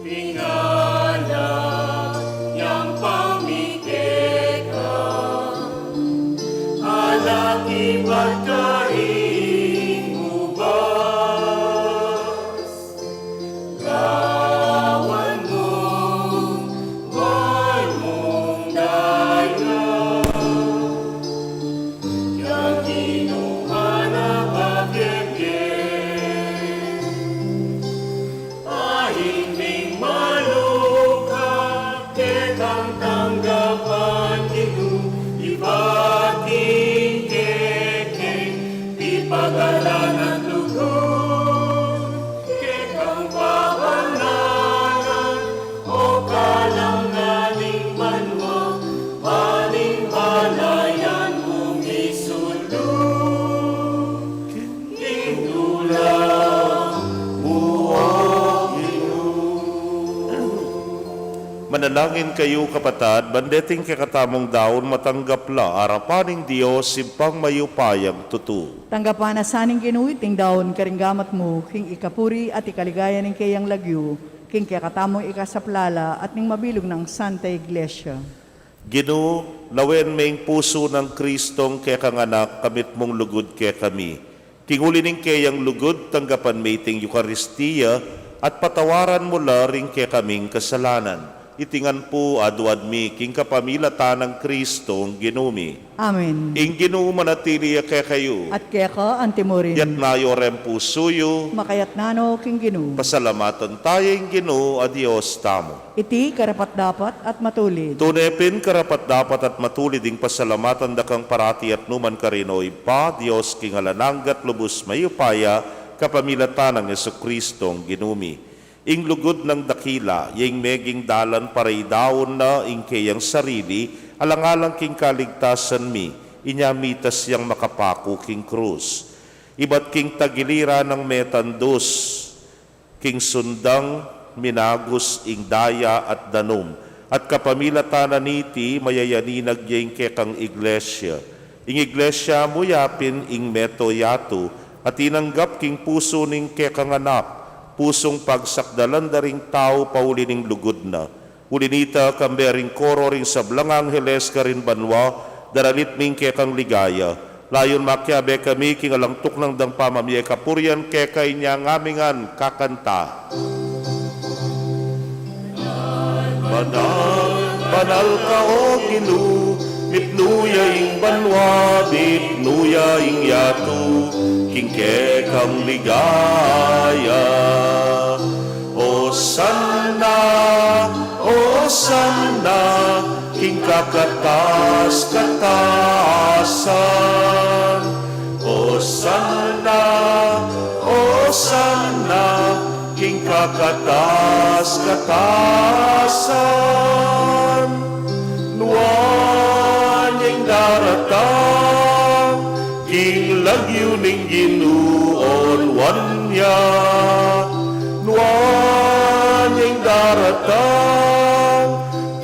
Ing anak yang pamikeka, anak ibat karing ubas, lawan mu, ban mung daya, yang inuman a bakit ke. Ain ming malukat, kekang tanggapan Ginu, ibat king kekeng pipagalan at lugud, kekang pabanalan, o kalam na ning banua, paning balayan mu misulu. King dula mu, o Ginu. Manalangin kayu, kapatad, ban deting kekatamung daun matanggap la arapan ning Dios, Ibpang mayupayang tutu. Tanggapan na sa ning Ginu iting daun karing gamat mu, king ikapuri at ikaligaya ning keyang lagyu, king kekatamung ikasaplala at ning mabilug nang Santa Iglesia. Ginu, lawen me ing pusu nang Kristong kekang Anak, kamit mung lugud kekami. King uli ning keyang lugud, tanggapan me iting Eukaristia, at patawaran mu la ring kekaming kasalanan. Iti ngan pu aduan mi king kapamilatan nang Kristong Ginu mi. Amen. Ing Ginu manatili ya kekayu. At keka antimurin. Itas yu reng pusu yu. Makaitas no king Ginu. Pasalamatan taya ing Ginu a Dios tamu. Iti karapat-dapat at matulid. Tune pin karapat-dapat at matulid ing pasalamatan da kang parati at nukarin man, O Ibpa, Dios king alang angga at lubus mayupaya, kapamilatan nang Jesucristong Ginu mi. Ing lugud nang dakila, ya ing meging dalan para idaun na ing keyang sarili, alang-alang king kaligtasan mi, inya mitas yang makapaku king krus. Ibat king tagiliran nang metandus, king sundang minagus ing daya at danum, at kapamilatan na niti mayayaninag ya ing kekang iglesia. Ing iglesia mu ya pin ing meto yatu, a tinanggap king pusu ning kekang Anak, pusung pagsakdalan da ring tau pauli ning lugud na. Uli nita, kambe ring koro ring sablang angheles karin banua, daralit mi ing kekang ligaya. Layun makiabe kami king alang tuknang dang pamamie kapurian keka, inya ngan mi ngan kakanta. Banal, banal ka, O Ginu, mitmu ya ing banua, mitmu ya ing yatu, king kekang ligaya. Hosanna, Hosanna, king kakatas-katasan. Hosanna, Hosanna, king kakatas-katasan. Nuan yang daratang king lagyu ning Ginu, onuan ya. Nuan yang daratang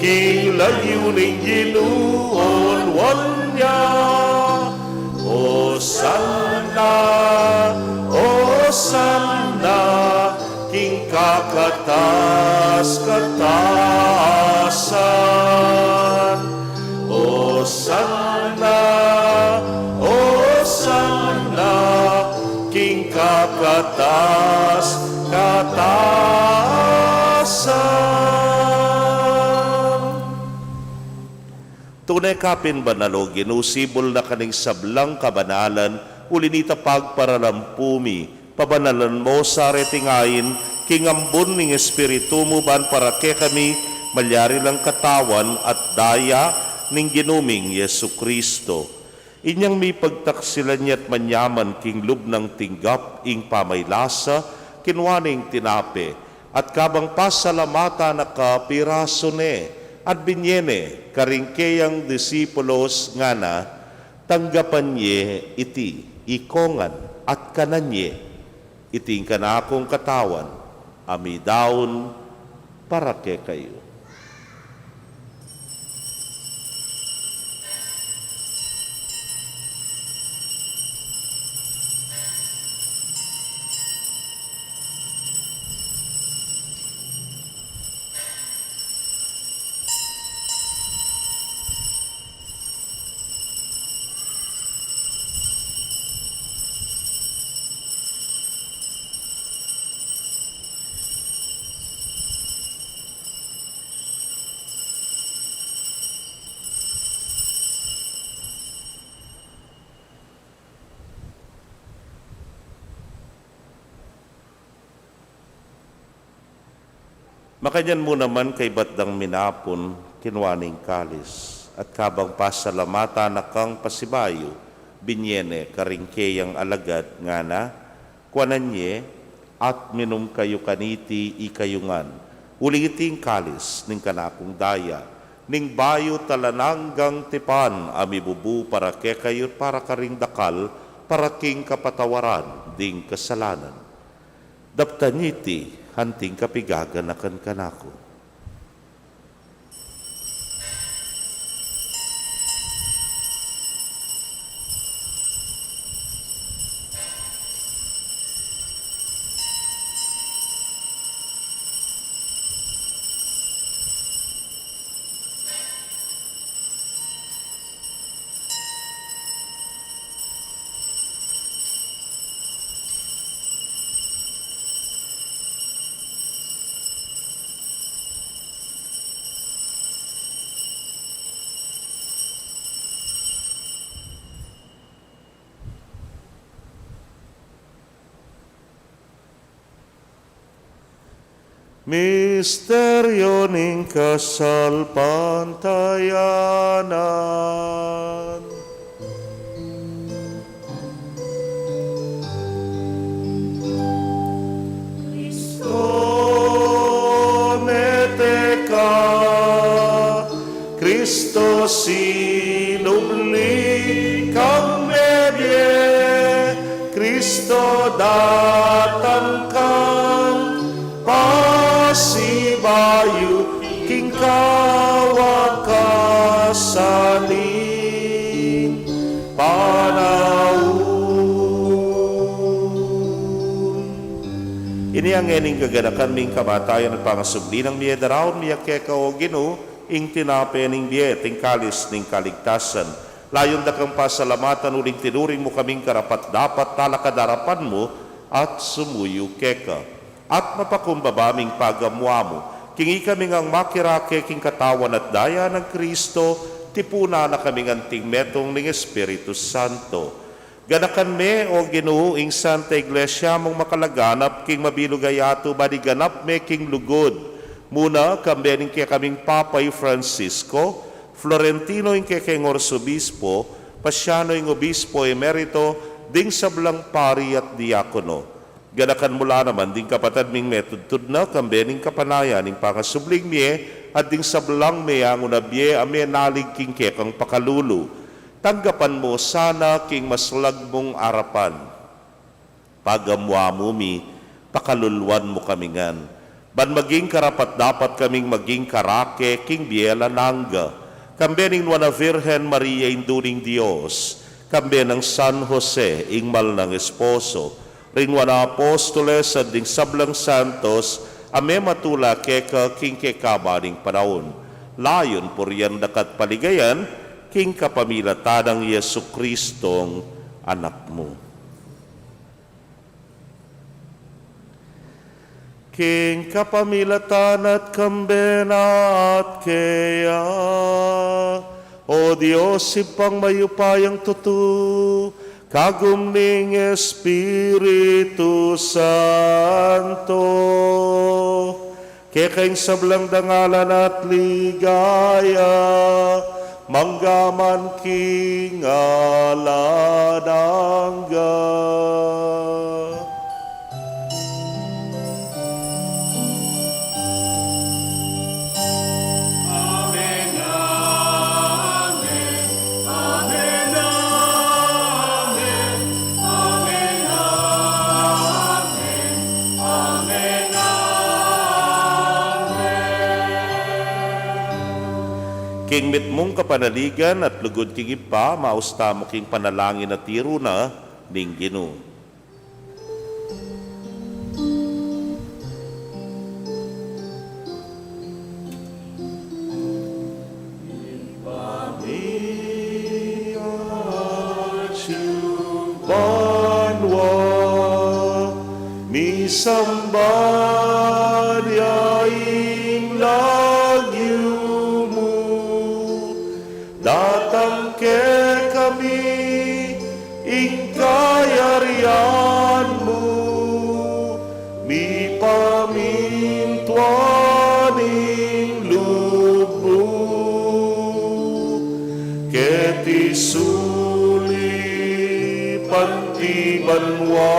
king lagyu ning Ginu, onuan ya. Hosanna, Hosanna, king kakatas-katasan. Hosanna, Hosanna, king kakatas-katasan. Tune ka pin banal, O Ginu, sibul na ka ning sablang kabanalan, uli nita pagparalampu mi, pabanalan mo sa reting ain, king ambun ning Espiritu mu, ban para kekami, malyari lang katawan at daya ning Ginu ming Jesucristo. Inyang mipagtaksilan ya at manyaman king lub nang tinggap ing pamaylasa, kinua ne ing tinape, at kabang pasalamatan na ka, pirasu ne, at binye ne karing keyang disipulos, ngana, tanggapan ye iti, ikongan, at kanan ye, iti ing kanakung katawan, a midaun para kekayu. Makanyan mu naman kaybat dang minapun, kinua ne ing kalis, at kabang pasalamatan na kang pasibayu, binye ne karing keyang alagad, ngana: Kuanan ye, at minum kayu kaniti ikayu ngan, uling iti ing kalis ning kanakung daya, ning bayu at alang anggang tipan, a mibubu para kekayu at para karing dakal, para king kapatawaran ding kasalanan. Daptan ye iti anting kapigaganakan kanaku. Misteryo ning kasalpantayanan. Kristo, mete ka. Kristo, sinubli kang mebie. Kristo, datang kang pasibayu king kawakasan ning panaun. Ini ngeni ing gaganakan ming kamatayan at pangasubli nang mie, daraun mi keka, o Ginu, ing tinape ning bie at ing kalis ning kaligtasan. Layun da kang pasalamatan uling tinuring mu kaming karapat-dapat talakad king arapan mu at sumuyu keka. At mapakumbaba ming pagamuamu king ikami ngang makirake king katawan at daya nang Kristo, tipunan na kaming anting metung ning Espiritu Santo. Ganakan me, o Ginu, ing Santa Iglesia mung makalaganap king mabilug a yatu, ban iganap me king lugud mu na, kambe ning kekaming Papa i Francisco, Florentino ing kekeng Arsobispo, Pasiano ing Obispo Emerito, ding sablang pari at diakono. Ganakan mu la naman ding kapatad ming metudtud na, kambe ning kapanayan ning pangasubling mie, at ding sablang meangu na bie a menalig king kekang pakalulu. Tanggapan mu sana king maslag mung arapan. Pagamuamu mi, pakaluluan mu kami ngan, ban maging karapat-dapat kaming maging karake king bie alang angga, kambe ning Nuan a Virgen Maria, Indu ning Dios, kambe nang San Jose, ing mal nang esposo, ring nuan a apostoles, at ding sablang santos a mematula keka king kekaban ning panaun. Layun purian daka at paligayan king kapamilatan nang Jesucristong Anak mu. King kapamilatan na at kambe na at keya, o Dios, Ibpang mayupayang tutu, kagum ning Espiritu Santo, keka ing sablang dangalan at ligaya, mangga man king alang angga. Amen, amen, amen, amen, amen, amen, amen. King mitmung kapanaligan at lugud king Ibpa, maus tamu king panalangin a tiru na ning Ginu. Ibpa mi, atiu ka banua, misamban ya ing lagyu mu, datang kekami ing kayarian mu, mipamintuan banua.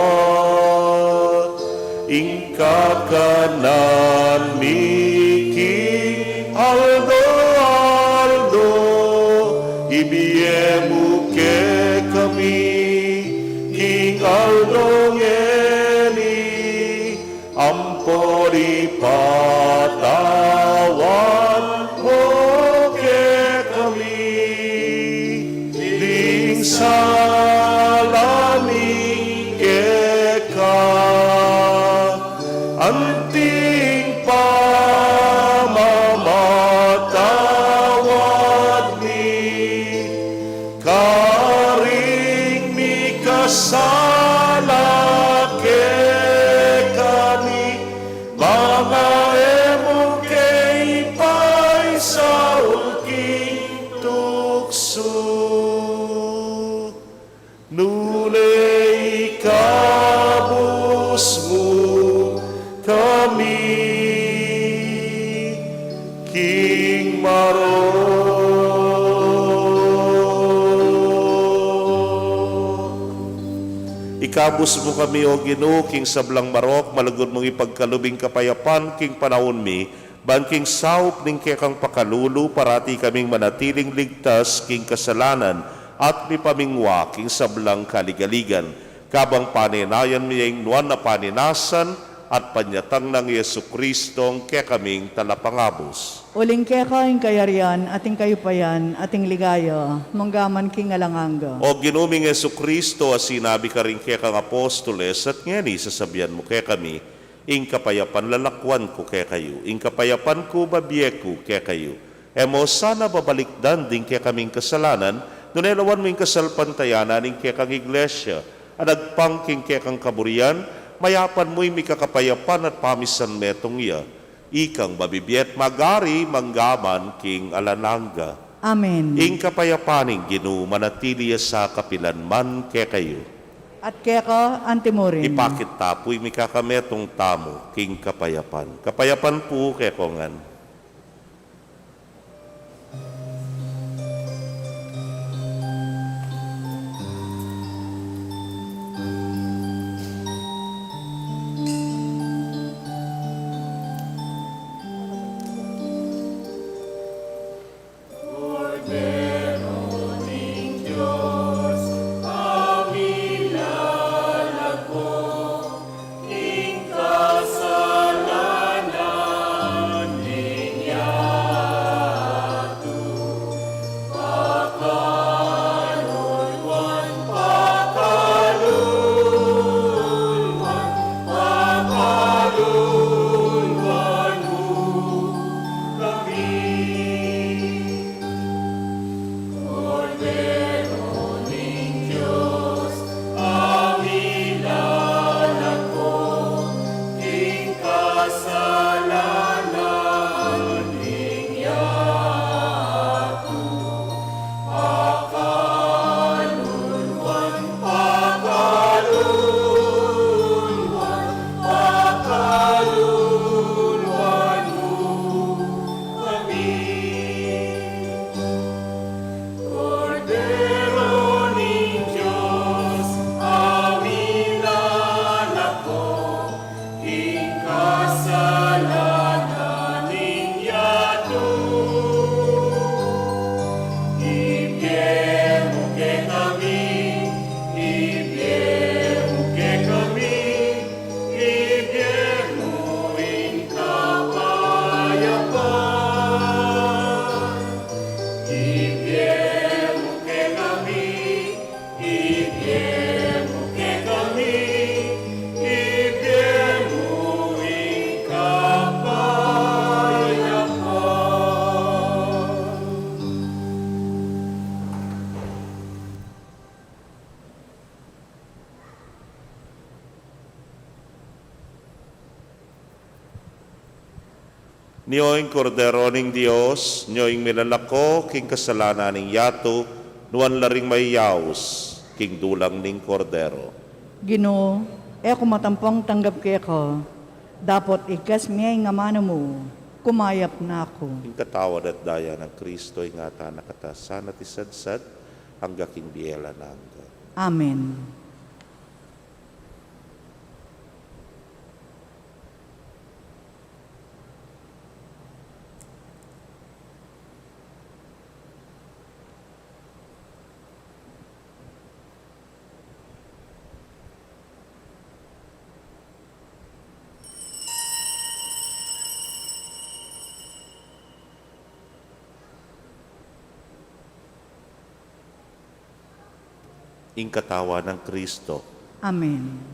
Ing kakanan mi king aldo-aldo ibie mu kekami king aldo ngeni, ampo ipatawad mu kekami ding sala mi keka, anting pamamatawad mi karing mikasala kekami, manga e mu ke paisaul king tuksu, nune ikabus mu kami king marok. Ikabus mu kami, O Ginu, king sablang marok, malugud mung ipagkalub ing kapayapan king panaun mi, ban king saup ning kekang pakalulu, parati kaming manatiling ligtas king kasalanan at mipamingwa king sablang kaligaligan, kabang panenayan mi ing nuan a paninasan at panyatang nang Jesucristo, ing kekaming Talapangabus. Uling keka ing kayarian, at ing kayupayan, at ing ligaya, manggaman king alang angga. O Ginu ming Jesucristo, a sinabi karing kekang apostoles, at ngeni sasabian mu kekami, ing kapayapan lalakwan ku kekayu, ing kapayapan ku babie ku kekayu. E mu sana babalikdan ding kekaming kasalanan, nune lawan mu ing kasalpantayanan ning kekang Iglesia, a nagpang king kekang kaburian, mayapan mu ing mikakapayapan at pamisan metung ya. Ikang mabibie at magari manggaman king alang angga. Amen. Ing kapayapan ning Ginu manatili ya sa kapilan man kekayu. At keka antimurin. Ipakit ta pu ing mikakametung tamu king kapayapan. Kapayapan pu kekongan. Kordero ning Dios, a milalako king kasalanan ning yatu. Ibie mu kekami, ibie mu kekami, ibie mu ing kapayapan. Ibie mu kekami, ibie mu kekami, ibie mu ing kapayapan. Nyo ing Kordero ning Dios, nyo ing milalako king kasalanan ning yatu, nuan la ring mayaus king dulang ning Kordero. Ginu, e ku matampang tanggap keka, dapot ikes me ing amanu mu, kumayap na ku. Ing katawan at daya nang Kristo, ingatan na katamu sana at isadsad, angga king bie alang angga. Amen. Ing katawan nang Kristo. Amen.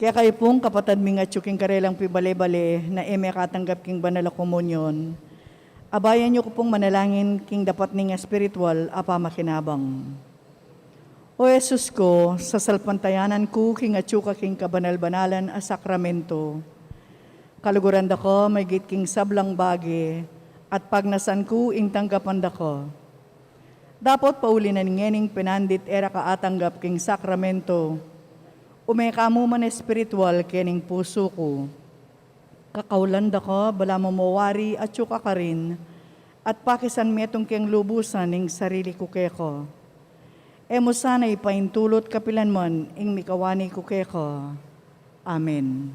Kekayu pung kapatad ming atyu king karelang pibale-bale na e mekatanggap king banal a komunyon, abayan yu ku pung manalangin king dapat ning espiritual a pamakinabang. O Jesus ku, sasalpantayanan ku king atyu ka king kabanal-banalan a sakramento. Kaluguran da ka maygit king sablang bage, at pagnasan ku ing tanggapan da ka. Dapot pauli na ning ngening penandit e ra ka atanggap king sakramento, ume ka mu man espiritual kening pusu ku. Kakaulan da ka, balamu mo wari atyu ka karin, at pakisan metung keng lubusan ing sarili ku keka. E mu sana ipaintulut kapilan man ing mikawani ku keka. Amen.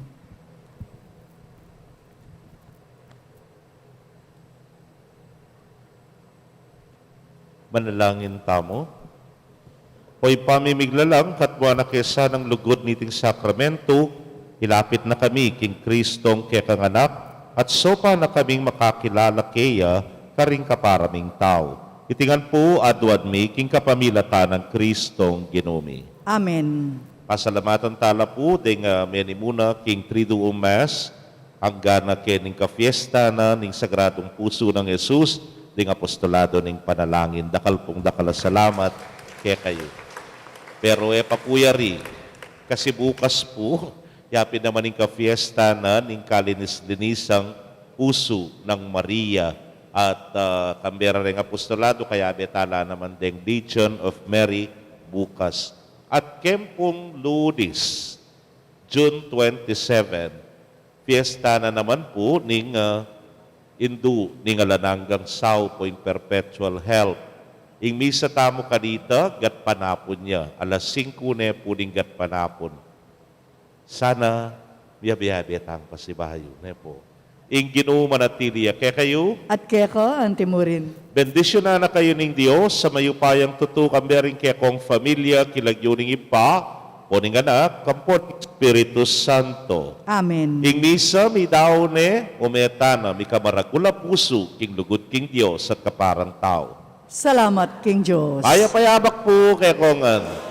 Manalangin tamu. O Ibpa mi miglalang, katmuan na ke sanang lugud niting sakramento, ilapit na kami king Kristong kekang Anak, at saupan na kaming makakilala keya karing kapara ming tau. Iti ngan pu aduan mi king kapamilatan nang Kristong Ginu mi. Amen. Pasalamatan tala pu deng, ah, menimuna king Triduum Mass, anggana kening kafiesta na ning Sagradung Pusu nang Jesus, ding apostolado ning panalangin. Dakal pung dakal a salamat kekayu. Pero e pa pu yari, kasi bukas pu, yapin naman ing kafiesta na ning kalinis-linisang Pusu nang Maria, at, ah, kambe ra reng apostolado, kayabe tala naman deng Legion of Mary bukas. At keng pung Lunis, June twenty-seven, fiesta na naman pu ning, ah, Indu ning Alang Anggang Saup o ing Perpetual Help. Ing misa tamu kanita, gatpanapun ya. Alas singku ne pu ning gatpanapun. Sana miyabe-yabe tang pasibayu, ne pu. Ing Ginu manatili ya kekayu. At keka anti murin. Bendisyunan na kayu ning Dios a mayupayang tutu, kambe ring kekong familia, king lagyu ning Ibpa, o ning Anak, ampo ning Espiritu Santo. Amen. Ing misa midaun ne, o meta na, mikamaragul a pusu, king lugud king Dios at kaparang tau. Salamat king Dios. Mayap a yabak pu kekongan.